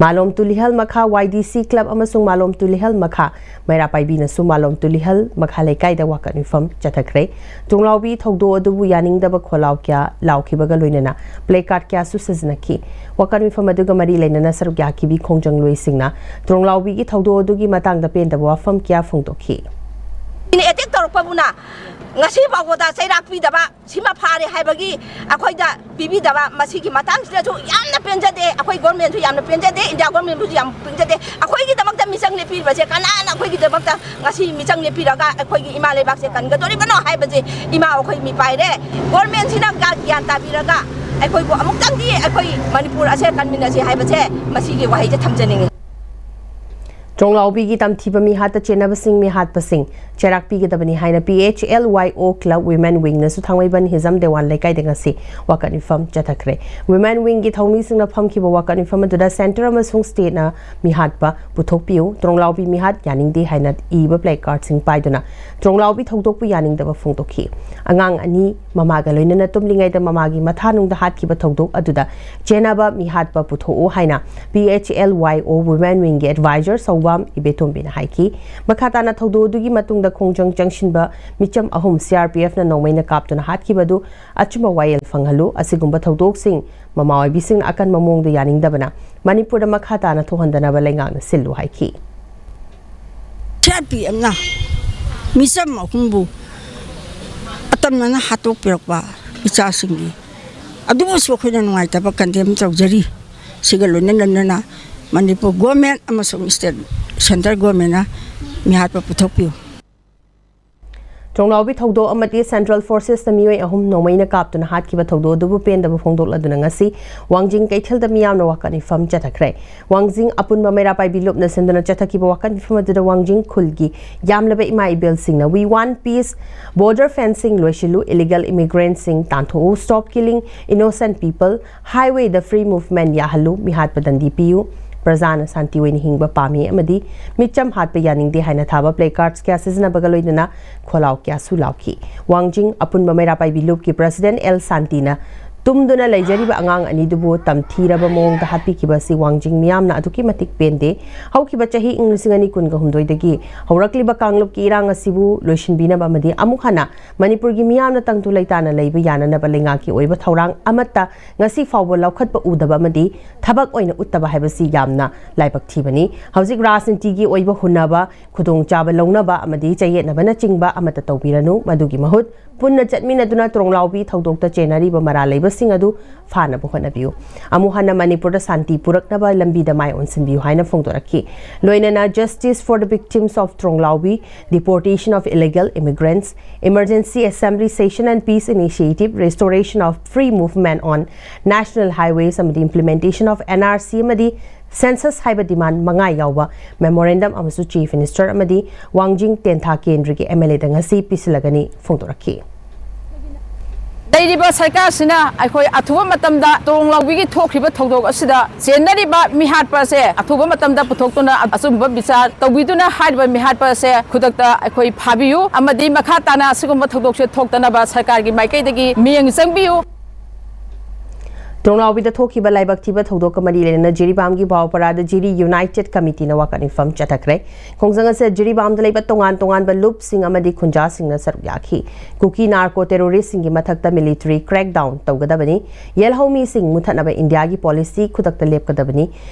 ꯃꯥꯂꯣꯝ ꯇꯨꯂꯤꯍꯜ ꯃꯈꯥ Y D C club ꯑꯃꯁꯨꯡ ꯃꯥꯂꯣꯝ ꯇꯨꯂꯤꯍꯜ ꯃꯈꯥ ꯃꯩꯔꯥ ꯄꯥꯏꯕꯤꯅꯁꯨ ꯃꯥꯂꯣꯝ ꯇꯨꯂꯤꯍꯜ ꯃꯈꯥ ꯂꯩꯀꯥꯏꯗ ꯋꯥꯀꯠ ꯃꯤꯐꯝ ꯆꯠꯊꯈ꯭ꯔꯦ꯫ ꯇ꯭ꯔꯣꯡꯂꯥꯎꯕꯤ ꯊꯧꯗꯣꯛ ꯑꯗꯨꯕꯨ ꯌꯥꯅꯤꯡꯗꯕ ꯈꯣꯜꯂꯥꯎ ꯀꯌꯥ ꯂꯥꯎꯈꯤꯕꯒ ꯂꯣꯏꯅꯅ placard ꯀꯌꯥꯁꯨ ꯁꯤꯖꯤꯟꯅꯈꯤ꯫ ꯋꯥꯀꯠ ꯃꯤꯐꯝ ꯑꯗꯨꯒ ꯃꯔꯤ ꯂꯩꯅꯅ ꯁꯔꯨꯛ ꯌꯥꯈꯤꯕꯤ ꯈꯣꯡꯖꯪꯂꯣꯏꯁꯤꯡꯅ ꯇ꯭ꯔꯣꯡꯂꯥꯎꯕꯤꯒꯤ ꯊꯧꯗꯣꯛ ꯑꯗꯨꯒꯤ ꯃꯇꯥꯡꯗ ꯄꯦꯟꯗꯕ ꯋꯥꯐꯝ ꯀꯌꯥ ꯐꯣꯡꯗꯣꯛꯈꯤ꯫ ꯑꯦꯇꯦꯛ ꯇꯧꯔꯛꯄꯕꯨꯅ ꯉꯁꯤ ꯐꯥꯎꯕꯗ ꯆꯩꯔꯥꯛ ꯄꯤꯗꯕ, ꯁꯤꯃ ꯐꯥꯔꯦ ꯍꯥꯏꯕꯒꯤ ꯑꯩꯈꯣꯏꯗ ꯄꯤꯕꯤꯗꯕ, ꯃꯁꯤꯒꯤ ꯃꯇꯥꯡꯁꯤꯗꯁꯨ ꯌꯥꯝꯅ ꯄꯦꯟꯖꯗꯦ꯫ ꯑꯩꯈꯣꯏ ꯒꯣꯔꯃꯦꯟꯁꯨ ꯌꯥꯝꯅ ꯄꯦꯟꯖꯗꯦ, ꯏꯟꯗꯤꯌꯥ ꯒꯣꯔꯃꯦꯟꯕꯨꯁꯨ ꯌꯥꯝ ꯄꯦꯟꯖꯗꯦ꯫ ꯑꯩꯈꯣꯏꯒꯤꯗꯃꯛꯇ ꯃꯤꯆꯪ ꯂꯦꯞꯄꯤꯕꯁꯦ ꯀꯅꯥꯅ ꯑꯩꯈꯣꯏꯒꯤꯗꯃꯛꯇ ꯉꯁꯤ ꯃꯤꯆꯪ ꯂꯦꯞꯄꯤꯔꯒ ꯑꯩꯈꯣꯏꯒꯤ ꯏꯃꯥ ꯂꯩꯕꯥꯛꯁꯦ ꯀꯟꯒꯗꯣꯔꯤꯕꯅꯣ ꯍꯥꯏꯕꯁꯦ ꯏꯃꯥ ꯑꯩꯈꯣꯏ ꯃꯤꯄꯥꯏꯔꯦ꯫ ꯒꯣꯔꯃꯦꯟꯁꯤꯅ ꯒ꯭ꯌꯥꯟ ꯇꯥꯕꯤꯔꯒ ꯑꯩꯈꯣꯏꯕꯨ ꯑꯃꯨꯛꯇꯪꯗꯤ ꯑꯩꯈꯣꯏ ꯃꯅꯤꯄꯨꯔ ꯑꯁꯦ ꯀꯟꯃꯤꯟꯅꯁꯤ ꯍꯥꯏꯕꯁꯦ ꯃꯁꯤꯒꯤ ꯋꯥꯍꯩꯁꯦ ꯊꯝꯖꯅꯤꯡꯉꯤ꯫ ꯇ꯭ꯔꯣꯡꯂꯥꯎꯕꯤꯒꯤ ꯇꯝꯊꯤꯕ ꯃꯤꯍꯥꯠꯇ ꯆꯦꯟꯅꯕꯁꯤꯡ ꯃꯤꯍꯥꯠꯄꯁꯤꯡ ꯆꯩꯔꯥꯛ ꯄꯤꯒꯗꯕꯅꯤ ꯍꯥꯏꯅ P H L Y O club Women wingꯅꯁꯨ ꯊꯥꯡꯃꯩꯕꯟ ꯍꯤꯖꯝ ꯗꯦꯋꯥꯟ ꯂꯩꯀꯥꯏꯗ ꯉꯁꯤ ꯋꯥꯀꯠ ꯃꯤꯐꯝ ꯆꯠꯊꯈ꯭ꯔꯦ꯫ Women wingꯒꯤ ꯊꯧꯃꯤꯁꯤꯡꯅ ꯐꯝꯈꯤꯕ ꯋꯥꯀꯠ ꯃꯤꯐꯝ ꯑꯗꯨꯗ centre ꯑꯃꯁꯨꯡ stateꯅ ꯃꯤꯍꯥꯠꯄ ꯄꯨꯊꯣꯛꯄꯤꯌꯨ, ꯇ꯭ꯔꯣꯡꯂꯥꯎꯕꯤ ꯃꯤꯍꯥꯠ ꯌꯥꯅꯤꯡꯗꯦ ꯍꯥꯏꯅ ꯏꯕ placardꯁꯤꯡ ꯄꯥꯏꯗꯨꯅ ꯇ꯭ꯔꯣꯡꯂꯥꯎꯕꯤ ꯊꯧꯗꯣꯛꯄꯨ ꯌꯥꯅꯤꯡꯗꯕ ꯐꯣꯡꯗꯣꯛꯈꯤ꯫ ꯑꯉꯥꯡ ꯑꯅꯤ ꯃꯃꯥꯒ ꯂꯣꯏꯅꯅ ꯇꯨꯝꯂꯤꯉꯩꯗ ꯃꯃꯥꯒꯤ ꯃꯊꯥꯅꯨꯡꯗ ꯍꯥꯠꯈꯤꯕ ꯊꯧꯗꯣꯛ ꯑꯗꯨꯗ ꯆꯦꯟꯅꯕ ꯃꯤꯍꯥꯠꯄ ꯄꯨꯊꯣꯛꯎ ꯍꯥꯏꯅ P H L Y O Women wingꯒꯤ advisor ꯁꯧꯕꯥꯝ ꯏꯕꯦꯇꯣꯝꯕꯤꯅ ꯍꯥꯏꯈꯤ꯫ ꯃꯈꯥ ꯇꯥꯅ ꯊꯧꯗꯣꯛ ꯑꯗꯨꯒꯤ ꯃꯇꯨꯡꯗ ꯈꯣꯡꯖꯪ ꯆꯪꯁꯤꯟꯕ ꯃꯤꯆꯝ ꯑꯍꯨꯝ C R P Fꯅ ꯅꯣꯡꯃꯩꯅ ꯀꯥꯞꯇꯨꯅ ꯍꯥꯠꯈꯤꯕ ꯑꯗꯨ ꯑꯆꯨꯝꯕ ꯋꯥꯌꯦꯜ ꯐꯪꯍꯜꯂꯨ꯫ ꯑꯁꯤꯒꯨꯝꯕ ꯊꯧꯗꯣꯛꯁꯤꯡ ꯃꯃꯥ ꯑꯣꯏꯕꯤꯁꯤꯡꯅ ꯑꯀꯟꯕ ꯃꯑꯣꯡꯗ ꯌꯥꯅꯤꯡꯗꯕꯅ ꯃꯅꯤꯄꯨꯔꯗ ꯃꯈꯥ ꯇꯥꯅ ꯊꯣꯛꯍꯟꯗꯅꯕ ꯂꯩꯉꯥꯛꯅ ꯁꯤꯜꯂꯨ ꯍꯥꯏꯈꯤ꯫ C R P Fꯅ ꯃꯤꯆꯝ ꯑꯍꯨꯝꯕꯨ ꯑꯇꯝꯅꯅ ꯍꯥꯠꯇꯣꯛꯄꯤꯔꯛꯄ ꯏꯆꯥꯁꯤꯡꯒꯤ ꯑꯗꯨꯕꯨꯁꯨ ꯑꯩꯈꯣꯏꯅ ꯅꯨꯡꯉꯥꯏꯇꯕ condemn ꯇꯧꯖꯔꯤ꯫ ꯁꯤꯒ ꯂꯣꯏꯅ ꯂꯣꯏꯅꯅ ꯃꯅꯤꯄꯨꯔ ꯒꯣꯔꯃꯦꯟ ꯑꯃꯁꯨꯡ ꯁ꯭ꯇꯦꯠ ꯁꯦꯟꯇ꯭ꯔꯦꯜ ꯒꯣꯔꯃꯦꯟꯅ ꯃꯤꯍꯥꯠꯄ ꯄꯨꯊꯣꯛꯄꯤꯌꯨ꯫ ꯇꯣꯡꯂꯥꯎꯕꯤ ꯊꯧꯗꯣꯛ ꯑꯃꯗꯤ Central Forces ꯅ ꯃꯤꯑꯣꯏ ꯑꯍꯨꯝ ꯅꯣꯡꯃꯩꯅ ꯀꯥꯞꯇꯨꯅ ꯍꯥꯠꯈꯤꯕ ꯊꯧꯗꯣꯛ ꯑꯗꯨꯕꯨ ꯄꯦꯟꯗꯕ ꯐꯣꯡꯗꯣꯛꯂꯗꯨꯅ ꯉꯁꯤ ꯋꯥꯡꯖꯤꯡ ꯀꯩꯊꯦꯜꯗ ꯃꯤꯌꯥꯝꯅ ꯋꯥꯀꯠ ꯃꯤꯐꯝ ꯆꯠꯊꯈ꯭ꯔꯦ꯫ ꯋꯥꯡꯖꯤꯡ ꯑꯄꯨꯟꯕ ꯃꯩꯔꯥ ꯄꯥꯏꯕꯤ ꯂꯨꯞꯅ ꯁꯤꯟꯗꯨꯅ ꯆꯠꯊꯈꯤꯕ ꯋꯥꯀꯠ ꯃꯤꯐꯝ ꯑꯗꯨꯗ ꯋꯥꯡꯖꯤꯡ ꯈꯨꯜꯒꯤ ꯌꯥꯝꯂꯕ ꯏꯃꯥ ꯏꯕꯦꯜꯁꯤꯡꯅ "We want peace, border fencing ꯂꯣꯏꯁꯤꯜꯂꯨ, illegal immigrant ꯁꯤꯡ ꯇꯥꯟꯊꯣꯛꯎ, stop killing innocent people, highway the free movement ꯌꯥꯍꯜꯂꯨ, ꯃꯤꯍꯥꯠꯄ ꯗꯟꯗꯤ ꯄꯤꯌꯨ, ꯄ꯭ꯔꯖꯥꯅ ꯁꯥꯟꯇꯤ ꯑꯣꯏꯅ ꯍꯤꯡꯕ ꯄꯥꯝꯃꯤ ꯑꯃꯗꯤ ꯃꯤꯆꯝ ꯍꯥꯠꯄ ꯌꯥꯅꯤꯡꯗꯦ" ꯍꯥꯏꯅ ꯊꯥꯕ placard ꯀꯌꯥ ꯁꯤꯖꯤꯟꯅꯕꯒ ꯂꯣꯏꯅꯅ ꯈꯣꯜꯂꯥꯎ ꯀꯌꯥꯁꯨ ꯂꯥꯎꯈꯤ꯫ ꯋꯥꯡꯖꯤꯡ ꯑꯄꯨꯟꯕ ꯃꯩꯔꯥ ꯄꯥꯏꯕꯤ ꯂꯨꯞꯀꯤ President ꯑꯦꯜ ꯁꯥꯟꯇꯤꯅ ꯇꯨꯝꯗꯨꯅ ꯂꯩꯖꯔꯤꯕ ꯑꯉꯥꯡ ꯑꯅꯤꯗꯨꯕꯨ ꯇꯝꯊꯤꯔꯕ ꯃꯑꯣꯡꯗ ꯍꯥꯠꯄꯤꯈꯤꯕ ꯑꯁꯤ ꯋꯥꯡꯖꯤꯡ ꯃꯤꯌꯥꯝꯅ ꯑꯗꯨꯛꯀꯤ ꯃꯇꯤꯛ ꯄꯦꯟꯗꯦ꯫ ꯍꯧꯈꯤꯕ ꯆꯍꯤ ꯏꯪ ꯂꯤꯁꯤꯡ ꯑꯅꯤ ꯀꯨꯟꯒ ꯍꯨꯝꯗꯣꯏꯗꯒꯤ ꯍꯧꯔꯛꯂꯤꯕ ꯀꯥꯡꯂꯨꯞꯀꯤ ꯏꯔꯥꯡ ꯑꯁꯤꯕꯨ ꯂꯣꯏꯁꯤꯟꯕꯤꯅꯕ ꯑꯃꯗꯤ ꯑꯃꯨꯛ ꯍꯟꯅ ꯃꯅꯤꯄꯨꯔꯒꯤ ꯃꯤꯌꯥꯝꯅ ꯇꯪꯗꯨ ꯂꯩꯇꯥꯅ ꯂꯩꯕ ꯌꯥꯅꯅꯕ ꯂꯩꯉꯥꯛꯀꯤ ꯑꯣꯏꯕ ꯊꯧꯔꯥꯡ ꯑꯃꯠꯇ ꯉꯁꯤ ꯐꯥꯎꯕ ꯂꯧꯈꯠꯄ ꯎꯗꯕ ꯑꯃꯗꯤ ꯊꯕꯛ ꯑꯣꯏꯅ ꯎꯠꯇꯕ ꯍꯥꯏꯕꯁꯤ ꯌꯥꯝꯅ ꯂꯥꯏꯕꯛ ꯊꯤꯕꯅꯤ꯫ ꯍꯧꯖꯤꯛ ꯔꯥꯖꯅꯤꯇꯤꯒꯤ ꯑꯣꯏꯕ ꯍꯨꯟꯅꯕ, ꯈꯨꯗꯣꯡꯆꯥꯕ ꯂꯧꯅꯕ ꯑꯃꯗꯤ ꯆꯌꯦꯠꯅꯕꯅꯆꯤꯡꯕ ꯑꯃꯠꯇ ꯇꯧꯕꯤꯔꯅꯨ꯫ ꯃꯗꯨꯒꯤ ꯃꯍꯨꯠ ꯄꯨꯟꯅ ꯆꯠꯃꯤꯟꯅꯗꯨꯅ ꯇ꯭ꯔꯣꯡꯂꯥꯎꯕꯤ ꯊꯧꯗꯣꯛꯇ ꯆꯦꯟꯅꯔꯤꯕ ꯃꯔꯥꯜ ꯂꯩꯕꯁꯤꯡ ꯑꯗꯨ ꯐꯥꯅꯕ ꯍꯣꯠꯅꯕꯤꯌꯨ꯫ ꯑꯃꯨꯛ ꯍꯟꯅ ꯃꯅꯤꯄꯨꯔꯗ ꯁꯥꯟꯇꯤ ꯄꯨꯔꯛꯅꯕ ꯂꯝꯕꯤꯗ ꯃꯥꯏ ꯑꯣꯟꯁꯤꯟꯕꯤꯌꯨ ꯍꯥꯏꯅ ꯐꯣꯡꯗꯣꯔꯛꯈꯤ꯫ ꯂꯣꯏꯅꯅ "Justice for the victims of Tronglaubi, deportation of illegal immigrants, emergency assembly session and peace initiative, restoration of free movement on national highways ꯑꯃꯗꯤ implementation of N R C ꯑꯃꯗꯤ Census" ꯍꯥꯏꯕ demand ꯃꯉꯥ ꯌꯥꯎꯕ memorandum ꯑꯃꯁꯨ Chief Minister ꯑꯃꯗꯤ ꯋꯥꯡꯖꯤꯡ ꯇꯦꯟꯊꯥ ꯀꯦꯟꯗ꯭ꯔꯒꯤ M L A ꯗ ꯉꯁꯤ ꯄꯤꯁꯤꯜꯂꯒꯅꯤ ꯐꯣꯡꯗꯣꯔꯛꯈꯤ꯫ ꯂꯩꯔꯤꯕ ꯁꯔꯀꯥꯔꯁꯤꯅ ꯑꯩꯈꯣꯏ ꯑꯊꯨꯕ ꯃꯇꯝꯗ ꯇ꯭ꯔꯣꯡꯂꯥꯎꯕꯤꯒꯤ ꯊꯣꯛꯈ꯭ꯔꯤꯕ ꯊꯧꯗꯣꯛ ꯑꯁꯤꯗ ꯆꯦꯟꯅꯔꯤꯕ ꯃꯤꯍꯥꯠꯄ ꯑꯁꯦ ꯑꯊꯨꯕ ꯃꯇꯝꯗ ꯄꯨꯊꯣꯛꯇꯨꯅ ꯑꯆꯨꯝꯕ ꯕꯤꯆꯥꯔ ꯇꯧꯕꯤꯗꯨꯅ ꯍꯥꯏꯔꯤꯕ ꯃꯤꯍꯥꯠꯄ ꯑꯁꯦ ꯈꯨꯗꯛꯇ ꯑꯩꯈꯣꯏ ꯐꯥꯕꯤꯌꯨ ꯑꯃꯗꯤ ꯃꯈꯥ ꯇꯥꯅ ꯑꯁꯤꯒꯨꯝꯕ ꯊꯧꯗꯣꯛꯁꯦ ꯊꯣꯛꯇꯅꯕ ꯁꯔꯀꯥꯔꯒꯤ ꯃꯥꯏꯀꯩꯗꯒꯤ ꯃꯤꯠꯌꯦꯡ ꯆꯪꯕꯤꯌꯨ꯫ ꯇ꯭ꯔꯣꯡꯂꯥꯎꯕꯤꯗ ꯊꯣꯛꯈꯤꯕ ꯂꯥꯏꯕꯛ ꯊꯤꯕ ꯊꯧꯗꯣꯛꯀ ꯃꯔꯤ ꯂꯩꯅꯅ ꯖꯤꯔꯤꯕꯥꯝꯒꯤ ꯕꯥꯎꯄꯔꯥꯗ ꯖꯤꯔꯤ United Committee ꯅ ꯋꯥꯀꯠ ꯃꯤꯐꯝ ꯆꯠꯊꯈ꯭ꯔꯦ꯫ ꯈꯣꯡꯖꯪ ꯑꯁꯤꯗ ꯖꯤꯔꯤꯕꯥꯝꯗ ꯂꯩꯕ ꯇꯣꯉꯥꯟ ꯇꯣꯉꯥꯟꯕ ꯂꯨꯞꯁꯤꯡ ꯑꯃꯗꯤ ꯈꯨꯟꯖꯥꯁꯤꯡꯅ ꯁꯔꯨꯛ ꯌꯥꯈꯤ꯫ ꯀꯨꯀꯤ narco terrorist ꯁꯤꯡꯒꯤ ꯃꯊꯛꯇ military crackdown ꯇꯧꯒꯗꯕꯅꯤ꯫ ꯌꯦꯜꯍꯧꯃꯤꯁꯤꯡ ꯃꯨꯊꯠꯅꯕ ꯏꯟꯗꯤꯌꯥꯒꯤ policy ꯈꯨꯗꯛꯇ ꯂꯦꯞꯀꯗꯕꯅꯤ꯫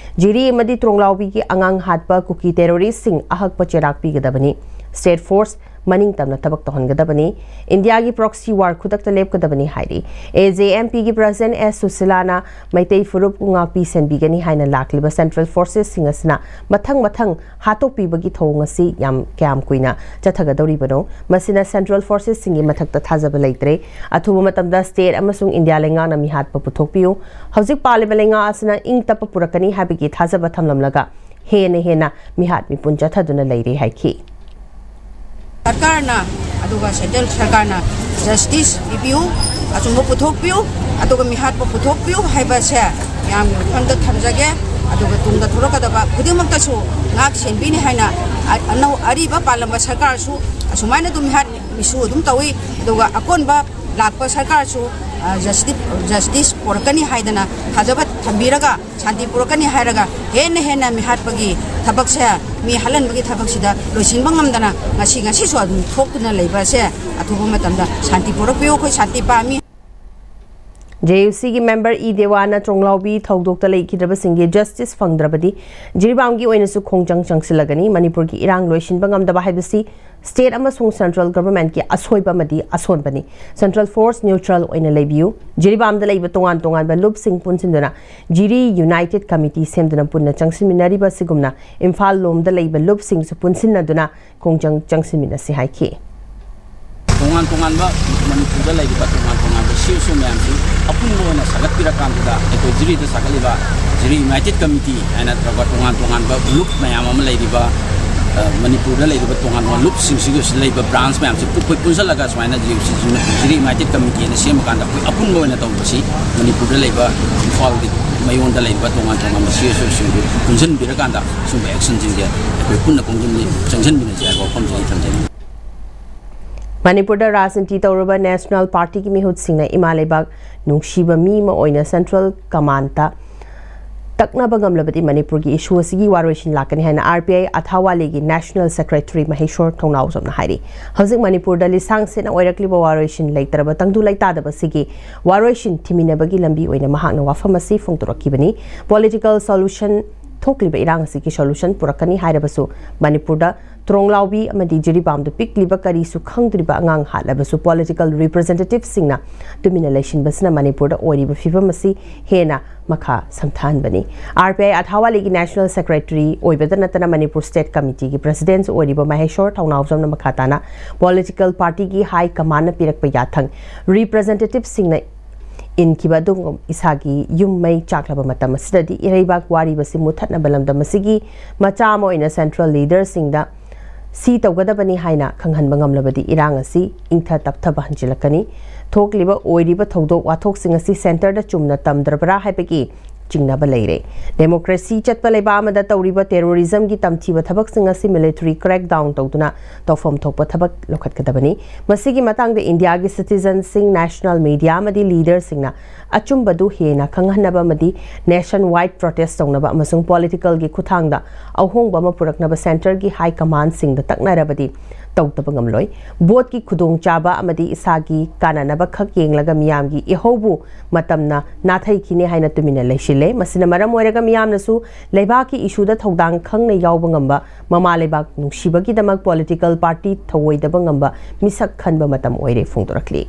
ꯖꯤꯔꯤ ꯑꯃꯗꯤ ꯇ꯭ꯔꯣꯡꯂꯥꯎꯕꯤꯒꯤ ꯑꯉꯥꯡ ꯍꯥꯠꯄ ꯀꯨꯀꯤ terrorist ꯁꯤꯡ ꯑꯍꯛꯄ ꯆꯩꯔꯥꯛ ꯄꯤꯒꯗꯕꯅꯤ꯫ State force ꯃꯅꯤꯡ ꯇꯝꯅ ꯊꯕꯛ ꯇꯧꯍꯟꯒꯗꯕꯅꯤ꯫ ꯏꯟꯗꯤꯌꯥꯒꯤ proxy war ꯈꯨꯗꯛꯇ ꯂꯦꯞꯀꯗꯕꯅꯤ ꯍꯥꯏꯔꯤ꯫ ꯑꯦ ꯖꯦ ꯑꯦꯝ ꯄꯤꯒꯤ president ꯑꯦꯁ ꯁꯨꯁꯤꯂꯥꯅ ꯃꯩꯇꯩ ꯐꯨꯔꯨꯞꯄꯨ ꯉꯥꯛꯄꯤ ꯁꯦꯟꯕꯤꯒꯅꯤ ꯍꯥꯏꯅ ꯂꯥꯛꯂꯤꯕ central forcesꯁꯤꯡ ꯑꯁꯤꯅ ꯃꯊꯪ ꯃꯊꯪ ꯍꯥꯠꯇꯣꯛꯄꯤꯕꯒꯤ ꯊꯧꯑꯣꯡ ꯑꯁꯤ ꯌꯥꯝ, ꯀꯌꯥꯝ ꯀꯨꯏꯅ ꯆꯠꯊꯒꯗꯧꯔꯤꯕꯅꯣ? ꯃꯁꯤꯅ central forcesꯁꯤꯡꯒꯤ ꯃꯊꯛꯇ ꯊꯥꯖꯕ ꯂꯩꯇ꯭ꯔꯦ꯫ ꯑꯊꯨꯕ ꯃꯇꯝꯗ state ꯑꯃꯁꯨꯡ ꯏꯟꯗꯤꯌꯥ ꯂꯩꯉꯥꯛꯅ ꯃꯤꯍꯥꯠꯄ ꯄꯨꯊꯣꯛꯄꯤꯌꯨ꯫ ꯍꯧꯖꯤꯛ ꯄꯥꯜꯂꯤꯕ ꯂꯩꯉꯥꯛ ꯑꯁꯤꯅ ꯏꯪ ꯇꯞꯄ ꯄꯨꯔꯛꯀꯅꯤ ꯍꯥꯏꯕꯒꯤ ꯊꯥꯖꯕ ꯊꯝꯂꯝꯂꯒ ꯍꯦꯟꯅ ꯍꯦꯟꯅ ꯃꯤꯍꯥꯠ ꯃꯤꯄꯨꯟ ꯆꯠꯊꯗꯨꯅ ꯂꯩꯔꯦ ꯍꯥꯏꯈꯤ꯫ ꯁꯔꯀꯥꯔꯅ, ꯑꯗꯨꯒ central ꯁꯔꯀꯥꯔꯅ justice ꯄꯤꯕꯤꯌꯨ, ꯑꯆꯨꯝꯕ ꯄꯨꯊꯣꯛꯄꯤꯌꯨ, ꯑꯗꯨꯒ ꯃꯤꯍꯥꯠꯄ ꯄꯨꯊꯣꯛꯄꯤꯌꯨ ꯍꯥꯏꯕꯁꯦ ꯃꯌꯥꯝꯒꯤ ꯃꯐꯝꯗ ꯊꯝꯖꯒꯦ꯫ ꯑꯗꯨꯒ ꯇꯨꯡꯗ ꯊꯣꯛꯂꯛꯀꯗꯕ ꯈꯨꯗꯤꯡꯃꯛꯇꯁꯨ ꯉꯥꯛ ꯁꯦꯟꯕꯤꯅꯤ ꯍꯥꯏꯅ ꯑ-, ꯑꯅꯧ-, ꯑꯔꯤꯕ ꯄꯥꯜꯂꯝꯕ ꯁꯔꯀꯥꯔꯁꯨ ꯑꯁꯨꯃꯥꯏꯅ ꯑꯗꯨꯝ ꯃꯤꯍꯥꯠ ꯃꯤꯁꯨ ꯑꯗꯨꯝ ꯇꯧꯏ꯫ ꯑꯗꯨꯒ ꯑꯀꯣꯟꯕ ꯂꯥꯛꯄ ꯁꯔꯀꯥꯔꯁꯨ, ꯑ, justice, justice ꯄꯨꯔꯛꯀꯅꯤ ꯍꯥꯏꯗꯅ ꯊꯥꯖꯕ ꯊꯝꯕꯤꯔꯒ, ꯁꯥꯟꯇꯤ ꯄꯨꯔꯛꯀꯅꯤ ꯍꯥꯏꯔꯒ ꯍꯦꯟꯅ ꯍꯦꯟꯅ ꯃꯤꯍꯥꯠꯄꯒꯤ ꯊꯕꯛꯁꯦ, ꯃꯤ ꯍꯥꯠꯍꯟꯕꯒꯤ ꯊꯕꯛꯁꯤꯗ ꯂꯣꯏꯁꯤꯟꯕ ꯉꯝꯗꯅ ꯉꯁꯤ, ꯉꯁꯤꯁꯨ ꯑꯗꯨꯝ ꯊꯣꯛꯇꯨꯅ ꯂꯩꯕ ꯑꯁꯦ ꯑꯊꯨꯕ ꯃꯇꯝꯗ ꯁꯥꯟꯇꯤ ꯄꯨꯔꯛꯄꯤꯌꯨ꯫ ꯑꯩꯈꯣꯏ ꯁꯥꯟꯇꯤ ꯄꯥꯝꯃꯤ꯫ ꯖꯦ ꯌꯨ ꯁꯤꯒꯤ member ꯏ ꯗꯦꯋꯥꯅ ꯇ꯭ꯔꯣꯡꯂꯥꯎꯕꯤ ꯊꯧꯗꯣꯛꯇ ꯂꯩꯈꯤꯗ꯭ꯔꯕꯁꯤꯡꯒꯤ justice ꯐꯪꯗ꯭ꯔꯕꯗꯤ ꯖꯤꯔꯤꯕꯥꯝꯒꯤ ꯑꯣꯏꯅꯁꯨ ꯈꯣꯡꯖꯪ ꯆꯪꯁꯤꯜꯂꯒꯅꯤ꯫ ꯃꯅꯤꯄꯨꯔꯒꯤ ꯏꯔꯥꯡ ꯂꯣꯏꯁꯤꯟꯕ ꯉꯝꯗꯕ ꯍꯥꯏꯕꯁꯤ state ꯑꯃꯁꯨꯡ central governmentꯀꯤ ꯑꯁꯣꯏꯕ ꯑꯃꯗꯤ ꯑꯁꯣꯟꯕꯅꯤ꯫ Central force neutral ꯑꯣꯏꯅ ꯂꯩꯕꯤꯌꯨ꯫ ꯖꯤꯔꯤꯕꯥꯝꯗ ꯂꯩꯕ ꯇꯣꯉꯥꯟ ꯇꯣꯉꯥꯟꯕ ꯂꯨꯞꯁꯤꯡ ꯄꯨꯟꯁꯤꯟꯗꯨꯅ ꯖꯤꯔꯤ united committee ꯁꯦꯝꯗꯨꯅ ꯄꯨꯟꯅ ꯆꯪꯁꯤꯟꯃꯤꯟꯅꯔꯤꯕ ꯑꯁꯤꯒꯨꯝꯅ ꯏꯝꯐꯥꯜ ꯂꯣꯝꯗ ꯂꯩꯕ ꯂꯨꯞꯁꯤꯡꯁꯨ ꯄꯨꯟꯁꯤꯟꯅꯗꯨꯅ ꯈꯣꯡꯖꯪ ꯆꯪꯁꯤꯟꯃꯤꯟꯅꯁꯤ ꯍꯥꯏꯈꯤ꯫ ꯇꯣꯉꯥꯟ ꯇꯣꯉꯥꯟꯕ ꯃꯅꯤꯄꯨꯔꯗ ꯂꯩꯔꯤꯕ ꯇꯣꯉꯥꯟ ꯇꯣꯉꯥꯟꯕ ꯁꯤ ꯏꯁꯨ ꯃꯌꯥꯝꯁꯤ ꯑꯄꯨꯟꯕ ꯑꯣꯏꯅ ꯁꯥꯒꯠꯄꯤꯔꯀꯥꯟꯗꯨꯗ ꯑꯩꯈꯣꯏ ꯖꯤꯔꯤꯗ ꯁꯥꯒꯠꯂꯤꯕ ꯖꯤꯔꯤ united committee ꯍꯥꯏꯅ ꯇꯧꯔꯒ ꯇꯣꯉꯥꯟ ꯇꯣꯉꯥꯟꯕ ꯂꯨꯞ ꯃꯌꯥꯝ ꯑꯃ ꯂꯩꯔꯤꯕ, ꯑ, ꯃꯅꯤꯄꯨꯔꯗ ꯂꯩꯔꯤꯕ ꯇꯣꯉꯥꯟ ꯇꯣꯉꯥꯟꯕ ꯂꯨꯞꯁꯤꯡꯁꯤꯒꯤ ꯂꯩꯕ branch ꯃꯌꯥꯝꯁꯤ ꯄꯨ-, ꯑꯩꯈꯣꯏ ꯄꯨꯟꯁꯤꯜꯂꯒ ꯁꯨꯃꯥꯏꯅ ꯖꯤꯔꯤ ꯖꯤꯔꯤ united committee ꯍꯥꯏꯅ ꯁꯦꯝꯃꯀꯥꯟꯗ ꯑꯩꯈꯣꯏ ꯑꯄꯨꯟꯕ ꯑꯣꯏꯅ ꯇꯧꯕꯁꯤ ꯃꯅꯤꯄꯨꯔꯗ ꯂꯩꯕ ꯏꯝꯐꯥꯜꯒꯤ ꯃꯌꯣꯟꯗ ꯂꯩꯔꯤꯕ ꯇꯣꯉꯥꯟ ꯇꯣꯉꯥꯟꯕ ꯁꯤ ꯏꯁꯨꯁꯤꯡꯗꯨ ꯄꯨꯟꯁꯤꯟꯕꯤꯔꯀꯥꯟꯗ ꯁꯨꯝꯕ actionꯁꯤꯡꯁꯦ ꯑꯩꯈꯣꯏ ꯄꯨꯟꯅ ꯈꯣꯡꯖꯤꯟ-, ꯆꯪꯁꯤꯟꯃꯤꯟꯅꯁꯤ ꯍꯥꯏꯕ ꯋꯥꯐꯝꯁꯦ ꯑꯩ ꯊꯝꯖꯅꯤꯡꯏ꯫ ꯃꯅꯤꯄꯨꯔꯗ ꯔꯥꯖꯅꯤꯇꯤ ꯇꯧꯔꯕ national partyꯒꯤ ꯃꯤꯍꯨꯠꯁꯤꯡꯅ ꯏꯃꯥ ꯂꯩꯕꯥꯛ ꯅꯨꯡꯁꯤꯕ ꯃꯤ ꯑꯃ ꯑꯣꯏꯅ central commandꯇ ꯇꯛꯅꯕ ꯉꯝꯂꯕꯗꯤ ꯃꯅꯤꯄꯨꯔꯒꯤ issue ꯑꯁꯤꯒꯤ ꯋꯥꯔꯣꯏꯁꯤꯟ ꯂꯥꯛꯀꯅꯤ ꯍꯥꯏꯅ ꯑꯥꯔ ꯄꯤ ꯑꯥꯏ ꯑꯊꯥꯋꯥꯂꯤꯒꯤ national secretary ꯃꯍꯦꯁꯣꯔ ꯊꯧꯅꯥꯎꯖꯝꯅ ꯍꯥꯏꯔꯤ꯫ ꯍꯧꯖꯤꯛ ꯃꯅꯤꯄꯨꯔꯗ ꯂꯤꯁꯥꯡ ꯁꯤꯠꯅ ꯑꯣꯏꯔꯛꯂꯤꯕ ꯋꯥꯔꯣꯏꯁꯤꯟ ꯂꯩꯇꯔꯕ ꯇꯪꯗꯨ ꯂꯩꯇꯥꯗꯕꯁꯤꯒꯤ ꯋꯥꯔꯣꯏꯁꯤꯟ ꯊꯤꯃꯤꯟꯅꯕꯒꯤ ꯂꯝꯕꯤ ꯑꯣꯏꯅ ꯃꯍꯥꯛꯅ ꯋꯥꯐꯝ ꯑꯁꯤ ꯐꯣꯡꯗꯣꯔꯛꯈꯤꯕꯅꯤ꯫ Political solution ꯊꯣꯛꯂꯤꯕ ꯏꯔꯥꯡ ꯑꯁꯤꯒꯤ solution ꯄꯨꯔꯛꯀꯅꯤ ꯍꯥꯏꯔꯕꯁꯨ, ꯃꯅꯤꯄꯨꯔꯗ ꯇ꯭ꯔꯣꯡꯂꯥꯎꯕꯤ ꯑꯃꯗꯤ ꯖꯤꯔꯤꯕꯥꯝꯗ ꯄꯤꯛꯂꯤꯕ ꯀꯔꯤꯁꯨ ꯈꯪꯗ꯭ꯔꯤꯕ ꯑꯉꯥꯡ ꯍꯥꯠꯂꯕꯁꯨ political representativeꯁꯤꯡꯅ ꯇꯨꯃꯤꯟꯅ ꯂꯩꯁꯤꯟꯕꯁꯤꯅ ꯃꯅꯤꯄꯨꯔꯗ ꯑꯣꯏꯔꯤꯕ ꯐꯤꯕꯝ ꯑꯁꯤ ꯍꯦꯟꯅ ꯃꯈꯥ ꯁꯝꯊꯍꯟꯕꯅꯤ꯫ ꯑꯥꯔ ꯄꯤ ꯑꯥꯏ ꯑꯊꯥꯋꯥꯂꯤꯒꯤ National Secretary ꯑꯣꯏꯕꯗ ꯅꯠꯇꯅ ꯃꯅꯤꯄꯨꯔ State Committeeꯒꯤ Presidentꯁꯨ ꯑꯣꯏꯔꯤꯕ ꯃꯍꯦꯁꯣꯔ ꯊꯧꯅꯥꯎꯖꯝꯅ ꯃꯈꯥ ꯇꯥꯅ political partyꯒꯤ high commandꯅ ꯄꯤꯔꯛꯄ ꯌꯥꯊꯪ representativeꯁꯤꯡꯅ ꯏꯟꯈꯤꯕ ꯑꯗꯨꯒꯨꯝ ꯏꯁꯥꯒꯤ ꯌꯨꯝ ꯃꯩ ꯆꯥꯛꯂꯕ ꯃꯇꯝ ꯑꯁꯤꯗꯗꯤ ꯏꯔꯩꯕꯥꯛ ꯋꯥꯔꯤꯕꯁꯤ ꯃꯨꯠꯊꯠꯅꯕ ꯂꯝꯗꯝ ꯑꯁꯤꯒꯤ ꯃꯆꯥ ꯑꯃ ꯑꯣꯏꯅ central leaderꯁꯤꯡꯗ ꯁꯤ ꯇꯧꯒꯗꯕꯅꯤ ꯍꯥꯏꯅ ꯈꯪꯍꯟꯕ ꯉꯝꯂꯕꯗꯤ ꯏꯔꯥꯡ ꯑꯁꯤ ꯏꯪꯊ ꯇꯞꯊꯕ ꯍꯟꯖꯤꯜꯂꯛꯀꯅꯤ꯫ ꯊꯣꯛꯂꯤꯕ ꯑꯣꯏꯔꯤꯕ ꯊꯧꯗꯣꯛ ꯋꯥꯊꯣꯛꯁꯤꯡ ꯑꯁꯤ centreꯗ ꯆꯨꯝꯅ ꯇꯝꯗ꯭ꯔꯕ꯭ꯔꯥ ꯍꯥꯏꯕꯒꯤ ꯆꯤꯡꯅꯕ ꯂꯩꯔꯦ꯫ Democracy ꯆꯠꯄ ꯂꯩꯕꯥꯛ ꯑꯃꯗ ꯇꯧꯔꯤꯕ terrorismꯒꯤ ꯇꯝꯊꯤꯕ ꯊꯕꯛꯁꯤꯡ ꯑꯁꯤ military crackdown ꯇꯧꯗꯨꯅ ꯇꯧꯐꯝ ꯊꯣꯛꯄ ꯊꯕꯛ ꯂꯧꯈꯠꯀꯗꯕꯅꯤ꯫ ꯃꯁꯤꯒꯤ ꯃꯇꯥꯡꯗ ꯏꯟꯗꯤꯌꯥꯒꯤ citizenꯁꯤꯡ, national media ꯑꯃꯗꯤ leaderꯁꯤꯡꯅ ꯑꯆꯨꯝꯕꯗꯨ ꯍꯦꯟꯅ ꯈꯪꯍꯟꯅꯕ ꯑꯃꯗꯤ nation wide protest ꯇꯧꯅꯕ ꯑꯃꯁꯨꯡ politicalꯒꯤ ꯈꯨꯠꯊꯥꯡꯗ ꯑꯍꯣꯡꯕ ꯑꯃ ꯄꯨꯔꯛꯅꯕ centreꯒꯤ high commandꯁꯤꯡꯗ ꯇꯛꯅꯔꯕꯗꯤ ꯇꯧꯗꯕ ꯉꯝꯂꯣꯏ꯫ Voteꯀꯤ ꯈꯨꯗꯣꯡꯆꯥꯕ ꯑꯃꯗꯤ ꯏꯁꯥꯒꯤ ꯀꯥꯟꯅꯅꯕ ꯈꯛ ꯌꯦꯡꯂꯒ ꯃꯤꯌꯥꯝꯒꯤ ꯏꯍꯧꯕꯨ ꯃꯇꯝꯅ ꯅꯥꯊꯩꯈꯤꯅꯤ ꯍꯥꯏꯅ ꯇꯨꯃꯤꯟꯅ ꯂꯩꯁꯤꯜꯂꯦ꯫ ꯃꯁꯤꯅ ꯃꯔꯝ ꯑꯣꯏꯔꯒ ꯃꯤꯌꯥꯝꯅꯁꯨ ꯂꯩꯕꯥꯛꯀꯤ issueꯗ ꯊꯧꯗꯥꯡ ꯈꯪꯅ ꯌꯥꯎꯕ ꯉꯝꯕ, ꯃꯃꯥ ꯂꯩꯕꯥꯛ ꯅꯨꯡꯁꯤꯕꯒꯤꯗꯃꯛ political party ꯊꯧꯑꯣꯏꯗꯕ ꯉꯝꯕ ꯃꯤꯁꯛ ꯈꯟꯕ ꯃꯇꯝ ꯑꯣꯏꯔꯦ ꯐꯣꯡꯗꯣꯔꯛꯂꯤ꯫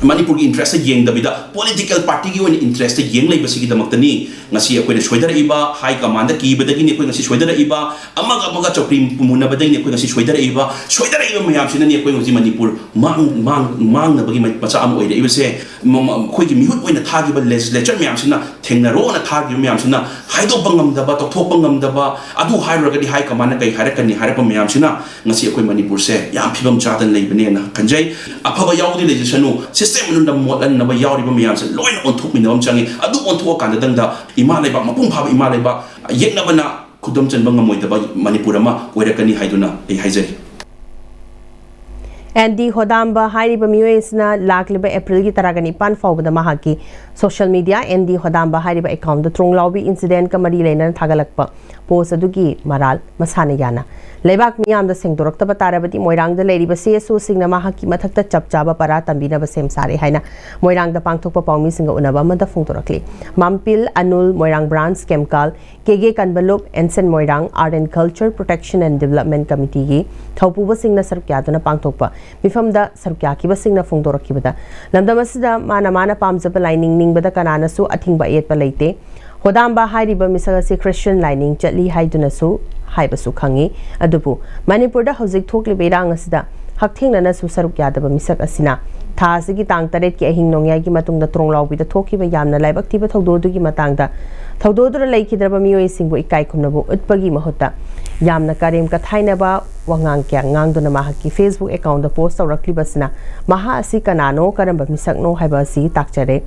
ꯃꯅꯤꯄꯨꯔꯒꯤ interest ꯌꯦꯡꯗꯕꯤꯗ political partyꯒꯤ ꯑꯣꯏꯅ interest ꯌꯦꯡ ꯂꯩꯕꯁꯤꯒꯤꯗꯃꯛꯇꯅꯤ ꯉꯁꯤ ꯑꯩꯈꯣꯏꯅ ꯁꯣꯏꯗꯔꯛꯏꯕ꯫ High commandꯗ ꯀꯤꯕꯗꯒꯤꯅꯤ ꯑꯩꯈꯣꯏ ꯉꯁꯤ ꯁꯣꯏꯗꯔꯛꯏꯕ꯫ ꯑꯃꯒ ꯑꯃꯒ ꯆꯧꯀ꯭ꯔꯤ ꯃꯨꯟꯅꯕꯗꯒꯤꯅꯤ ꯑꯩꯈꯣꯏ ꯉꯁꯤ ꯁꯣꯏꯗꯔꯛꯏꯕ꯫ ꯁꯣꯏꯗꯔꯛꯏꯕ ꯃꯌꯥꯝꯁꯤꯅꯅꯤ ꯑꯩꯈꯣꯏ ꯍꯧꯖꯤꯛ ꯃꯅꯤꯄꯨꯔ ꯃꯥꯡ ꯃꯥꯡ ꯃꯥꯡꯅꯕꯒꯤ ꯃꯆꯥꯛ ꯑꯃ ꯑꯣꯏꯔꯛꯏꯕꯁꯦ꯫ ꯃ- ꯃ- ꯑꯩꯈꯣꯏꯒꯤ ꯃꯤꯍꯨꯠ ꯑꯣꯏꯅ ꯊꯥꯈꯤꯕ legislature ꯃꯌꯥꯝꯁꯤꯅ, ꯊꯦꯡꯅꯔꯣꯅ ꯊꯥꯈꯤꯕ ꯃꯌꯥꯝꯁꯤꯅ ꯍꯥꯏꯗꯣꯛꯄ ꯉꯝꯗꯕ, ꯇꯧꯊꯣꯛꯄ ꯉꯝꯗꯕ, ꯑꯗꯨ ꯍꯥꯏꯔꯨꯔꯒꯗꯤ high commandꯅ ꯀꯩ ꯍꯥꯏꯔꯛꯀꯅꯤ ꯍꯥꯏꯔꯛꯄ ꯃꯌꯥꯝꯁꯤꯅ ꯉꯁꯤ ꯑꯩꯈꯣꯏ ꯃꯅꯤꯄꯨꯔꯁꯦ ꯌꯥꯝ ꯐꯤꯕꯝ ꯆꯥꯗꯅ ꯂꯩꯕꯅꯦꯅ ꯈꯟꯖꯩ꯫ ꯑꯐꯕ ꯌꯥꯎꯗꯤ ꯂꯩꯖꯁꯅꯨ, system ꯃꯅꯨꯡꯗ ꯃꯣꯠꯍꯟꯅꯕ ꯌꯥꯎꯔꯤꯕ ꯃꯌꯥꯝꯁꯦ ꯂꯣꯏꯅ ꯑꯣꯟꯊꯣꯛꯃꯤꯟꯅꯕ ꯑꯃ ꯆꯪꯉꯤ꯫ ꯑꯗꯨ ꯑꯣꯟꯊꯣꯛꯑꯀꯥꯟꯗꯗꯪꯗ ꯏꯃꯥ ꯂꯩꯕꯥꯛ, ꯃꯄꯨꯡ ꯐꯥꯕ ꯏꯃꯥ ꯂꯩꯕꯥꯛ, ꯌꯦꯛꯅꯕꯅ ꯈꯨꯗꯨꯝ ꯆꯟꯕ ꯉꯝꯃꯣꯏꯗꯕ ꯃꯅꯤꯄꯨꯔ ꯑꯃ ꯑꯣꯏꯔꯛꯀꯅꯤ ꯍꯥꯏꯗꯨꯅ ꯑꯩ ꯍꯥꯏꯖꯔꯤ꯫ ꯑꯦꯟ ꯗꯤ ꯍꯣꯗꯥꯝꯕ ꯍꯥꯏꯔꯤꯕ ꯃꯤꯑꯣꯏ ꯑꯁꯤꯅ ꯂꯥꯛꯂꯤꯕ ꯑꯦꯄ꯭ꯔꯤꯜꯒꯤ ꯇꯔꯥꯒ ꯅꯤꯄꯥꯟ ꯐꯥꯎꯕꯗ ꯃꯍꯥꯛꯀꯤ ꯁꯣꯁꯤꯌꯦꯜ ꯃꯤꯗꯤꯌꯥ ꯑꯦꯟ ꯗꯤ ꯍꯣꯗꯥꯝꯕ ꯍꯥꯏꯔꯤꯕ ꯑꯦꯀꯥꯎꯟꯗ ꯇ꯭ꯔꯣꯡꯂꯥꯎꯕꯤ ꯏꯟꯁꯤꯗꯦꯟꯠꯀ ꯃꯔꯤ ꯂꯩꯅꯅ ꯊꯥꯒꯠꯂꯛꯄ ꯄꯣꯁ ꯑꯗꯨꯒꯤ ꯃꯔꯥꯜ ꯃꯁꯥꯅ ꯌꯥꯅ ꯂꯩꯕꯥꯛ ꯃꯤꯌꯥꯝꯗ ꯁꯦꯡꯗꯣꯔꯛꯇꯕ ꯇꯥꯔꯕꯗꯤ ꯃꯣꯏꯔꯥꯡꯗ ꯂꯩꯔꯤꯕ ꯁꯤ ꯑꯦꯁ ꯑꯣꯁꯤꯡꯅ ꯃꯍꯥꯛꯀꯤ ꯃꯊꯛꯇ ꯆꯞ ꯆꯥꯕ ꯄꯔꯥ ꯇꯝꯕꯤꯅꯕ ꯁꯦꯝ ꯁꯥꯔꯦ ꯍꯥꯏꯅ ꯃꯣꯏꯔꯥꯡꯗ ꯄꯥꯡꯊꯣꯛꯄ ꯄꯥꯎꯃꯤꯁꯤꯡꯒ ꯎꯅꯕ ꯑꯃꯗ ꯐꯣꯡꯗꯣꯔꯛꯂꯤ꯫ ꯃꯥꯝꯄꯤꯜ ꯑꯅꯨꯜ, ꯃꯣꯏꯔꯥꯡ ꯕ꯭ꯔꯥꯟꯁ ꯀꯦꯝꯀꯥꯜ, ꯀꯦ ꯒꯦ ꯀꯟꯕꯂꯨꯞ, ꯑꯦꯟꯁꯟ ꯃꯣꯏꯔꯥꯡ, Art and Culture Protection and Development Committeeꯒꯤ ꯊꯧꯄꯨꯕꯁꯤꯡꯅ ꯁꯔꯨꯛ ꯌꯥꯗꯨꯅ ꯄꯥꯡꯊꯣꯛꯄ ꯃꯤꯐꯝꯗ ꯁꯔꯨꯛ ꯌꯥꯈꯤꯕꯁꯤꯡꯅ ꯐꯣꯡꯗꯣꯔꯛꯈꯤꯕꯗ, ꯂꯝꯗꯝ ꯑꯁꯤꯗ ꯃꯥꯅ ꯃꯥꯅ ꯄꯥꯝꯖꯕ ꯂꯥꯏꯅꯤꯡ ꯅꯤꯡꯕꯗ ꯀꯅꯥꯅꯁꯨ ꯑꯊꯤꯡꯕ ꯑꯌꯦꯠꯄ ꯂꯩꯇꯦ꯫ ꯍꯣꯗꯥꯝꯕ ꯍꯥꯏꯔꯤꯕ ꯃꯤꯁꯛ ꯑꯁꯤ ꯈ꯭ꯔꯤꯁꯇꯤꯌꯟ ꯂꯥꯏꯅꯤꯡ ꯆꯠꯂꯤ ꯍꯥꯏꯗꯨꯅꯁꯨ ꯍꯥꯏꯕꯁꯨ ꯈꯪꯉꯤ꯫ ꯑꯗꯨꯕꯨ ꯃꯅꯤꯄꯨꯔꯗ ꯍꯧꯖꯤꯛ ꯊꯣꯛꯂꯤꯕ ꯏꯔꯥꯡ ꯑꯁꯤꯗ ꯍꯛꯊꯦꯡꯅꯅꯁꯨ ꯁꯔꯨꯛ ꯌꯥꯗꯕ ꯃꯤꯁꯛ ꯑꯁꯤꯅ ꯊꯥ ꯑꯁꯤꯒꯤ ꯇꯥꯡ ꯇꯔꯦꯠꯀꯤ ꯑꯍꯤꯡ ꯅꯣꯡꯌꯥꯏꯒꯤ ꯃꯇꯨꯡꯗ ꯇ꯭ꯔꯣꯡꯂꯥꯎꯕꯤꯗ ꯊꯣꯛꯈꯤꯕ ꯌꯥꯝꯅ ꯂꯥꯏꯕꯛ ꯊꯤꯕ ꯊꯧꯗꯣꯛ ꯑꯗꯨꯒꯤ ꯃꯇꯥꯡꯗ ꯊꯧꯗꯣꯛ ꯑꯗꯨꯗ ꯂꯩꯈꯤꯗ꯭ꯔꯕ ꯃꯤꯑꯣꯏꯁꯤꯡꯕꯨ ꯏꯀꯥꯏ ꯈꯨꯝꯅꯕ ꯎꯠꯄꯒꯤ ꯃꯍꯨꯠꯇ ꯌꯥꯝꯅ ꯀꯔꯦꯝ ꯀꯊꯥꯏꯅꯕ ꯋꯥꯉꯥꯡ ꯀꯌꯥ ꯉꯥꯡꯗꯨꯅ ꯃꯍꯥꯛꯀꯤ Facebook ꯑꯦꯀꯥꯎꯟꯗ ꯄꯣꯁ ꯇꯧꯔꯛꯂꯤꯕꯁꯤꯅ ꯃꯍꯥꯛ ꯑꯁꯤ ꯀꯅꯥꯅꯣ, ꯀꯔꯝꯕ ꯃꯤꯁꯛꯅꯣ ꯍꯥꯏꯕ ꯑꯁꯤ ꯇꯥꯛꯆꯔꯦ꯫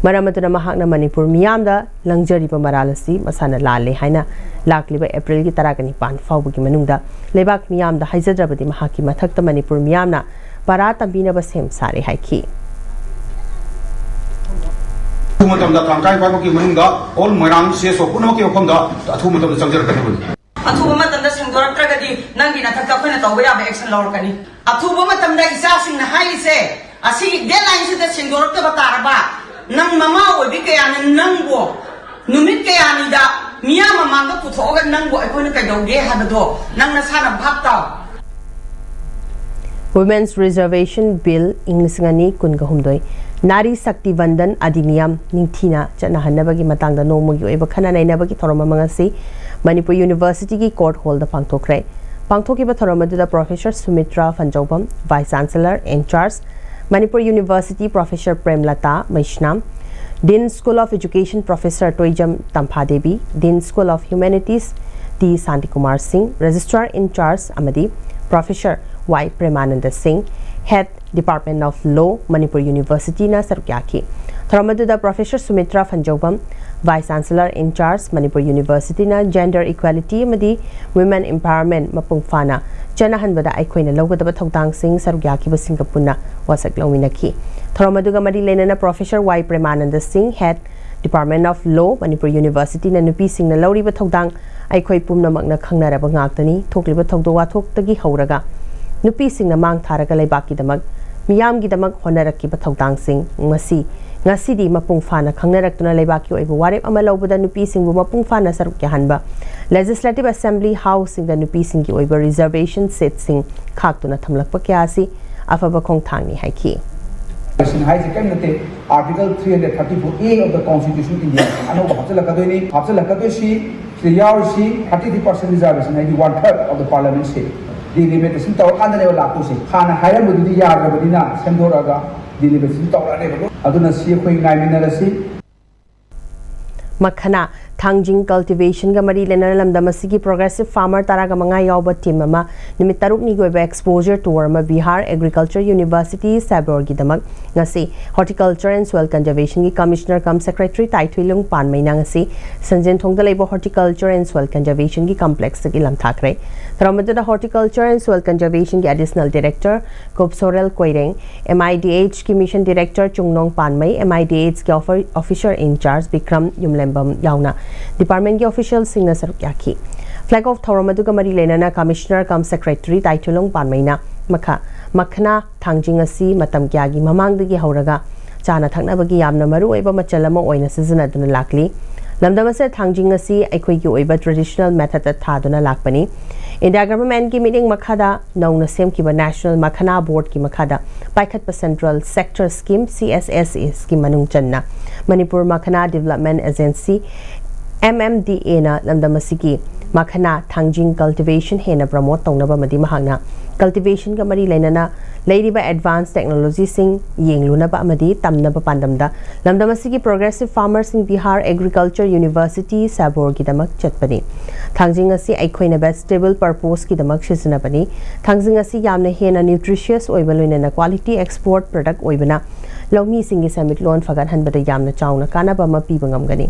ꯃꯔꯝ ꯑꯗꯨꯅ ꯃꯍꯥꯛꯅ ꯃꯅꯤꯄꯨꯔ ꯃꯤꯌꯥꯝꯗ ꯂꯪꯖꯔꯤꯕ ꯃꯔꯥꯜ ꯑꯁꯤ ꯃꯁꯥꯅ ꯂꯥꯜꯂꯦ ꯍꯥꯏꯅ ꯂꯥꯛꯂꯤꯕ ꯑꯦꯄ꯭ꯔꯤꯜꯒꯤ ꯇꯔꯥꯒ ꯅꯤꯄꯥꯟ ꯐꯥꯎꯕꯒꯤ ꯃꯅꯨꯡꯗ ꯂꯩꯕꯥꯛ ꯃꯤꯌꯥꯝꯗ ꯍꯥꯏꯖꯗ꯭ꯔꯕꯗꯤ ꯃꯍꯥꯛꯀꯤ ꯃꯊꯛꯇ ꯃꯅꯤꯄꯨꯔ ꯃꯤꯌꯥꯝꯅ ꯄꯔꯥ ꯇꯝꯕꯤꯅꯕ ꯁꯦꯝ ꯁꯥꯔꯦ ꯍꯥꯏꯈꯤ꯫ ꯑꯊꯨꯕ ꯃꯇꯝꯗ ꯇꯥꯡ ꯇꯔꯥꯅꯤꯄꯥꯟ ꯐꯥꯎꯒꯤ ꯃꯅꯨꯡꯗ all ꯃꯣꯏꯔꯥꯡ ꯁꯤ ꯑꯦꯁ ꯑꯣ ꯄꯨꯝꯅꯃꯛꯀꯤ ꯃꯐꯝꯗ ꯑꯊꯨꯕ ꯃꯇꯝꯗ ꯆꯪꯖꯔꯛꯀꯗꯕꯅꯤ꯫ ꯑꯊꯨꯕ ꯃꯇꯝꯗ ꯁꯦꯡꯗꯣꯔꯛꯇ꯭ꯔꯒꯗꯤ ꯅꯪꯒꯤ ꯅꯊꯛꯇ ꯑꯩꯈꯣꯏꯅ ꯇꯧꯕ ꯌꯥꯕ action ꯂꯧꯔꯛꯀꯅꯤ꯫ ꯑꯊꯨꯕ ꯃꯇꯝꯗ ꯏꯆꯥꯁꯤꯡꯅ ꯍꯥꯏꯔꯤꯁꯦ, ꯑꯁꯤꯒꯤ deadlineꯁꯤꯗ ꯁꯦꯡꯗꯣꯔꯛꯇꯕ ꯇꯥꯔꯕ, ꯅꯪ ꯃꯃꯥ ꯑꯣꯏꯕꯤ ꯀꯌꯥꯅ ꯅꯪꯕꯨ ꯅꯨꯃꯤꯠ ꯀꯌꯥꯅꯤꯗ ꯃꯤꯌꯥꯝ ꯃꯃꯥꯡꯗ ꯄꯨꯊꯣꯛꯑꯒ ꯅꯪꯕꯨ ꯑꯩꯈꯣꯏꯅ ꯀꯩꯗꯧꯒꯦ ꯍꯥꯏꯕꯗꯣ ꯅꯪ ꯅꯁꯥꯅ ꯚꯥꯞ ꯇꯥꯎ꯫ Women's Reservation Bill ꯏꯪ ꯂꯤꯁꯤꯡ ꯑꯅꯤ ꯀꯨꯟꯒ ꯍꯨꯝꯗꯣꯏ, ꯅꯥꯔꯤ ꯁꯛꯇꯤ ꯚꯟꯗꯟ ꯑꯙꯤꯅꯤꯌꯝ ꯅꯤꯡꯊꯤꯅ ꯆꯠꯅꯍꯟꯅꯕꯒꯤ ꯃꯇꯥꯡꯗ ꯅꯣꯡꯃꯒꯤ ꯑꯣꯏꯕ ꯈꯟꯅ ꯅꯩꯅꯕꯒꯤ ꯊꯧꯔꯝ ꯑꯃ ꯉꯁꯤ ꯃꯅꯤꯄꯨꯔ ꯌꯨꯅꯤꯚꯔꯁꯤꯇꯤꯒꯤ ꯀꯣꯔꯠ ꯍꯣꯜꯗ ꯄꯥꯡꯊꯣꯛꯈ꯭ꯔꯦ꯫ ꯄꯥꯡꯊꯣꯛꯈꯤꯕ ꯊꯧꯔꯝ ꯑꯗꯨꯗ Professor Sumitra Phanjoubam, Vice Chancellor in charge, Manipur university Professor Premlata Maisnam, Dean School of Education Professor Toijam Tamphadevi, Dean School of Humanities T Shantikumar Singh, Registrar in charge ꯑꯃꯗꯤ Professor ꯋꯥꯏ ꯄ꯭ꯔꯦꯃꯥꯅꯟꯗ ꯁꯤꯡ, Head Department of Law, Manipur ꯌꯨꯅꯤꯚꯔꯁꯤꯇꯤꯅ ꯁꯔꯨꯛ ꯌꯥꯈꯤ꯫ ꯊꯧꯔꯝ ꯑꯗꯨꯗ Professor Sumitra Phanjoubam, Vice Chancellor in charge, Manipur ꯌꯨꯅꯤꯚꯔꯁꯤꯇꯤꯅ Gender Equality ꯑꯃꯗꯤ Women Empowerment ꯃꯄꯨꯡ ꯐꯥꯅ ꯆꯠꯅꯍꯟꯕꯗ ꯑꯩꯈꯣꯏꯅ ꯂꯧꯒꯗꯕ ꯊꯧꯗꯥꯡꯁꯤꯡ ꯁꯔꯨꯛ ꯌꯥꯈꯤꯕꯁꯤꯡꯒ ꯄꯨꯟꯅ ꯋꯥꯁꯛ ꯂꯧꯃꯤꯟꯅꯈꯤ꯫ ꯊꯧꯔꯝ ꯑꯗꯨꯒ ꯃꯔꯤ ꯂꯩꯅꯅ Professor ꯋꯥꯏ ꯄ꯭ꯔꯦꯃꯥꯅꯟꯗ ꯁꯤꯡ, Head, Department of Law, Manipur Universityꯅ ꯅꯨꯄꯤꯁꯤꯡꯅ ꯂꯧꯔꯤꯕ ꯊꯧꯗꯥꯡ ꯑꯩꯈꯣꯏ ꯄꯨꯝꯅꯃꯛꯅ ꯈꯪꯅꯔꯕ ꯉꯥꯛꯇꯅꯤ꯫ ꯊꯣꯛꯂꯤꯕ ꯊꯧꯗꯣꯛ ꯋꯥꯊꯣꯛꯇꯒꯤ ꯍꯧꯔꯒ ꯅꯨꯄꯤꯁꯤꯡꯅ ꯃꯥꯡ ꯊꯥꯔꯒ ꯂꯩꯕꯥꯛꯀꯤꯗꯃꯛ, ꯃꯤꯌꯥꯝꯒꯤꯗꯃꯛ ꯍꯣꯠꯅꯔꯛꯈꯤꯕ ꯊꯧꯗꯥꯡꯁꯤꯡ ꯉꯁꯤ, ꯉꯁꯤꯗꯤ ꯃꯄꯨꯡ ꯐꯥꯅ ꯈꯪꯅꯔꯛꯇꯨꯅ ꯂꯩꯕꯥꯛꯀꯤ ꯑꯣꯏꯕ ꯋꯥꯔꯦꯞ ꯑꯃ ꯂꯧꯕꯗ ꯅꯨꯄꯤꯁꯤꯡꯕꯨ ꯃꯄꯨꯡ ꯐꯥꯅ ꯁꯔꯨꯛ ꯌꯥꯍꯟꯕ, Legislative Assembly Houseꯁꯤꯡꯗ ꯅꯨꯄꯤꯁꯤꯡꯒꯤ ꯑꯣꯏꯕ reservation seatꯁꯤꯡ ꯈꯥꯛꯇꯨꯅ ꯊꯝꯂꯛꯄ ꯀꯌꯥ ꯑꯁꯤ ꯑꯐꯕ ꯈꯣꯡꯊꯥꯡꯅꯤ ꯍꯥꯏꯈꯤ꯫ Reservation ꯍꯥꯏꯁꯦ ꯀꯔꯤꯝ ꯅꯠꯇꯦ, Article three hundred thirty-four A of the Constitution India ꯑꯅꯧꯕ ꯍꯥꯞꯆꯤꯜꯂꯛꯀꯗꯣꯏꯅꯤ꯫ ꯍꯥꯞꯆꯤꯜꯂꯛꯀꯗꯣꯏꯁꯤ ꯁꯤꯗ ꯌꯥꯎꯔꯤꯁꯤ thirty three percent reservation ꯍꯥꯏꯗꯤ one third of the parliament seat delimitation ꯇꯧꯔꯀꯥꯟꯗꯅꯦꯕ ꯂꯥꯛꯇꯣꯏꯁꯦ꯫ ꯍꯥꯟꯅ ꯍꯥꯏꯔꯝꯕꯗꯨꯗꯤ ꯌꯥꯗ꯭ꯔꯕꯅꯤꯅ ꯁꯦꯝꯗꯣꯔꯛꯑꯒ delimitation ꯇꯧꯔꯛꯑꯅꯦꯕ꯫ ꯑꯗꯨꯅ ꯁꯤ ꯑꯩꯈꯣꯏ ꯉꯥꯏꯃꯤꯟꯅꯔꯁꯤ꯫ ꯃꯈꯅꯥ ꯊꯥꯡꯖꯤꯡ cultivationꯒ ꯃꯔꯤ ꯂꯩꯅꯅ ꯂꯝꯗꯝ ꯑꯁꯤꯒꯤ progressive farmer ꯇꯔꯥꯒ ꯃꯉꯥ ꯌꯥꯎꯕ team ꯑꯃ ꯅꯨꯃꯤꯠ ꯇꯔꯨꯛꯅꯤꯒꯤ ꯑꯣꯏꯕ exposure tour ꯑꯃ ꯕꯤꯍꯥꯔ Agriculture University ꯁꯦꯕꯣꯔꯒꯤꯗꯃꯛ ꯉꯁꯤ Horticulture and Soil Conservationꯒꯤ Commissioner cum Secretary ꯇꯥꯏꯊꯨꯏꯂꯨꯡ ꯄꯥꯟꯃꯩꯅ ꯉꯁꯤ ꯁꯟꯖꯦꯟꯊꯣꯡꯗ ꯂꯩꯕ Horticulture and Soil Conservationꯒꯤ complexꯇꯒꯤ ꯂꯝꯊꯥꯈ꯭ꯔꯦ꯫ ꯊꯧꯔꯝ ꯑꯗꯨꯗ Horticulture and Soil Conservationꯒꯤ Additional Director ꯀꯨꯞꯁꯣꯔꯦꯜ Koireng, MIDHꯀꯤ Mission Director ꯆꯨꯡꯅꯣꯡ ꯄꯥꯟꯃꯩ, MIDHꯀꯤ offer- Officer in Charge Bikram ꯌꯨꯝꯂꯦꯝꯕꯝ ꯌꯥꯎꯅ departmentꯀꯤ officialꯁꯤꯡꯅ ꯁꯔꯨꯛ ꯌꯥꯈꯤ꯫ Flag off ꯊꯧꯔꯝ ꯑꯗꯨꯒ ꯃꯔꯤ ꯂꯩꯅꯅ Commissioner cum Secretary ꯇꯥꯏꯊꯨꯏꯂꯨꯡ ꯄꯥꯟꯃꯩꯅ ꯃꯈꯥ ꯃꯈꯅꯥ ꯊꯥꯡꯖꯤꯡ ꯑꯁꯤ ꯃꯇꯝ ꯀꯌꯥꯒꯤ ꯃꯃꯥꯡꯗꯒꯤ ꯍꯧꯔꯒ ꯆꯥꯅ ꯊꯛꯅꯕꯒꯤ ꯌꯥꯝꯅ ꯃꯔꯨꯑꯣꯏꯕ ꯃꯆꯜ ꯑꯃ ꯑꯣꯏꯅ ꯁꯤꯖꯤꯟꯅꯗꯨꯅ ꯂꯥꯛꯂꯤ꯫ ꯂꯝꯗꯝ ꯑꯁꯤꯗ ꯊꯥꯡꯖꯤꯡ ꯑꯁꯤ ꯑꯩꯈꯣꯏꯒꯤ ꯑꯣꯏꯕ traditional methodꯇ ꯊꯥꯗꯨꯅ ꯂꯥꯛꯄꯅꯤ꯫ India Governmentꯀꯤ ꯃꯤꯠꯌꯦꯡ ꯃꯈꯥꯗ ꯅꯧꯅ ꯁꯦꯝꯈꯤꯕ National ꯃꯈꯅꯥ Boardꯀꯤ ꯃꯈꯥꯗ ꯄꯥꯏꯈꯠꯄ Central Sector Scheme, CSSSꯀꯤ ꯃꯅꯨꯡ ꯆꯟꯅ ꯃꯅꯤꯄꯨꯔ ꯃꯈꯅꯥ Development Agency, MMDAꯅ ꯂꯝꯗꯝ ꯑꯁꯤꯒꯤ ꯃꯈꯅꯥ ꯊꯥꯡꯖꯤꯡ cultivation ꯍꯦꯟꯅ promote ꯇꯧꯅꯕ ꯑꯃꯗꯤ ꯃꯍꯥꯛꯅ ꯀꯜꯇꯤꯚꯦꯁꯟꯒ ꯃꯔꯤ ꯂꯩꯅꯅ ꯂꯩꯔꯤꯕ ꯑꯦꯗꯚꯥꯟꯁ ꯇꯦꯛꯅꯣꯂꯣꯖꯤꯁꯤꯡ ꯌꯦꯡꯂꯨꯅꯕ ꯑꯃꯗꯤ ꯇꯝꯅꯕ ꯄꯥꯟꯗꯝꯗ ꯂꯝꯗꯝ ꯑꯁꯤꯒꯤ ꯄ꯭ꯔꯣꯒ꯭ꯔꯦꯁꯤꯚ ꯐꯥꯔꯃꯔꯁꯤꯡ ꯕꯤꯍꯥꯔ ꯑꯦꯒ꯭ꯔꯤꯀꯜꯆꯔ ꯌꯨꯅꯤꯚꯔꯁꯤꯇꯤ ꯁꯥꯕꯣꯔꯒꯤꯗꯃꯛ ꯆꯠꯄꯅꯤ꯫ ꯊꯥꯡꯖꯤꯡ ꯑꯁꯤ ꯑꯩꯈꯣꯏꯅ ꯚꯦꯖꯤꯇꯦꯕꯜ ꯄꯔꯄꯣꯁꯀꯤꯗꯃꯛ ꯁꯤꯖꯤꯟꯅꯕꯅꯤ꯫ ꯊꯥꯡꯖꯤꯡ ꯑꯁꯤ ꯌꯥꯝꯅ ꯍꯦꯟꯅ ꯅ꯭ꯌꯨꯇ꯭ꯔꯤꯁꯤꯌꯁ ꯑꯣꯏꯕ, ꯂꯣꯏꯅꯅ ꯀ꯭ꯋꯥꯂꯤꯇꯤ ꯑꯦꯛꯁꯄꯣꯔꯠ ꯄ꯭ꯔꯗꯛ ꯑꯣꯏꯕꯅ ꯂꯧꯃꯤꯁꯤꯡꯒꯤ ꯁꯦꯟꯃꯤꯠꯂꯣꯟ ꯐꯒꯠꯍꯟꯕꯗ ꯌꯥꯝꯅ ꯆꯥꯎꯅ ꯀꯥꯟꯅꯕ ꯑꯃ ꯄꯤꯕ ꯉꯝꯒꯅꯤ꯫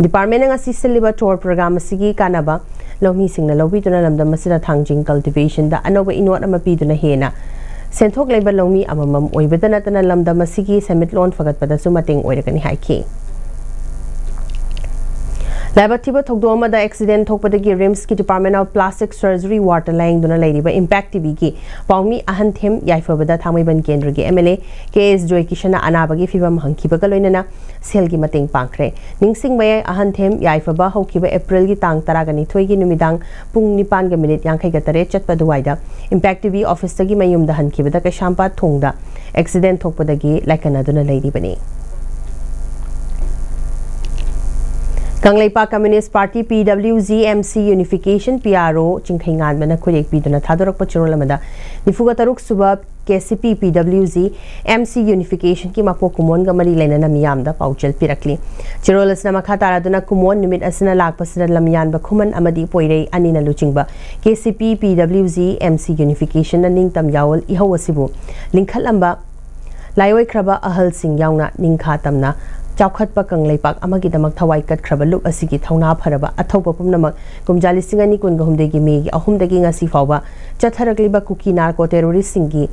ꯗꯤꯄꯥꯔꯠꯃꯦꯟꯅ ꯉꯁꯤ ꯁꯤꯜꯂꯤꯕ ꯇꯣꯔ ꯄ꯭ꯔꯣꯒ꯭ꯔꯥꯝ ꯑꯁꯤꯒꯤ ꯀꯥꯟꯅꯕ ꯂꯧꯃꯤꯁꯤꯡꯅ ꯂꯧꯕꯤꯗꯨꯅ ꯂꯝꯗꯝ ꯑꯁꯤꯗ ꯊꯥꯡꯖꯤꯡ ꯀꯜꯇꯤꯚꯦꯁꯟꯗ ꯑꯅꯧꯕ ꯏꯅꯣꯠ ꯑꯃ ꯄꯤꯗꯨꯅ ꯍꯦꯟꯅ ꯁꯦꯟꯊꯣꯛ ꯂꯩꯕ ꯂꯧꯃꯤ ꯑꯃꯃꯝ ꯑꯣꯏꯕꯗ ꯅꯠꯇꯅ ꯂꯝꯗꯝ ꯑꯁꯤꯒꯤ ꯁꯦꯟꯃꯤꯠꯂꯣꯟ ꯐꯒꯠꯄꯗꯁꯨ ꯃꯇꯦꯡ ꯑꯣꯏꯔꯒꯅꯤ ꯍꯥꯏꯈꯤ꯫ ꯂꯥꯏꯕꯛ ꯊꯤꯕ ꯊꯧꯗꯣꯛ ꯑꯃꯗ ꯑꯦꯛꯁꯤꯗꯦꯟ ꯊꯣꯛꯄꯗꯒꯤ ꯔꯤꯝꯁꯀꯤ ꯗꯤꯄꯥꯔꯠꯃꯦꯟ ꯑꯣꯐ ꯄ꯭ꯂꯥꯁꯇꯤꯛ ꯁꯔꯖꯔꯤ ꯋꯥꯔꯗꯇ ꯂꯥꯌꯦꯡꯗꯨꯅ ꯂꯩꯔꯤꯕ ꯏꯝꯄꯦꯛ ꯇꯤꯚꯤꯒꯤ ꯄꯥꯎꯃꯤ ꯑꯍꯟꯊꯦꯝ ꯌꯥꯏꯐꯕꯗ ꯊꯥꯡꯃꯩꯕꯟ ꯀꯦꯟꯗ꯭ꯔꯒꯤ ꯑꯦꯝ ꯑꯦꯜ ꯑꯦ ꯀꯦ ꯑꯦꯁ ꯖꯣꯏꯀꯤꯁꯟꯅ ꯑꯅꯥꯕꯒꯤ ꯐꯤꯕꯝ ꯍꯪꯈꯤꯕꯒ ꯂꯣꯏꯅꯅ ꯁꯦꯜꯒꯤ ꯃꯇꯦꯡ ꯄꯥꯡꯈ꯭ꯔꯦ꯫ ꯅꯤꯡꯁꯤꯡꯕ ꯌꯥꯏ, ꯑꯍꯟꯊꯦꯝ ꯌꯥꯏꯐꯕ ꯍꯧꯈꯤꯕ ꯑꯦꯄ꯭ꯔꯤꯜꯒꯤ ꯇꯥꯡ ꯇꯔꯥꯒ ꯅꯤꯊꯣꯏꯒꯤ ꯅꯨꯃꯤꯗꯥꯡ ꯄꯨꯡ ꯅꯤꯄꯥꯟꯒ ꯃꯤꯅꯤꯠ ꯌꯥꯡꯈꯩꯒ ꯇꯔꯦꯠ ꯆꯠꯄ ꯑꯗꯨꯋꯥꯏꯗ ꯏꯝꯄꯦꯛ ꯇꯤꯚꯤ ꯑꯣꯐꯤꯁꯇꯒꯤ ꯃꯌꯨꯝꯗ ꯍꯟꯈꯤꯕꯗ ꯀꯩꯁꯥꯝꯄꯥꯠ ꯊꯣꯡꯗ ꯑꯦꯛꯁꯤꯗꯦꯟ ꯊꯣꯛꯄꯗꯒꯤ ꯂꯥꯏꯀꯠꯅꯗꯨꯅ ꯂꯩꯔꯤꯕꯅꯤ꯫ ꯀꯪꯂꯩꯄꯥꯛ ꯀꯝꯌꯨꯅꯤꯁ꯭ꯠ ꯄꯥꯔꯇꯤ, ꯄꯤ W G, M C ꯌꯨꯅꯤꯐꯤꯀꯦꯁꯟ, P R ꯑꯣ, ꯆꯤꯡꯈꯩꯉꯥꯟꯕꯅ ꯈꯨꯠꯌꯦꯛ ꯄꯤꯗꯨꯅ ꯊꯥꯗꯣꯔꯛꯄ ꯆꯦꯔꯣꯜ ꯑꯃꯗ ꯅꯤꯐꯨꯒ ꯇꯔꯨꯛ ꯁꯨꯕ ꯀꯦ ꯁꯤ ꯄꯤ, ꯄꯤ ꯗꯕ꯭ꯂꯤꯎ ꯖꯤ, ꯑꯦꯝ ꯁꯤ ꯌꯨꯅꯤꯐꯤꯀꯦꯁꯟꯒꯤ ꯃꯄꯣꯛ ꯀꯨꯝꯑꯣꯟꯒ ꯃꯔꯤ ꯂꯩꯅꯅ ꯃꯤꯌꯥꯝꯗ ꯄꯥꯎꯖꯦꯜ ꯄꯤꯔꯛꯂꯤ꯫ ꯆꯦꯔꯣꯜ ꯑꯁꯤꯅ ꯃꯈꯥ ꯇꯥꯔꯗꯨꯅ ꯀꯨꯝꯑꯣꯟ ꯅꯨꯃꯤꯠ ꯑꯁꯤꯅ ꯂꯥꯛꯄꯁꯤꯗ ꯂꯝꯌꯥꯟꯕ ꯈꯨꯃꯟ ꯑꯃꯗꯤ ꯄꯣꯏꯔꯩ ꯑꯅꯤꯅ ꯂꯨꯆꯤꯡꯕ ꯀꯦ ꯁꯤ ꯄꯤ, ꯄꯤ ꯗꯕ꯭ꯂꯤꯎ ꯖꯤ, ꯑꯦꯝ ꯁꯤ ꯌꯨꯅꯤꯐꯤꯀꯦꯁꯟꯅ ꯅꯤꯡꯇꯝ ꯌꯥꯑꯣꯜ ꯏꯍꯧ ꯑꯁꯤꯕꯨ ꯂꯤꯡꯈꯠꯂꯝꯕ ꯂꯥꯏꯑꯣꯏꯈ꯭ꯔꯕ ꯑꯍꯜꯁꯤꯡ ꯌꯥꯎꯅ ꯅꯤꯡꯈꯥ ꯇꯝꯅ ꯆꯥꯎꯈꯠꯄ ꯀꯪꯂꯩꯄꯥꯛ ꯑꯃꯒꯤꯗꯃꯛ ꯊꯋꯥꯏ ꯀꯠꯈ꯭ꯔꯕ ꯂꯨꯞ ꯑꯁꯤꯒꯤ ꯊꯧꯅꯥ ꯐꯔꯕ ꯑꯊꯧꯕ ꯄꯨꯝꯅꯃꯛ ꯀꯨꯝꯖꯥ ꯂꯤꯁꯤꯡ ꯑꯅꯤ ꯀꯨꯟꯒ ꯍꯨꯝꯗꯣꯏꯒꯤ ꯃꯦꯒꯤ ꯑꯍꯨꯝꯗꯒꯤ ꯉꯁꯤ ꯐꯥꯎꯕ ꯆꯠꯊꯔꯛꯂꯤꯕ ꯀꯨꯀꯤ ꯅꯥꯔꯀꯣ ꯇꯦꯔꯣꯔꯤꯁ꯭ꯠꯁꯤꯡꯒꯤ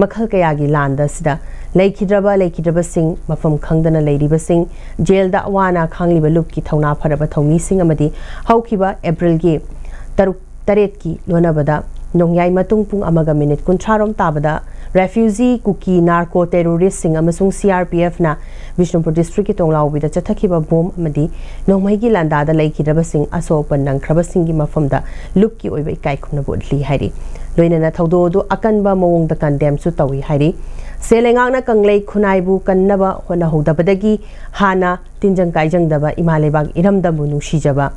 ꯃꯈꯜ ꯀꯌꯥꯒꯤ ꯂꯥꯟꯗ ꯑꯁꯤꯗ ꯂꯩꯈꯤꯗ꯭ꯔꯕ ꯂꯩꯈꯤꯗ꯭ꯔꯕꯁꯤꯡ, ꯃꯐꯝ ꯈꯪꯗꯅ ꯂꯩꯔꯤꯕꯁꯤꯡ, ꯖꯦꯜꯗ ꯑꯋꯥ ꯑꯅꯥ ꯈꯥꯡꯂꯤꯕ ꯂꯨꯞꯀꯤ ꯊꯧꯅꯥ ꯐꯔꯕ ꯊꯧꯃꯤꯁꯤꯡ ꯑꯃꯗꯤ ꯍꯧꯈꯤꯕ ꯑꯦꯄ꯭ꯔꯤꯜꯒꯤ ꯇꯔꯨꯛ ꯇꯔꯦꯠꯀꯤ ꯂꯣꯟꯅꯕꯗ ꯅꯣꯡꯌꯥꯏ ꯃꯇꯨꯡ ꯄꯨꯡ ꯑꯃꯒ ꯃꯤꯅꯤꯠ ꯀꯨꯟꯊ꯭ꯔꯥ ꯔꯣꯝ ꯇꯥꯕꯗ ꯔꯦꯐ꯭ꯌꯨꯖꯤ ꯀꯨꯀꯤ ꯅꯥꯔꯀꯣ ꯇꯦꯔꯣꯔꯤꯁ꯭ꯠꯁꯤꯡ ꯑꯃꯁꯨꯡ ꯁꯤ ꯑꯥꯔ ꯄꯤ ꯑꯦꯐꯅ ꯕꯤꯁꯅꯨꯄꯨꯔ ꯗꯤꯁꯇ꯭ꯔꯤꯛꯀꯤ ꯇꯣꯡꯂꯥꯎꯕꯤꯗ ꯆꯠꯊꯈꯤꯕ ꯕꯣꯝ ꯑꯃꯗꯤ ꯅꯣꯡꯃꯩꯒꯤ ꯂꯥꯟꯗꯥꯗ ꯂꯩꯈꯤꯗ꯭ꯔꯕꯁꯤꯡ, ꯑꯁꯣꯛ ꯑꯄꯟ ꯅꯪꯈ꯭ꯔꯕꯁꯤꯡꯒꯤ ꯃꯐꯝꯗ ꯂꯨꯞꯀꯤ ꯑꯣꯏꯕ ꯏꯀꯥꯏ ꯈꯨꯝꯅꯕ ꯎꯠꯂꯤ ꯍꯥꯏꯔꯤ꯫ ꯂꯣꯏꯅꯅ ꯊꯧꯗꯣꯛ ꯑꯗꯨ ꯑꯀꯟꯕ ꯃꯑꯣꯡꯗ ꯀꯟꯗꯦꯝꯁꯨ ꯇꯧꯏ ꯍꯥꯏꯔꯤ꯫ ꯁꯦꯜ ꯂꯩꯉꯥꯛꯅ ꯀꯪꯂꯩ ꯈꯨꯟꯅꯥꯏꯕꯨ ꯀꯟꯅꯕ ꯍꯣꯠꯅꯍꯧꯗꯕꯗꯒꯤ ꯍꯥꯟꯅ ꯇꯤꯟꯖꯪ ꯀꯥꯏꯖꯪꯗꯕ ꯏꯃꯥ ꯂꯩꯕꯥꯛ ꯏꯔꯝꯗꯝꯕꯨ ꯅꯨꯡꯁꯤꯖꯕ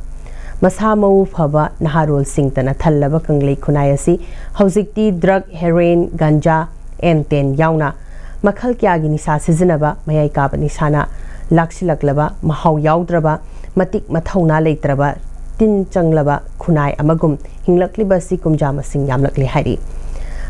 ꯃꯁꯥ ꯃꯎ ꯐꯕ ꯅꯍꯥꯔꯣꯜꯁꯤꯡꯇꯅ ꯊꯜꯂꯕ ꯀꯪꯂꯩ ꯈꯨꯟꯅꯥꯏ ꯑꯁꯤ ꯍꯧꯖꯤꯛꯇꯤ drug, heroin, ganja, N ten ꯌꯥꯎꯅ ꯃꯈꯜ ꯀꯌꯥꯒꯤ ꯅꯤꯁꯥ ꯁꯤꯖꯤꯟꯅꯕ, ꯃꯌꯥꯏ ꯀꯥꯕ ꯅꯤꯁꯥꯅ ꯂꯥꯛꯁꯤꯜꯂꯛꯂꯕ, ꯃꯍꯥꯎ ꯌꯥꯎꯗ꯭ꯔꯕ, ꯃꯇꯤꯛ ꯃꯊꯧꯅꯥ ꯂꯩꯇ꯭ꯔꯕ, ꯇꯤꯟ ꯆꯪꯂꯕ ꯈꯨꯟꯅꯥꯏ ꯑꯃꯒꯨꯝ ꯍꯤꯡꯂꯛꯂꯤꯕ ꯑꯁꯤ ꯀꯨꯝꯖꯥ ꯃꯁꯤꯡ ꯌꯥꯝꯂꯛꯂꯦ ꯍꯥꯏꯔꯤ꯫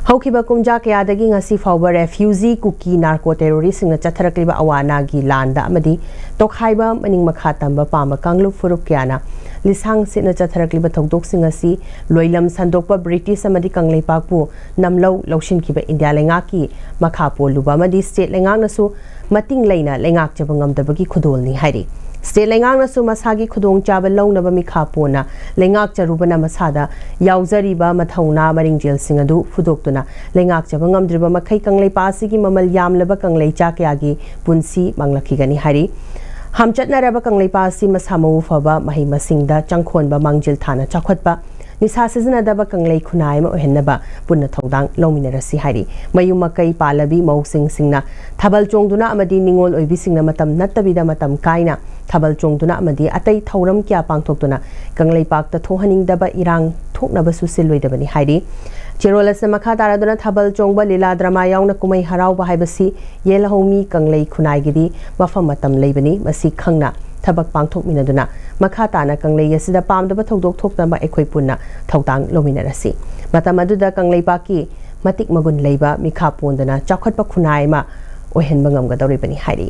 ꯍꯧꯈꯤꯕ ꯀꯨꯝꯖꯥ ꯀꯌꯥꯗꯒꯤ ꯉꯁꯤ ꯐꯥꯎꯕ refugee ꯀꯨꯀꯤ narco terroristꯁꯤꯡꯅ ꯆꯠꯊꯔꯛꯂꯤꯕ ꯑꯋꯥ ꯑꯅꯥꯒꯤ ꯂꯥꯟꯗ ꯑꯃꯗꯤ ꯇꯣꯈꯥꯏꯕ, ꯃꯅꯤꯡ ꯃꯈꯥ ꯇꯝꯕ ꯄꯥꯝꯕ ꯀꯥꯡꯂꯨꯞ ꯐꯨꯔꯨꯞ ꯀꯌꯥꯅ ꯂꯤꯁꯥꯡ ꯁꯤꯠꯅ ꯆꯠꯊꯔꯛꯂꯤꯕ ꯊꯧꯗꯣꯛꯁꯤꯡ ꯑꯁꯤ ꯂꯣꯏꯂꯝ ꯁꯟꯗꯣꯛꯄ ꯕ꯭ꯔꯤꯇꯤꯁ ꯑꯃꯗꯤ ꯀꯪꯂꯩꯄꯥꯛꯄꯨ ꯅꯝꯂꯧ ꯂꯧꯁꯤꯟꯈꯤꯕ ꯏꯟꯗꯤꯌꯥ ꯂꯩꯉꯥꯛꯀꯤ ꯃꯈꯥ ꯄꯣꯜꯂꯨꯕ ꯑꯃꯗꯤ state ꯂꯩꯉꯥꯛꯅꯁꯨ ꯃꯇꯤꯡ ꯂꯩꯅ ꯂꯩꯉꯥꯛꯆꯕ ꯉꯝꯗꯕꯒꯤ ꯈꯨꯗꯣꯜꯅꯤ ꯍꯥꯏꯔꯤ꯫ State ꯂꯩꯉꯥꯛꯅꯁꯨ ꯃꯁꯥꯒꯤ ꯈꯨꯗꯣꯡꯆꯥꯕ ꯂꯧꯅꯕ ꯃꯤꯈꯥ ꯄꯣꯟꯅ ꯂꯩꯉꯥꯛꯆꯔꯨꯕꯅ ꯃꯁꯥꯗ ꯌꯥꯎꯖꯔꯤꯕ ꯃꯊꯧꯅꯥ ꯃꯔꯤꯡꯖꯦꯜꯁꯤꯡ ꯑꯗꯨ ꯐꯨꯗꯣꯛꯇꯨꯅ ꯂꯩꯉꯥꯛꯆꯕ ꯉꯝꯗ꯭ꯔꯤꯕ ꯃꯈꯩ ꯀꯪꯂꯩꯄꯥꯛ ꯑꯁꯤꯒꯤ ꯃꯃꯜ ꯌꯥꯝꯂꯕ ꯀꯪꯂꯩꯆꯥ ꯀꯌꯥꯒꯤ ꯄꯨꯟꯁꯤ ꯃꯥꯡꯂꯛꯈꯤꯒꯅꯤ ꯍꯥꯏꯔꯤ꯫ ꯍꯥꯝꯆꯠꯅꯔꯕ ꯀꯪꯂꯩꯄꯥꯛ ꯑꯁꯤ ꯃꯁꯥ ꯃꯎ ꯐꯕ ꯃꯍꯩ ꯃꯁꯤꯡꯗ ꯆꯪꯈꯣꯟꯕ ꯃꯥꯡꯖꯤꯜ ꯊꯥꯅ ꯆꯥꯎꯈꯠꯄ, ꯅꯤꯁꯥ ꯁꯤꯖꯤꯟꯅꯗꯕ ꯀꯪꯂꯩ ꯈꯨꯟꯅꯥꯏ ꯑꯃ ꯑꯣꯏꯍꯟꯅꯕ ꯄꯨꯟꯅ ꯊꯧꯗꯥꯡ ꯂꯧꯃꯤꯟꯅꯔꯁꯤ ꯍꯥꯏꯔꯤ꯫ ꯃꯌꯨꯝ ꯃꯀꯩ ꯄꯥꯜꯂꯕꯤ ꯃꯧꯁꯤꯡꯁꯤꯡꯅ ꯊꯥꯕꯜ ꯆꯣꯡꯗꯨꯅ ꯑꯃꯗꯤ ꯅꯤꯉꯣꯜ ꯑꯣꯏꯕꯤꯁꯤꯡꯅ ꯃꯇꯝ ꯅꯠꯇꯕꯤꯗ ꯃꯇꯝ ꯀꯥꯏꯅ ꯊꯥꯕꯜ ꯆꯣꯡꯗꯨꯅ ꯑꯃꯗꯤ ꯑꯇꯩ ꯊꯧꯔꯝ ꯀꯌꯥ ꯄꯥꯡꯊꯣꯛꯇꯨꯅ ꯀꯪꯂꯩꯄꯥꯛꯇ ꯊꯣꯛꯍꯟꯅꯤꯡꯗꯕ ꯏꯔꯥꯡ ꯊꯣꯛꯅꯕꯁꯨ ꯁꯤꯜꯂꯣꯏꯗꯕꯅꯤ ꯍꯥꯏꯔꯤ꯫ ꯆꯦꯔꯣꯜ ꯑꯁꯤꯅ ꯃꯈꯥ ꯇꯥꯔꯗꯨꯅ ꯊꯥꯕꯜ ꯆꯣꯡꯕ, ꯂꯤꯂꯥ ꯗ꯭ꯔꯃꯥ ꯌꯥꯎꯅ ꯀꯨꯝꯍꯩ ꯍꯔꯥꯎꯕ ꯍꯥꯏꯕꯁꯤ ꯌꯦꯜꯍꯧꯃꯤ ꯀꯪꯂꯩ ꯈꯨꯟꯅꯥꯏꯒꯤꯗꯤ ꯃꯐꯝ ꯃꯇꯝ ꯂꯩꯕꯅꯤ꯫ ꯃꯁꯤ ꯈꯪꯅ ꯊꯕꯛ ꯄꯥꯡꯊꯣꯛꯃꯤꯟꯅꯗꯨꯅ ꯃꯈꯥ ꯇꯥꯅ ꯀꯪꯂꯩ ꯑꯁꯤꯗ ꯄꯥꯝꯗꯕ ꯊꯧꯗꯣꯛ ꯊꯣꯛꯇꯅꯕ ꯑꯩꯈꯣꯏ ꯄꯨꯟꯅ ꯊꯧꯗꯥꯡ ꯂꯧꯃꯤꯟꯅꯔꯁꯤ꯫ ꯃꯇꯝ ꯑꯗꯨꯗ ꯀꯪꯂꯩꯄꯥꯛꯀꯤ ꯃꯇꯤꯛ ꯃꯒꯨꯟ ꯂꯩꯕ, ꯃꯤꯈꯥ ꯄꯣꯟꯗꯅ ꯆꯥꯎꯈꯠꯄ ꯈꯨꯟꯅꯥꯏ ꯑꯃ ꯑꯣꯏꯍꯟꯕ ꯉꯝꯒꯗꯧꯔꯤꯕꯅꯤ ꯍꯥꯏꯔꯤ꯫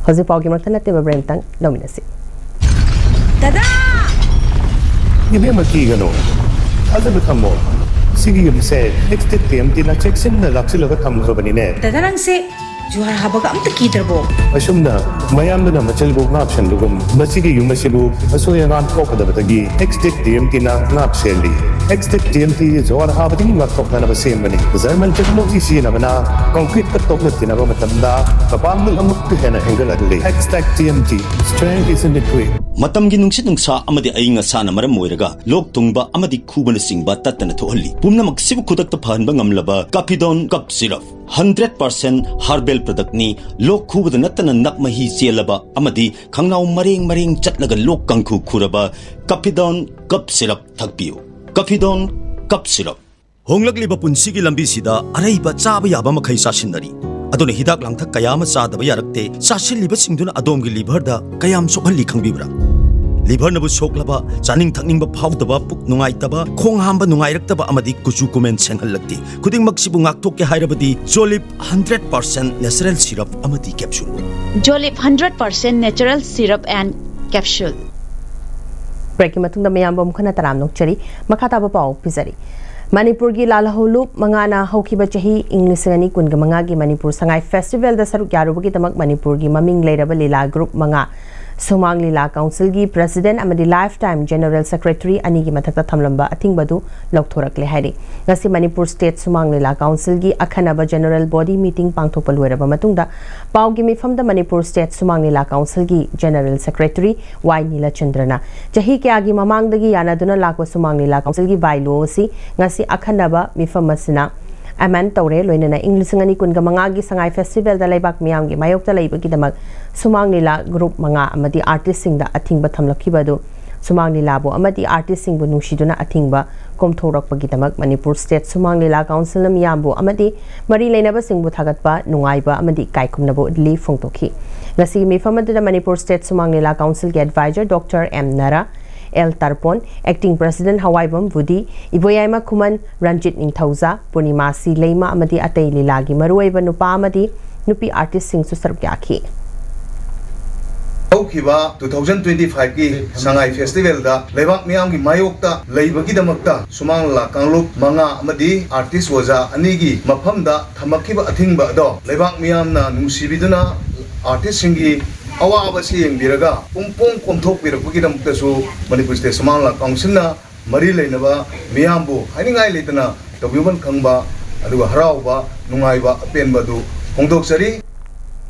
ꯍꯧꯖꯤꯛ ꯄꯥꯎꯒꯤ ꯃꯔꯛꯇ ꯅꯠꯇꯦꯕ, ꯕ꯭ꯔꯦꯟꯇꯪ ꯂꯧꯃꯤꯟꯅꯁꯤ꯫ ꯗꯗꯥ! ꯏꯕꯦꯝꯃ, ꯀꯤꯒꯅꯨ, ꯊꯥꯖꯕ ꯊꯝꯃꯣ꯫ ꯁꯤꯒꯤ ꯌꯨꯝꯁꯦ ꯑꯦꯛꯁ ꯇꯤꯝ ꯇꯤ ꯑꯦꯝ ꯇꯤꯅ ꯆꯦꯛꯁꯤꯟꯅ ꯂꯥꯛꯁꯤꯜꯂꯒ ꯊꯝꯈ꯭ꯔꯕꯅꯤꯅꯦ꯫ ꯗꯗꯥ, ꯅꯪꯁꯦ ꯖꯨꯍꯥꯔ ꯍꯥꯕꯒ ꯑꯝꯇ ꯀꯤꯗ꯭ꯔꯕꯣ? ꯑꯁꯨꯝꯅ ꯃꯌꯥꯝꯗꯨꯅ ꯃꯆꯤꯜꯕꯨ ꯉꯥꯛ ꯁꯦꯟꯕꯒꯨꯝ, ꯃꯁꯤꯒꯤ ꯌꯨꯝ ꯑꯁꯤꯕꯨ ꯑꯁꯣꯏ ꯑꯉꯥꯝ ꯊꯣꯛꯀꯗꯕꯗꯒꯤ ꯑꯦꯛꯁ ꯇꯤꯝ ꯇꯤ ꯑꯦꯝ ꯇꯤꯅ ꯉꯥꯛ ꯁꯦꯜꯂꯤ꯫ Ex team T M T ꯖꯨꯍꯥꯔ ꯍꯥꯕꯗꯒꯤ ꯉꯥꯛꯊꯣꯛꯅꯅꯕ ꯁꯦꯝꯕꯅꯤ꯫ ꯖꯔꯃꯟ ꯇꯦꯛꯅꯣꯂꯣꯖꯤ ꯁꯤꯖꯤꯟꯅꯕꯅ ꯀꯪꯀ꯭ꯔꯤꯠꯇ ꯇꯣꯛꯂꯛꯇꯅꯕ ꯃꯇꯝꯗ ꯃꯄꯥꯡꯒꯜ ꯑꯃꯨꯛꯀ ꯍꯦꯟꯅ ꯍꯦꯟꯒꯠꯍꯜꯂꯤ꯫ X team T M T, strength is in the grit꯫ ꯃꯇꯝꯒꯤ ꯅꯨꯡꯁꯤꯠ ꯅꯨꯡꯁꯥ ꯑꯃꯗꯤ ꯑꯏꯪ ꯑꯁꯥꯅ ꯃꯔꯝ ꯑꯣꯏꯔꯒ ꯂꯣꯛ ꯊꯨꯡꯕ ꯑꯃꯗꯤ ꯈꯨꯕꯅꯆꯤꯡꯕ ꯇꯠꯇꯅ ꯊꯣꯛꯍꯜꯂꯤ꯫ ꯄꯨꯝꯅꯃꯛꯁꯤꯕꯨ ꯈꯨꯗꯛꯇ ꯐꯍꯟꯕ ꯉꯝꯂꯕ Cappidone Cough Syrup, hundred percent herbal product ꯅꯤ꯫ ꯂꯣꯛ ꯈꯨꯕꯗ ꯅꯠꯇꯅ ꯅꯞ ꯃꯍꯤ ꯆꯦꯜꯂꯕ ꯑꯃꯗꯤ ꯈꯪꯅꯥꯎ ꯃꯔꯦꯡ ꯃꯔꯦꯡ ꯆꯠꯂꯒ ꯂꯣꯛ ꯀꯥꯡꯈꯨ ꯈꯨꯔꯕ Cappidone Cough Syrup ꯊꯛꯄꯤꯌꯨ꯫ Cappidone Cough Syrup꯫ ꯍꯣꯡꯂꯛꯂꯤꯕ ꯄꯨꯟꯁꯤꯒꯤ ꯂꯝꯕꯤꯁꯤꯗ ꯑꯔꯩꯕ ꯆꯥꯕ ꯌꯥꯕ ꯃꯈꯩ ꯆꯥꯁꯤꯟꯅꯔꯤ꯫ ꯑꯗꯨꯅ ꯍꯤꯗꯥꯛ ꯂꯥꯡꯊꯛ ꯀꯌꯥ ꯑꯃ ꯆꯥꯗꯕ ꯌꯥꯔꯛꯇꯦ꯫ ꯆꯥꯁꯤꯜꯂꯤꯕꯁꯤꯡꯗꯨꯅ ꯑꯗꯣꯝꯒꯤ liver ꯗ ꯀꯌꯥꯝ ꯁꯣꯛꯍꯜꯂꯤ ꯈꯪꯕꯤꯕ꯭ꯔꯥ? Liver ꯅꯕꯨ ꯁꯣꯛꯂꯕ, ꯆꯥꯅꯤꯡ ꯊꯛꯅꯤꯡꯕ ꯐꯥꯎꯗꯕ, ꯄꯨꯛ ꯅꯨꯡꯉꯥꯏꯇꯕ, ꯈꯣꯡ ꯍꯥꯝꯕ ꯅꯨꯡꯉꯥꯏꯔꯛꯇꯕ ꯑꯃꯗꯤ ꯀꯨꯆꯨ ꯀꯨꯃꯦꯟ ꯁꯦꯡꯍꯜꯂꯛꯇꯦ꯫ ꯈꯨꯗꯤꯡꯃꯛꯁꯤꯕꯨ ꯉꯥꯛꯊꯣꯛꯀꯦ ꯍꯥꯏꯔꯕꯗꯤ Jolib hundred percent natural syrup ꯑꯃꯗꯤ capsule꯫ Jolib hundred percent natural syrup and capsule꯫ Break ꯀꯤ ꯃꯇꯨꯡꯗ ꯃꯌꯥꯝꯕꯨ ꯑꯃꯨꯛ ꯍꯟꯅ ꯇꯔꯥꯝꯅ ꯑꯣꯛꯆꯔꯤ꯫ ꯃꯈꯥ ꯇꯥꯕ ꯄꯥꯎ ꯄꯤꯖꯔꯤ꯫ ꯃꯅꯤꯄꯨꯔꯒꯤ ꯂꯥꯜꯍꯧꯂꯨꯞ ꯃꯉꯥꯅ ꯍꯧꯈꯤꯕ ꯆꯍꯤ ꯏꯪ ꯂꯤꯁꯤꯡ ꯑꯅꯤ ꯀꯨꯟꯒ ꯃꯉꯥꯒꯤ ꯃꯅꯤꯄꯨꯔ ꯁꯉꯥꯏ festival ꯗ ꯁꯔꯨꯛ ꯌꯥꯔꯨꯕꯒꯤꯗꯃꯛ ꯃꯅꯤꯄꯨꯔꯒꯤ ꯃꯃꯤꯡ ꯂꯩꯔꯕ ꯂꯤꯂꯥ group ꯃꯉꯥ, ꯁꯨꯃꯥꯡ ꯂꯤꯂꯥ council ꯒꯤ president ꯑꯃꯗꯤ lifetime general secretary ꯑꯅꯤꯒꯤ ꯃꯊꯛꯇ ꯊꯝꯂꯝꯕ ꯑꯊꯤꯡꯕꯗꯨ ꯂꯧꯊꯣꯔꯛꯂꯦ ꯍꯥꯏꯔꯤ꯫ ꯉꯁꯤ ꯃꯅꯤꯄꯨꯔ state ꯁꯨꯃꯥꯡ ꯂꯤꯂꯥ council ꯒꯤ ꯑꯈꯟꯅꯕ general body meeting ꯄꯥꯡꯊꯣꯛꯄ ꯂꯣꯏꯔꯕ ꯃꯇꯨꯡꯗ ꯄꯥꯎꯒꯤ ꯃꯤꯐꯝꯗ ꯃꯅꯤꯄꯨꯔ state ꯁꯨꯃꯥꯡ ꯂꯤꯂꯥ council ꯒꯤ general secretary ꯋꯥꯏ ꯅꯤꯂꯆꯟꯗ꯭ꯔꯅ ꯆꯍꯤ ꯀꯌꯥꯒꯤ ꯃꯃꯥꯡꯗꯒꯤ ꯌꯥꯅꯗꯨꯅ ꯂꯥꯛꯄ ꯁꯨꯃꯥꯡ ꯂꯤꯂꯥ council ꯒꯤ bylaw ꯑꯁꯤ ꯉꯁꯤ ꯑꯈꯟꯅꯕ ꯃꯤꯐꯝ ꯑꯁꯤꯅ amend ꯇꯧꯔꯦ꯫ ꯂꯣꯏꯅꯅ ꯏꯪ ꯂꯤꯁꯤꯡ ꯑꯅꯤ ꯀꯨꯟꯒ ꯃꯉꯥꯒꯤ ꯁꯉꯥꯏ festival ꯗ ꯂꯩꯕꯥꯛ ꯃꯤꯌꯥꯝꯒꯤ ꯃꯥꯌꯣꯛꯇ ꯂꯩꯕꯒꯤꯗꯃꯛ ꯁꯨꯃꯥꯡ ꯂꯤꯂꯥ group ꯃꯉꯥ ꯑꯃꯗꯤ artist ꯁꯤꯡꯗ ꯑꯊꯤꯡꯕ ꯊꯝꯂꯛꯈꯤꯕ ꯑꯗꯨ ꯁꯨꯃꯥꯡ ꯂꯤꯂꯥꯕꯨ ꯑꯃꯗꯤ artist ꯁꯤꯡꯕꯨ ꯅꯨꯡꯁꯤꯗꯨꯅ ꯑꯊꯤꯡꯕ ꯀꯣꯝꯊꯣꯔꯛꯄꯒꯤꯗꯃꯛ ꯃꯅꯤꯄꯨꯔ state ꯁꯨꯃꯥꯡ ꯂꯤꯂꯥ council ꯅ ꯃꯤꯌꯥꯝꯕꯨ ꯑꯃꯗꯤ ꯃꯔꯤ ꯂꯩꯅꯕꯁꯤꯡꯕꯨ ꯊꯥꯒꯠꯄ, ꯅꯨꯡꯉꯥꯏꯕ ꯑꯃꯗꯤ ꯏꯀꯥꯏ ꯈꯨꯝꯅꯕ ꯎꯠꯂꯤ ꯐꯣꯡꯗꯣꯛꯈꯤ꯫ ꯉꯁꯤꯒꯤ ꯃꯤꯐꯝ ꯑꯗꯨꯗ ꯃꯅꯤꯄꯨꯔ state ꯁꯨꯃꯥꯡ ꯂꯤꯂꯥ council ꯒꯤ advisor doctor M Nara, L ꯇꯔꯄꯣꯟ, acting president ꯍꯋꯥꯏꯕꯝ ꯕꯨꯗꯤ, ꯏꯕꯣꯌꯥꯏꯃ ꯈꯨꯃꯟ, ꯔꯟꯖꯤꯠ ꯅꯤꯡꯊꯧꯖꯥ, ꯄꯨꯔꯅꯤꯃꯥꯁꯤ ꯂꯩꯃ ꯑꯃꯗꯤ ꯑꯇꯩ ꯂꯤꯂꯥꯒꯤ ꯃꯔꯨꯑꯣꯏꯕ ꯅꯨꯄꯥ ꯑꯃꯗꯤ ꯅꯨꯄꯤ artist ꯁꯤꯡꯁꯨ ꯁꯔꯨꯛ ꯌꯥꯈꯤ꯫ ꯍꯧꯈꯤꯕ two thousand twenty five ꯀꯤ ꯁꯉꯥꯏ festival ꯗ ꯂꯩꯕꯥꯛ ꯃꯤꯌꯥꯝꯒꯤ ꯃꯥꯌꯣꯛꯇ ꯂꯩꯕꯒꯤꯗꯃꯛꯇ ꯁꯨꯃꯥꯡ ꯂꯤꯂꯥ ꯀꯥꯡꯂꯨꯞ ꯃꯉꯥ ꯑꯃꯗꯤ artist ꯑꯣꯖꯥ ꯑꯅꯤꯒꯤ ꯃꯐꯝꯗ ꯊꯝꯃꯛꯈꯤꯕ ꯑꯊꯤꯡꯕ ꯑꯗꯣ ꯂꯩꯕꯥꯛ ꯃꯤꯌꯥꯝꯅ ꯅꯨꯡꯁꯤꯕꯤꯗꯨꯅ artist ꯁꯤꯡꯒꯤ ꯑꯋꯥꯕꯁꯤ ꯌꯦꯡꯕꯤꯔꯒ ꯄꯨꯡ ꯄꯣꯡ ꯀꯣꯝꯊꯣꯛꯄꯤꯔꯛꯄꯒꯤꯗꯃꯛꯇꯁꯨ ꯃꯅꯤꯄꯨꯔ state ꯁꯨꯃꯥꯡ ꯂꯤꯂꯥ council ꯅ ꯃꯔꯤ ꯂꯩꯅꯕ ꯃꯤꯌꯥꯝꯕꯨ ꯍꯥꯏꯅꯤꯡꯉꯥꯏ ꯂꯩꯇꯅ ꯇꯧꯕꯤꯃꯜ ꯈꯪꯕ ꯑꯗꯨꯒ ꯍꯔꯥꯎꯕ, ꯅꯨꯡꯉꯥꯏꯕ, ꯑꯄꯦꯟꯕ ꯑꯗꯨ ꯐꯣꯡꯗꯣꯛꯆꯔꯤ꯫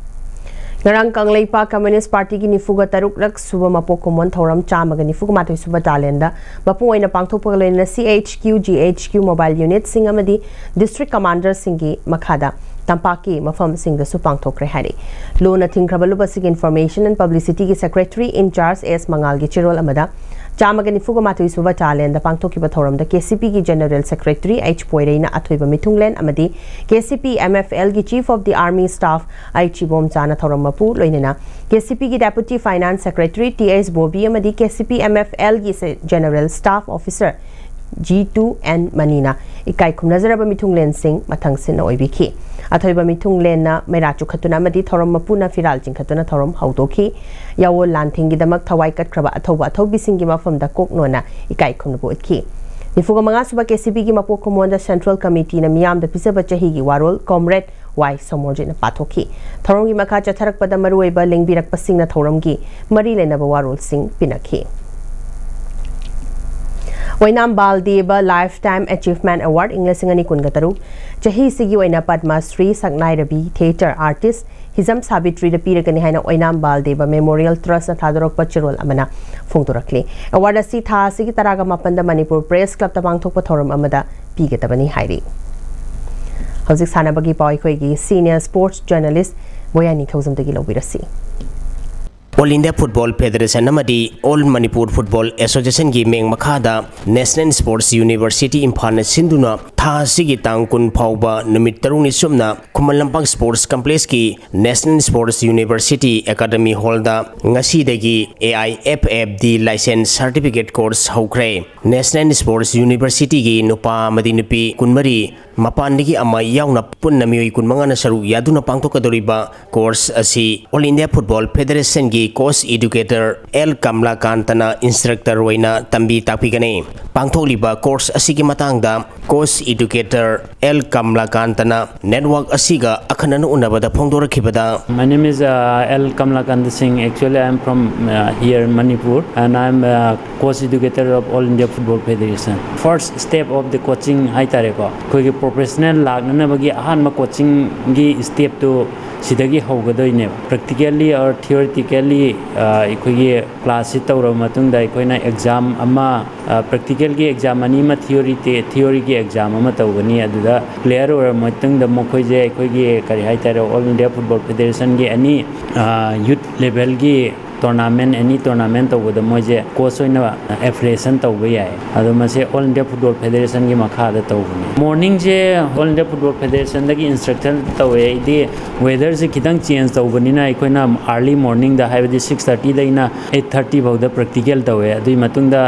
ꯉꯔꯥꯡ ꯀꯪꯂꯩꯄꯥꯛ ꯀꯝꯃ꯭ꯌꯨꯅꯤꯁ꯭ꯠ ꯄꯥꯔꯇꯤꯒꯤ ꯅꯤꯐꯨꯒ ꯇꯔꯨꯛ ꯂꯛ ꯁꯨꯕ ꯃꯄꯣꯛ ꯀꯨꯝꯑꯣꯟ ꯊꯧꯔꯝ ꯆꯥꯝꯃꯒ ꯅꯤꯐꯨꯒ ꯃꯥꯊꯣꯏ ꯁꯨꯕ ꯇꯥꯂꯦꯟꯗ ꯃꯄꯨꯡ ꯑꯣꯏꯅ ꯄꯥꯡꯊꯣꯛꯄꯒ ꯂꯣꯏꯅꯅ C H Q, G H Q mobile unitꯁꯤꯡ ꯑꯃꯗꯤ district commanderꯁꯤꯡꯒꯤ ꯃꯈꯥꯗ ꯇꯝꯄꯥꯛꯀꯤ ꯃꯐꯝꯁꯤꯡꯗꯁꯨ ꯄꯥꯡꯊꯣꯛꯈ꯭ꯔꯦ ꯍꯥꯏꯔꯤ꯫ ꯂꯨꯅ ꯊꯤꯡꯈ꯭ꯔꯕ ꯂꯨꯞ ꯑꯁꯤꯒꯤ Information and Publicityꯒꯤ Secretary in charge S ꯃꯉꯥꯜꯒꯤ ꯆꯦꯔꯣꯜ ꯑꯃꯗ ꯆꯥꯝꯃꯒ ꯅꯤꯐꯨꯒ ꯃꯥꯊꯣꯏ ꯁꯨꯕ ꯇꯥꯂꯦꯟꯗ ꯄꯥꯡꯊꯣꯛꯈꯤꯕ ꯊꯧꯔꯝꯗ K C Pꯒꯤ General Secretary H ꯄꯣꯏꯔꯩꯅ ꯑꯊꯣꯏꯕ ꯃꯤꯊꯨꯡꯂꯦꯟ ꯑꯃꯗꯤ K C P M F Lꯒꯤ Chief of the Army Staff H ꯏꯕꯣꯝꯆꯥꯅ ꯊꯧꯔꯝ ꯃꯄꯨ, ꯂꯣꯏꯅꯅ K C Pꯒꯤ Deputy Finance Secretary T S Bobby ꯑꯃꯗꯤ K C P M F Lꯒꯤ ꯁꯦ-, General Staff Officer G two N ꯃꯅꯤꯅ ꯏꯀꯥꯏ ꯈꯨꯝꯅꯖꯔꯕ ꯃꯤꯊꯨꯡꯂꯦꯟꯁꯤꯡ ꯃꯊꯪ ꯁꯤꯟꯅ ꯑꯣꯏꯕꯤꯈꯤ꯫ ꯑꯊꯣꯏꯕ ꯃꯤꯊꯨꯡꯂꯦꯟꯅ ꯃꯩꯔꯥ ꯆꯨꯈꯠꯇꯨꯅ ꯑꯃꯗꯤ ꯊꯧꯔꯝ ꯃꯄꯨꯅ ꯐꯤꯔꯥꯜ ꯆꯤꯡꯈꯠꯇꯨꯅ ꯊꯧꯔꯝ ꯍꯧꯗꯣꯛꯈꯤ꯫ ꯌꯥꯋꯣꯜ ꯂꯥꯟꯊꯦꯡꯒꯤꯗꯃꯛ ꯊꯋꯥꯏ ꯀꯠꯈ꯭ꯔꯕ ꯑꯊꯧꯕ ꯑꯊꯧꯕꯤꯁꯤꯡꯒꯤ ꯃꯐꯝꯗ ꯀꯣꯛꯅꯣꯟꯅ ꯏꯀꯥꯏ ꯈꯨꯝꯅꯕ ꯎꯠꯈꯤ꯫ ꯅꯤꯐꯨꯒ ꯃꯉꯥ ꯁꯨꯕ K C Pꯒꯤ ꯃꯄꯣꯛ ꯀꯨꯝꯑꯣꯟꯗ Central Committeeꯅ ꯃꯤꯌꯥꯝꯗ ꯄꯤꯖꯕ ꯆꯍꯤꯒꯤ ꯋꯥꯔꯣꯜ Comrade Y ꯁꯣꯃꯣꯔꯖꯤꯠꯅ ꯄꯥꯊꯣꯛꯈꯤ꯫ ꯊꯧꯔꯝꯒꯤ ꯃꯈꯥ ꯆꯠꯊꯔꯛꯄꯗ ꯃꯔꯨꯑꯣꯏꯕ ꯂꯦꯡꯕꯤꯔꯛꯄꯁꯤꯡꯅ ꯊꯧꯔꯝꯒꯤ ꯃꯔꯤ ꯂꯩꯅꯕ ꯋꯥꯔꯣꯜꯁꯤꯡ ꯄꯤꯅꯈꯤ꯫ ꯑꯣꯏꯅꯥꯝ ꯕꯥꯜꯗꯦꯕ Lifetime Achievement Award ꯏꯪ ꯂꯤꯁꯤꯡ ꯑꯅꯤ ꯀꯨꯟꯒ ꯇꯔꯨꯛ ꯆꯍꯤꯁꯤꯒꯤ ꯑꯣꯏꯅ ꯄꯗꯃ ꯁ꯭ꯔꯤ ꯁꯛꯅꯥꯏꯔꯕꯤ theatre artist ꯍꯤꯖꯝ ꯁꯥꯕꯤꯇ꯭ꯔꯤꯗ ꯄꯤꯔꯒꯅꯤ ꯍꯥꯏꯅ ꯑꯣꯏꯅꯥꯝ ꯕꯥꯜꯗꯦꯕ Memorial Trustꯅ ꯊꯥꯗꯣꯔꯛꯄ ꯆꯦꯔꯣꯜ ꯑꯃꯅ ꯐꯣꯡꯗꯣꯔꯛꯂꯤ꯫ Award ꯑꯁꯤ ꯊꯥ ꯑꯁꯤꯒꯤ ꯇꯔꯥꯒ ꯃꯥꯄꯟꯗ ꯃꯅꯤꯄꯨꯔ Press Clubꯇ ꯄꯥꯡꯊꯣꯛꯄ ꯊꯧꯔꯝ ꯑꯃꯗ ꯄꯤꯒꯗꯕꯅꯤ ꯍꯥꯏꯔꯤ꯫ ꯍꯧꯖꯤꯛ ꯁꯥꯟꯅꯕꯒꯤ ꯄꯥꯎ ꯑꯩꯈꯣꯏꯒꯤ senior sports journalist ꯕꯣꯌꯥꯅꯤ ꯊꯧꯖꯝꯗꯒꯤ ꯂꯧꯕꯤꯔꯁꯤ꯫ All India Football Federation ꯑꯃꯗꯤ All Manipur Football Associationꯒꯤ ꯃꯤꯡ ꯃꯈꯥꯗ National Sports University ꯏꯝꯐꯥꯜꯅ ꯁꯤꯟꯗꯨꯅ ꯊꯥ ꯑꯁꯤꯒꯤ ꯇꯥꯡ ꯀꯨꯟ ꯐꯥꯎꯕ ꯅꯨꯃꯤꯠ ꯇꯔꯨꯛꯅꯤ ꯆꯨꯞꯅ Khuman Lampak Sports Complexꯀꯤ National Sports University Academy Hallꯗ ꯉꯁꯤꯗꯒꯤ A I F F D license certificate course ꯍꯧꯈ꯭ꯔꯦ꯫ National Sports Universityꯒꯤ ꯅꯨꯄꯥ ꯑꯃꯗꯤ ꯅꯨꯄꯤ ꯀꯨꯟꯃꯔꯤ, ꯃꯄꯥꯟꯗꯒꯤ ꯑꯃ ꯌꯥꯎꯅ ꯄꯨꯟꯅ ꯃꯤꯑꯣꯏ ꯀꯨꯟꯃꯉꯥꯅ ꯁꯔꯨꯛ ꯌꯥꯗꯨꯅ ꯄꯥꯡꯊꯣꯛꯀꯗꯧꯔꯤꯕ course ꯑꯁꯤ All India Football Federationꯒꯤ coach educator L ꯀꯃꯂꯥꯀꯥꯟꯇꯅ instructor ꯑꯣꯏꯅ ꯇꯝꯕꯤ ꯇꯥꯛꯄꯤꯒꯅꯤ꯫ ꯄꯥꯡꯊꯣꯛꯂꯤꯕ course ꯑꯁꯤꯒꯤ ꯃꯇꯥꯡꯗ coach educator L Kamlakantana network ꯑꯁꯤꯒ ꯑꯈꯟꯅꯅ ꯎꯅꯕꯗ ꯐꯣꯡꯗꯣꯔꯛꯈꯤꯕꯗ, My name is uh, L Kamlakanta Singh. Actually, I am from uh, here, Manipur, and I am a coach educator of All India Football Federation. First step of the coaching ꯍꯥꯏꯇꯥꯔꯦꯀꯣ, ꯑꯩꯈꯣꯏꯒꯤ professional ꯂꯥꯛꯅꯅꯕꯒꯤ ꯑꯍꯥꯟꯕ coachingꯒꯤ stepꯇꯨ ꯁꯤꯗꯒꯤ ꯍꯧꯒꯗꯣꯏꯅꯦꯕ꯫ Practically or theoretically ꯑꯩꯈꯣꯏꯒꯤ classꯁꯤ ꯇꯧꯔꯕ ꯃꯇꯨꯡꯗ ꯑꯩꯈꯣꯏꯅ exam ꯑꯃ, practicalꯒꯤ exam ꯑꯅꯤ ꯑꯃ, theory theoryꯒꯤ exam ꯑꯃ ꯇꯧꯒꯅꯤ꯫ ꯑꯗꯨꯗ clear ꯑꯣꯏꯔꯕ ꯃꯇꯨꯡꯗ ꯃꯈꯣꯏꯁꯦ ꯑꯩꯈꯣꯏꯒꯤ ꯀꯔꯤ ꯍꯥꯏꯇꯥꯔꯦ, All India Football Federationꯒꯤ any youth levelꯒꯤ tournament, any tournament ꯇꯧꯕꯗ ꯃꯣꯏꯁꯦ coach ꯑꯣꯏꯅ affiliation ꯇꯧꯕ ꯌꯥꯏ꯫ ꯑꯗꯣ ꯃꯁꯤ All India Football Federationꯒꯤ ꯃꯈꯥꯗ ꯇꯧꯕꯅꯤ꯫ Morningꯁꯦ All India Football Federationꯗꯒꯤ instruction ꯇꯧꯋꯦ꯫ ꯑꯩꯗꯤ weatherꯁꯦ ꯈꯤꯇꯪ change ꯇꯧꯕꯅꯤꯅ ꯑꯩꯈꯣꯏꯅ early morningꯗ, ꯍꯥꯏꯕꯗꯤ six thirtyꯗꯒꯤꯅ eight thirty ꯐꯥꯎꯗ practical ꯇꯧꯋꯦ꯫ ꯑꯗꯨꯒꯤ ꯃꯇꯨꯡꯗ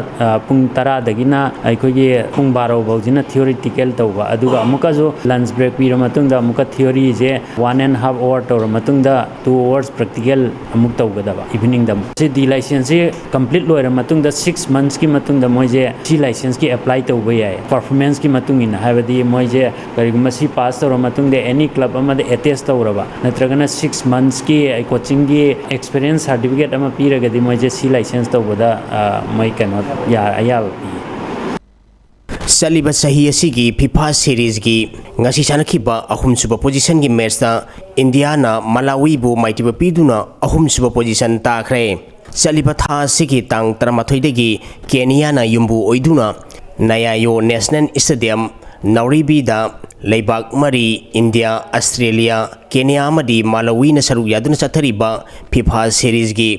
ꯄꯨꯡ ꯇꯔꯥꯗꯒꯤꯅ ꯑꯩꯈꯣꯏꯒꯤ ꯄꯨꯡ ꯕꯥꯔꯣ ꯐꯥꯎꯁꯤꯅ theoretical ꯇꯧꯕ, ꯑꯗꯨꯒ ꯑꯃꯨꯛꯀꯁꯨ lunch break ꯄꯤꯔ ꯃꯇꯨꯡꯗ ꯑꯃꯨꯛꯀ theoryꯁꯦ one and half hour ꯇꯧꯔ ꯃꯇꯨꯡꯗ two hours practical ꯑꯃꯨꯛ ꯇꯧꯒꯗꯕ eveningꯗ ꯑꯃꯨꯛ꯫ ꯁꯤ D licenceꯁꯤ complete ꯂꯣꯏꯔ ꯃꯇꯨꯡꯗ six monthsꯀꯤ ꯃꯇꯨꯡꯗ ꯃꯣꯏꯁꯦ C licenceꯀꯤ apply ꯇꯧꯕ ꯌꯥꯏ꯫ Performanceꯀꯤ ꯃꯇꯨꯡ ꯏꯟꯅ, ꯍꯥꯏꯕꯗꯤ ꯃꯣꯏꯁꯦ ꯀꯔꯤꯒꯨꯝꯕ ꯁꯤ pass ꯇꯧꯔ ꯃꯇꯨꯡꯗ any club ꯑꯃꯗ attach ꯇꯧꯔꯕ, ꯅꯠꯇ꯭ꯔꯒꯅ six monthsꯀꯤ coachingꯒꯤ experience certificate ꯑꯃ ꯄꯤꯔꯒꯗꯤ ꯃꯣꯏꯁꯦ C license ꯇꯧꯕꯗ ꯃꯣꯏ ꯀꯩꯅꯣ ꯑꯌꯥꯕ ꯄꯤ꯫ ꯆꯠꯂꯤꯕ ꯆꯍꯤ ꯑꯁꯤꯒꯤ FIFA Seriesꯀꯤ ꯉꯁꯤ ꯁꯥꯟꯅꯈꯤꯕ ꯑꯍꯨꯝꯁꯨꯕ positionꯒꯤ matchꯇ ꯏꯟꯗꯤꯌꯥꯅ ꯃꯂꯥꯋꯤꯕꯨ ꯃꯥꯏꯊꯤꯕ ꯄꯤꯗꯨꯅ ꯑꯍꯨꯝꯁꯨꯕ position ꯇꯥꯈ꯭ꯔꯦ꯫ ꯆꯠꯂꯤꯕ ꯊꯥ ꯑꯁꯤꯒꯤ ꯇꯥꯡ ꯇꯔꯥꯃꯥꯊꯣꯏꯗꯒꯤ ꯀꯦꯅꯤꯌꯥꯅ ꯌꯨꯝꯕꯨ ꯑꯣꯏꯗꯨꯅ ꯅꯌꯥꯌꯣ National Stadium, ꯅꯥꯎꯔꯤꯕꯤꯗ ꯂꯩꯕꯥꯛ ꯃꯔꯤ, ꯏꯟꯗꯤꯌꯥ, ꯑꯁꯇ꯭ꯔꯦꯂꯤꯌꯥ, ꯀꯦꯅꯤꯌꯥ ꯑꯃꯗꯤ ꯃꯥꯂꯥꯋꯤꯅ ꯁꯔꯨꯛ ꯌꯥꯗꯨꯅ ꯆꯠꯊꯔꯤꯕ FIFA Seriesꯀꯤ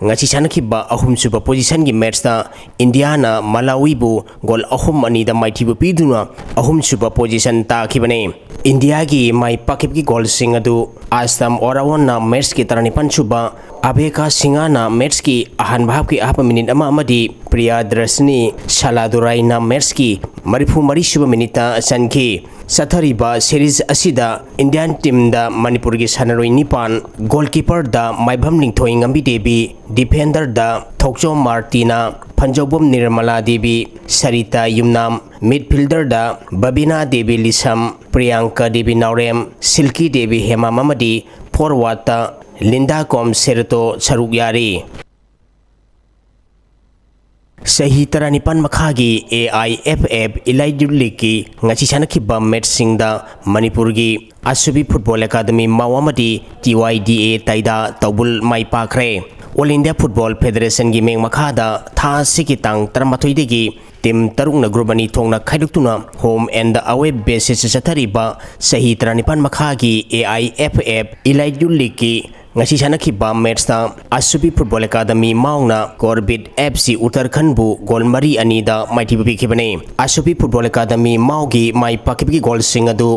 ꯉꯁꯤ ꯁꯥꯟꯅꯈꯤꯕ ꯑꯍꯨꯝꯁꯨꯕ positionꯒꯤ matchꯇ ꯏꯟꯗꯤꯌꯥꯅ ꯃꯥꯂꯥꯋꯤꯕꯨ goal ꯑꯍꯨꯝ ꯑꯅꯤꯗ ꯃꯥꯏꯊꯤꯕ ꯄꯤꯗꯨꯅ ꯑꯍꯨꯝꯁꯨꯕ position ꯇꯥꯈꯤꯕꯅꯤ꯫ ꯏꯟꯗꯤꯌꯥꯒꯤ ꯃꯥꯏ ꯄꯥꯛꯈꯤꯕꯒꯤ goalꯁꯤꯡ ꯑꯗꯨ ꯑꯁꯇꯝ ꯑꯣꯔꯥꯋꯣꯟꯅ matchꯀꯤ ꯇꯔꯥꯅꯤꯄꯥꯟ ꯁꯨꯕ, ꯑꯕꯦꯀꯥ ꯁꯤꯡꯍꯥꯅ matchꯀꯤ ꯑꯍꯥꯟꯕ halfꯀꯤ ꯑꯍꯥꯞꯄ minute ꯑꯃ ꯑꯃꯗꯤ ꯄ꯭ꯔꯤꯌꯥꯗꯔꯁꯤꯅꯤ ꯁꯥꯂꯥꯗꯨꯔꯥꯏꯅ matchꯀꯤ ꯃꯔꯤꯐꯨ ꯃꯔꯤ ꯁꯨꯕ minuteꯇ ꯆꯟꯈꯤ꯫ ꯆꯠꯊꯔꯤꯕ series ꯑꯁꯤꯗ Indian teamꯗ ꯃꯅꯤꯄꯨꯔꯒꯤ ꯁꯥꯟꯅꯔꯣꯏ ꯅꯤꯄꯥꯟ, goalkeeperꯗ ꯃꯥꯏꯕꯝ ꯅꯤꯡꯊꯣꯏ ꯉꯝꯕꯤ ꯗꯦꯕꯤ, defenderꯗ ꯊꯣꯛꯆꯣꯝ ꯃꯥꯔꯇꯤꯅ, ꯄꯟꯖꯧꯕꯝ ꯅꯤꯔꯃꯂꯥ ꯗꯦꯕꯤ, ꯁꯔꯤꯇꯥ ꯌꯨꯝꯅꯥꯝ, ꯃꯤꯗꯐꯤꯜꯗꯔꯗ ꯕꯕꯤꯅꯥ ꯗꯦꯕꯤ ꯂꯤꯁꯝ, ꯄ꯭ꯔꯤꯌꯥꯡꯀꯥ ꯗꯦꯕꯤ ꯅꯥꯎꯔꯦꯝ, ꯁꯤꯜꯀꯤ ꯗꯦꯕꯤ ꯍꯦꯃꯥꯝ ꯑꯃꯗꯤ ꯐꯣꯔꯋꯥꯔꯗꯇ ꯂꯤꯟꯗꯥ ꯀꯣꯝ ꯁꯦꯔꯇꯣ ꯁꯔꯨꯛ ꯌꯥꯔꯤ꯫ ꯆꯍꯤ ꯇꯔꯥꯅꯤꯄꯥꯟ ꯃꯈꯥꯒꯤ ꯑꯦ ꯑꯥꯏ ꯑꯦꯐ ꯑꯦꯐ ꯏꯂꯥꯏꯠ ꯌꯨꯠ ꯂꯤꯒꯀꯤ ꯉꯁꯤ ꯁꯥꯟꯅꯈꯤꯕ ꯃꯦꯠꯆꯁꯤꯡꯗ ꯃꯅꯤꯄꯨꯔꯒꯤ ꯑꯁꯨꯕꯤ ꯐꯨꯠꯕꯣꯜ ꯑꯦꯀꯥꯗꯃꯤ ꯃꯥꯎ ꯑꯃꯗꯤ ꯇꯤ ꯋꯥꯏ ꯗꯤ ꯑꯦ ꯇꯥꯏꯗꯥ ꯇꯧꯕꯨꯜ ꯃꯥꯏ ꯄꯥꯛꯈ꯭ꯔꯦ꯫ ꯑꯣꯜ ꯏꯟꯗꯤꯌꯥ ꯐꯨꯠꯕꯣꯜ ꯐꯦꯗꯔꯦꯁꯟꯒꯤ ꯃꯤꯡ ꯃꯈꯥꯗ ꯊꯥ ꯑꯁꯤꯒꯤ ꯇꯥꯡ ꯇꯔꯥꯃꯥꯊꯣꯏꯗꯒꯤ ꯇꯤꯝ ꯇꯔꯨꯛꯅ ꯒ꯭ꯔꯨꯞ ꯑꯅꯤ ꯊꯣꯛꯅ ꯈꯥꯏꯗꯣꯛꯇꯨꯅ ꯍꯣꯝ ꯑꯦꯟꯗ ꯑꯋꯦ ꯕꯦꯁꯤꯁꯇ ꯆꯠꯊꯔꯤꯕ ꯆꯍꯤ ꯇꯔꯥꯅꯤꯄꯥꯟ ꯃꯈꯥꯒꯤ ꯑꯦ ꯑꯥꯏ ꯑꯦꯐ ꯑꯦꯐ ꯏꯂꯥꯏꯠ ꯌꯨꯠ ꯂꯤꯒꯀꯤ ꯉꯁꯤ ꯁꯥꯟꯅꯈꯤꯕ ꯃꯦꯠꯆꯇ ꯑꯁꯨꯕꯤ ꯐꯨꯠꯕꯣꯜ ꯑꯦꯀꯥꯗꯃꯤ ꯃꯥꯎꯅ ꯀꯣꯔꯕꯤꯠ ꯑꯦꯐ ꯁꯤ ꯎꯠꯇꯔꯈꯟꯕꯨ ꯒꯣꯜ ꯃꯔꯤ ꯑꯅꯤꯗ ꯃꯥꯏꯊꯤꯕ ꯄꯤꯈꯤꯕꯅꯤ꯫ ꯑꯁꯨꯕꯤ ꯐꯨꯠꯕꯣꯜ ꯑꯦꯀꯥꯗꯃꯤ ꯃꯥꯎꯒꯤ ꯃꯥꯏ ꯄꯥꯛꯈꯤꯕꯒꯤ ꯒꯣꯜꯁꯤꯡ ꯑꯗꯨ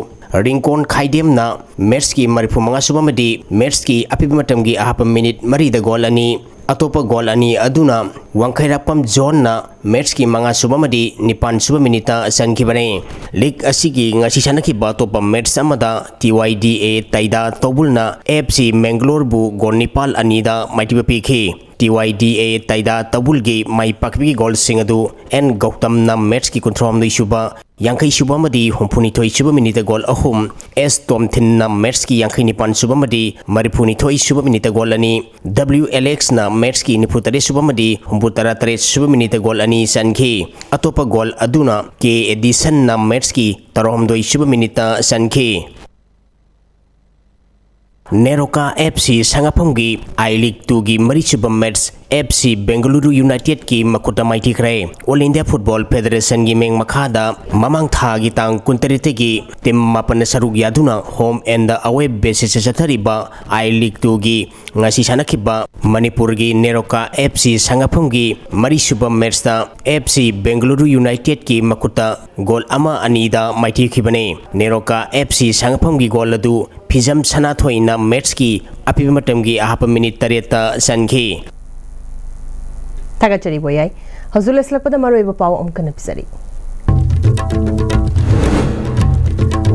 ꯔꯤꯡꯀꯣꯟ ꯈꯥꯏꯗꯦꯝꯅ ꯃꯦꯠꯆꯀꯤ ꯃꯔꯤꯐꯨ ꯃꯉꯥ ꯁꯨꯕ ꯑꯃꯗꯤ ꯃꯦꯠꯆꯀꯤ ꯑꯄꯤꯕ ꯃꯇꯝꯒꯤ ꯑꯍꯥꯞꯄ ꯃꯤꯅꯤꯠ ꯃꯔꯤꯗ ꯒꯣꯜ ꯑꯅꯤ, ꯑꯇꯣꯞꯄ ꯒꯣꯜ ꯑꯅꯤ ꯑꯗꯨꯅ ꯋꯥꯡꯈꯩꯔꯥꯛꯄꯝ ꯖꯣꯟꯅ ꯃꯦꯠꯆꯀꯤ ꯃꯉꯥ ꯁꯨꯕ ꯑꯃꯗꯤ ꯅꯤꯄꯥꯟ ꯁꯨꯕ ꯃꯤꯅꯤꯠꯇ ꯆꯟꯈꯤꯕꯅꯤ꯫ ꯂꯤꯒ ꯑꯁꯤꯒꯤ ꯉꯁꯤ ꯁꯥꯟꯅꯈꯤꯕ ꯑꯇꯣꯞꯄ ꯃꯦꯠꯆ ꯑꯃꯗ ꯇꯤ ꯋꯥꯏ ꯗꯤ ꯑꯦ ꯇꯥꯏꯗꯥ ꯇꯧꯕꯨꯜꯅ ꯑꯦꯐ ꯁꯤ ꯃꯦꯡꯒꯂꯣꯔꯕꯨ ꯒꯣꯜ ꯅꯤꯄꯥꯜ ꯑꯅꯤꯗ ꯃꯥꯏꯊꯤꯕ ꯄꯤꯈꯤ꯫ ꯇꯤ ꯋꯥꯏ ꯗꯤ ꯑꯦ ꯇꯥꯏꯗꯥ ꯇꯧꯕꯨꯜꯒꯤ ꯃꯥꯏ ꯄꯥꯛꯄꯒꯤ ꯒꯣꯜꯁꯤꯡ ꯑꯗꯨ ꯑꯦꯟ ꯒꯧꯇꯝꯅ ꯃꯦꯠꯆꯀꯤ ꯀꯨꯟꯊ꯭ꯔꯥꯍꯨꯝꯗꯣꯏ ꯁꯨꯕ, ꯌꯥꯡꯈꯩ ꯁꯨꯕ ꯑꯃꯗꯤ ꯍꯨꯝꯐꯨꯅꯤꯊꯣꯏ ꯁꯨꯕ ꯃꯤꯅꯤꯠꯇ ꯒꯣꯜ ꯑꯍꯨꯝ, ꯑꯦꯁ ꯇꯣꯝꯊꯤꯟꯅ ꯃꯦꯠꯆꯀꯤ ꯌꯥꯡꯈꯩ ꯅꯤꯄꯥꯟ ꯁꯨꯕ ꯑꯃꯗꯤ ꯃꯔꯤꯐꯨꯅꯤꯊꯣꯏ ꯁꯨꯕ ꯃꯤꯅꯤꯠꯇ ꯒꯣꯜ ꯑꯅꯤ, ꯗꯕ꯭ꯂꯤꯎ ꯑꯦꯂꯦꯛꯁꯅ ꯃꯦꯠꯆꯀꯤ ꯅꯤꯐꯨ ꯇꯔꯦꯠ ꯁꯨꯕ ꯑꯃꯗꯤ ꯍꯨꯝꯐꯨ ꯇꯔꯥ ꯇꯔꯦꯠ ꯁꯨꯕ ꯃꯤꯅꯤꯠꯇ ꯒꯣꯜ ꯑꯅꯤ ꯆꯟꯈꯤ꯫ ꯑꯇꯣꯞꯄ ꯒꯣꯜ ꯑꯗꯨꯅ ꯀꯦ ꯑꯦꯗꯤꯁꯟꯅ ꯃꯦꯠꯆꯀꯤ ꯇꯔꯥꯍꯨꯝꯗꯣꯏ ꯁꯨꯕ ꯃꯤꯅꯤꯠꯇ ꯆꯟꯈꯤ꯫ ꯅꯦꯔꯣꯀꯥ ꯑꯦꯐ ꯁꯤ ꯁꯉꯥꯐꯝꯒꯤ ꯑꯥꯏ ꯂꯤꯒ ꯇꯨꯒꯤ ꯃꯔꯤꯁꯨꯕ ꯃꯦꯠꯆ ꯑꯦꯐ ꯁꯤ ꯕꯦꯡꯒꯂꯨꯔꯨ ꯌꯨꯅꯥꯏꯇꯦꯗꯀꯤ ꯃꯈꯨꯠꯇ ꯃꯥꯏꯊꯤꯈ꯭ꯔꯦ꯫ ꯑꯣꯜ ꯏꯟꯗꯤꯌꯥ ꯐꯨꯠꯕꯣꯜ ꯐꯦꯗꯔꯦꯁꯟꯒꯤ ꯃꯤꯡ ꯃꯈꯥꯗ ꯃꯃꯥꯡ ꯊꯥꯒꯤ ꯇꯥꯡ ꯀꯨꯟꯇꯔꯦꯠꯇꯒꯤ ꯇꯤꯝ ꯃꯥꯄꯟꯅ ꯁꯔꯨꯛ ꯌꯥꯗꯨꯅ ꯍꯣꯝ ꯑꯦꯟꯗ ꯑꯋꯦ ꯕꯦꯁꯤꯁꯇ ꯆꯠꯊꯔꯤꯕ ꯑꯥꯏ ꯂꯤꯒ ꯇꯨꯒꯤ ꯉꯁꯤ ꯁꯥꯟꯅꯈꯤꯕ ꯃꯅꯤꯄꯨꯔꯒꯤ NEROCA F C ꯁꯉꯥꯐꯝꯒꯤ ꯃꯔꯤꯁꯨꯕ ꯃꯦꯠꯆꯇ F C Bengaluru ꯌꯨꯅꯥꯏꯇꯦꯗꯀꯤ ꯃꯈꯨꯠꯇ ꯒꯣꯜ ꯑꯃ ꯑꯅꯤꯗ ꯃꯥꯏꯊꯤꯈꯤꯕꯅꯤ꯫ ꯅꯦꯔꯣꯀꯥ ꯑꯦꯐ ꯁꯤ ꯁꯉꯥꯐꯝꯒꯤ ꯒꯣꯜ ꯑꯗꯨ ꯐꯤꯖꯝ ꯁꯅꯥꯊꯣꯏꯅ ꯃꯦꯠꯆꯀꯤ ꯑꯄꯤꯕ ꯃꯇꯝꯒꯤ ꯑꯍꯥꯞꯄ ꯃꯤꯅꯤꯠ ꯇꯔꯦꯠꯇ ꯆꯟꯈꯤ꯫ ꯊꯥꯒꯠꯆꯔꯤ ꯕꯣꯌꯥꯏ꯫ ꯍꯧꯖꯤꯛ ꯂꯣꯏꯁꯤꯜꯂꯛꯄꯗ ꯃꯔꯨꯑꯣꯏꯕ ꯄꯥꯎ ꯑꯃꯨꯛ ꯍꯟꯅ ꯄꯤꯖꯔꯤ꯫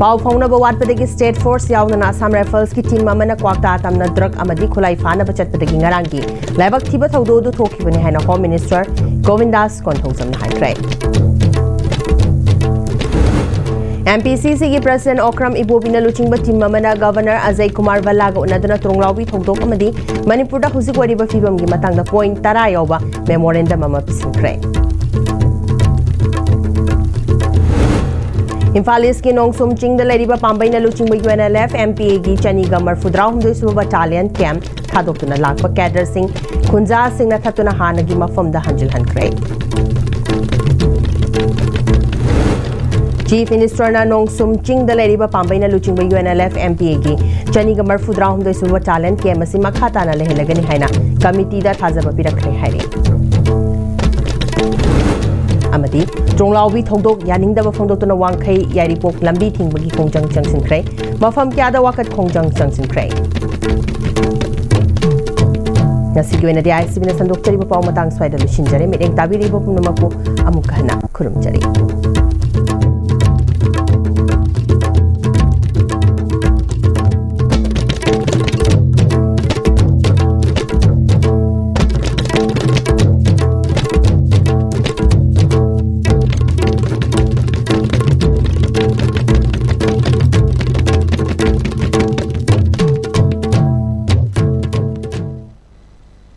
ꯄꯥꯎ ꯐꯥꯎꯅꯕ ꯋꯥꯠꯄꯗꯒꯤ ꯁ꯭ꯇꯦꯠ ꯐꯣꯔꯁ ꯌꯥꯎꯗꯅ ꯑꯁꯥꯝ ꯔꯥꯏꯐꯜꯁꯀꯤ ꯇꯤꯝ ꯑꯃꯅ ꯀ꯭ꯋꯥꯛꯇꯥ ꯇꯝꯅ ꯗ꯭ꯔꯒ ꯑꯃꯗꯤ ꯈꯨꯠꯂꯥꯏ ꯐꯥꯅꯕ ꯆꯠꯄꯗꯒꯤ ꯉꯔꯥꯡꯒꯤ ꯂꯥꯏꯕꯛ ꯊꯤꯕ ꯊꯧꯗꯣꯛ ꯑꯗꯨ ꯊꯣꯛꯈꯤꯕꯅꯤ ꯍꯥꯏꯅ ꯍꯣꯝ ꯃꯤꯅꯤꯁꯇꯔ ꯒꯣꯕꯤꯟꯗꯥꯁ ꯀꯣꯟꯊꯧꯖꯝꯅ ꯍꯥꯏꯈ꯭ꯔꯦ꯫ ꯑꯦꯝ ꯄꯤ ꯁꯤ ꯁꯤꯒꯤ ꯄ꯭ꯔꯁꯤꯗꯦꯟ ꯑꯣꯀ꯭ꯔꯝ ꯏꯕꯣꯕꯤꯅ ꯂꯨꯆꯤꯡꯕ ꯇꯤꯝ ꯑꯃꯅ ꯒꯚꯔꯅꯔ ꯑꯖꯌ ꯀꯨꯃꯥꯔ ꯚꯜꯂꯥꯒ ꯎꯅꯗꯨꯅ ꯇ꯭ꯔꯣꯡꯂꯥꯎꯕꯤ ꯊꯧꯗꯣꯛ ꯑꯃꯗꯤ ꯃꯅꯤꯄꯨꯔꯗ ꯍꯧꯖꯤꯛ ꯑꯣꯏꯔꯤꯕ ꯐꯤꯕꯝꯒꯤ ꯃꯇꯥꯡꯗ ꯄꯣꯏꯟꯠ ꯇꯔꯥ ꯌꯥꯎꯕ ꯃꯦꯃꯣꯔꯦꯟꯗꯝ ꯑꯃ ꯄꯤꯁꯤꯟꯈ꯭ꯔꯦ꯫ ꯏꯝꯐꯥꯜ ꯏꯁꯀꯤ ꯅꯣꯡꯁꯨꯝ ꯆꯤꯡꯗ ꯂꯩꯔꯤꯕ ꯄꯥꯝꯕꯩꯅ ꯂꯨꯆꯤꯡꯕ U N L F M P ꯑꯦꯒꯤ ꯆꯅꯤꯒ ꯃꯔꯐꯨꯇꯔꯥ ꯍꯨꯝꯗꯣꯏ ꯁꯨꯕ ꯕꯠꯇꯥꯂꯤꯌꯟ ꯀꯦꯝꯞ ꯊꯥꯗꯣꯛꯇꯨꯅ ꯂꯥꯛꯄ ꯀꯦꯗꯔꯁꯤꯡ ꯈꯨꯟꯖꯥꯁꯤꯡꯅ ꯊꯠꯇꯨꯅ ꯍꯥꯟꯅꯒꯤ ꯃꯐꯝꯗ ꯍꯟꯖꯤꯜꯍꯟꯈ꯭ꯔꯦ꯫ ꯆꯤꯐ ꯃꯤꯅꯤꯁꯇꯔꯅ ꯅꯣꯡꯁꯨꯝ ꯆꯤꯡꯗ ꯂꯩꯔꯤꯕ ꯄꯥꯝꯕꯩꯅ ꯂꯨꯆꯤꯡꯕ U N L F M P ꯑꯦꯒꯤ ꯆꯅꯤꯒ ꯃꯔꯐꯨꯇꯔꯥ ꯍꯨꯝꯗꯣꯏ ꯁꯨꯕ ꯕꯠꯇꯥꯂꯤꯌꯟ ꯀꯦꯝꯞ ꯑꯁꯤ ꯃꯈꯥ ꯇꯥꯅ ꯂꯩꯍꯜꯂꯒꯅꯤ ꯍꯥꯏꯅ ꯀꯃꯤꯇꯤꯗ ꯊꯥꯖꯕ ꯄꯤꯔꯛꯈ꯭ꯔꯦ ꯍꯥꯏꯔꯤ꯫ ꯑꯃꯗꯤ ꯇ꯭ꯔꯣꯡꯂꯥꯎꯕꯤ ꯊꯧꯗꯣꯛ ꯌꯥꯅꯤꯡꯗꯕ ꯐꯣꯡꯗꯣꯛꯇꯨꯅ ꯋꯥꯡꯈꯩ ꯌꯥꯏꯔꯤꯄꯣꯛ ꯂꯝꯕꯤ ꯊꯤꯡꯕꯒꯤ ꯈꯣꯡꯖꯪ ꯆꯪꯁꯤꯟꯈ꯭ꯔꯦ꯫ ꯃꯐꯝ ꯀꯌꯥꯗ ꯋꯥꯀꯠ ꯈꯣꯡꯖꯪ ꯆꯪꯁꯤꯟꯈ꯭ꯔꯦ꯫ ꯉꯁꯤꯒꯤ ꯑꯣꯏꯅꯗꯤ ꯑꯥꯏ ꯑꯦꯁ ꯁꯤ ꯕꯤꯅ ꯁꯟꯗꯣꯛꯆꯔꯤꯕ ꯄꯥꯎ ꯃꯇꯥꯡ ꯁ꯭ꯋꯥꯏꯗ ꯂꯣꯏꯁꯤꯟꯖꯔꯦ꯫ ꯃꯤꯠꯌꯦꯡ ꯇꯥꯕꯤꯔꯤꯕ ꯄꯨꯝꯅꯃꯛꯄꯨ ꯑꯃꯨꯛꯀ ꯍꯟꯅ ꯈꯨꯔꯨꯝꯖꯔꯤ꯫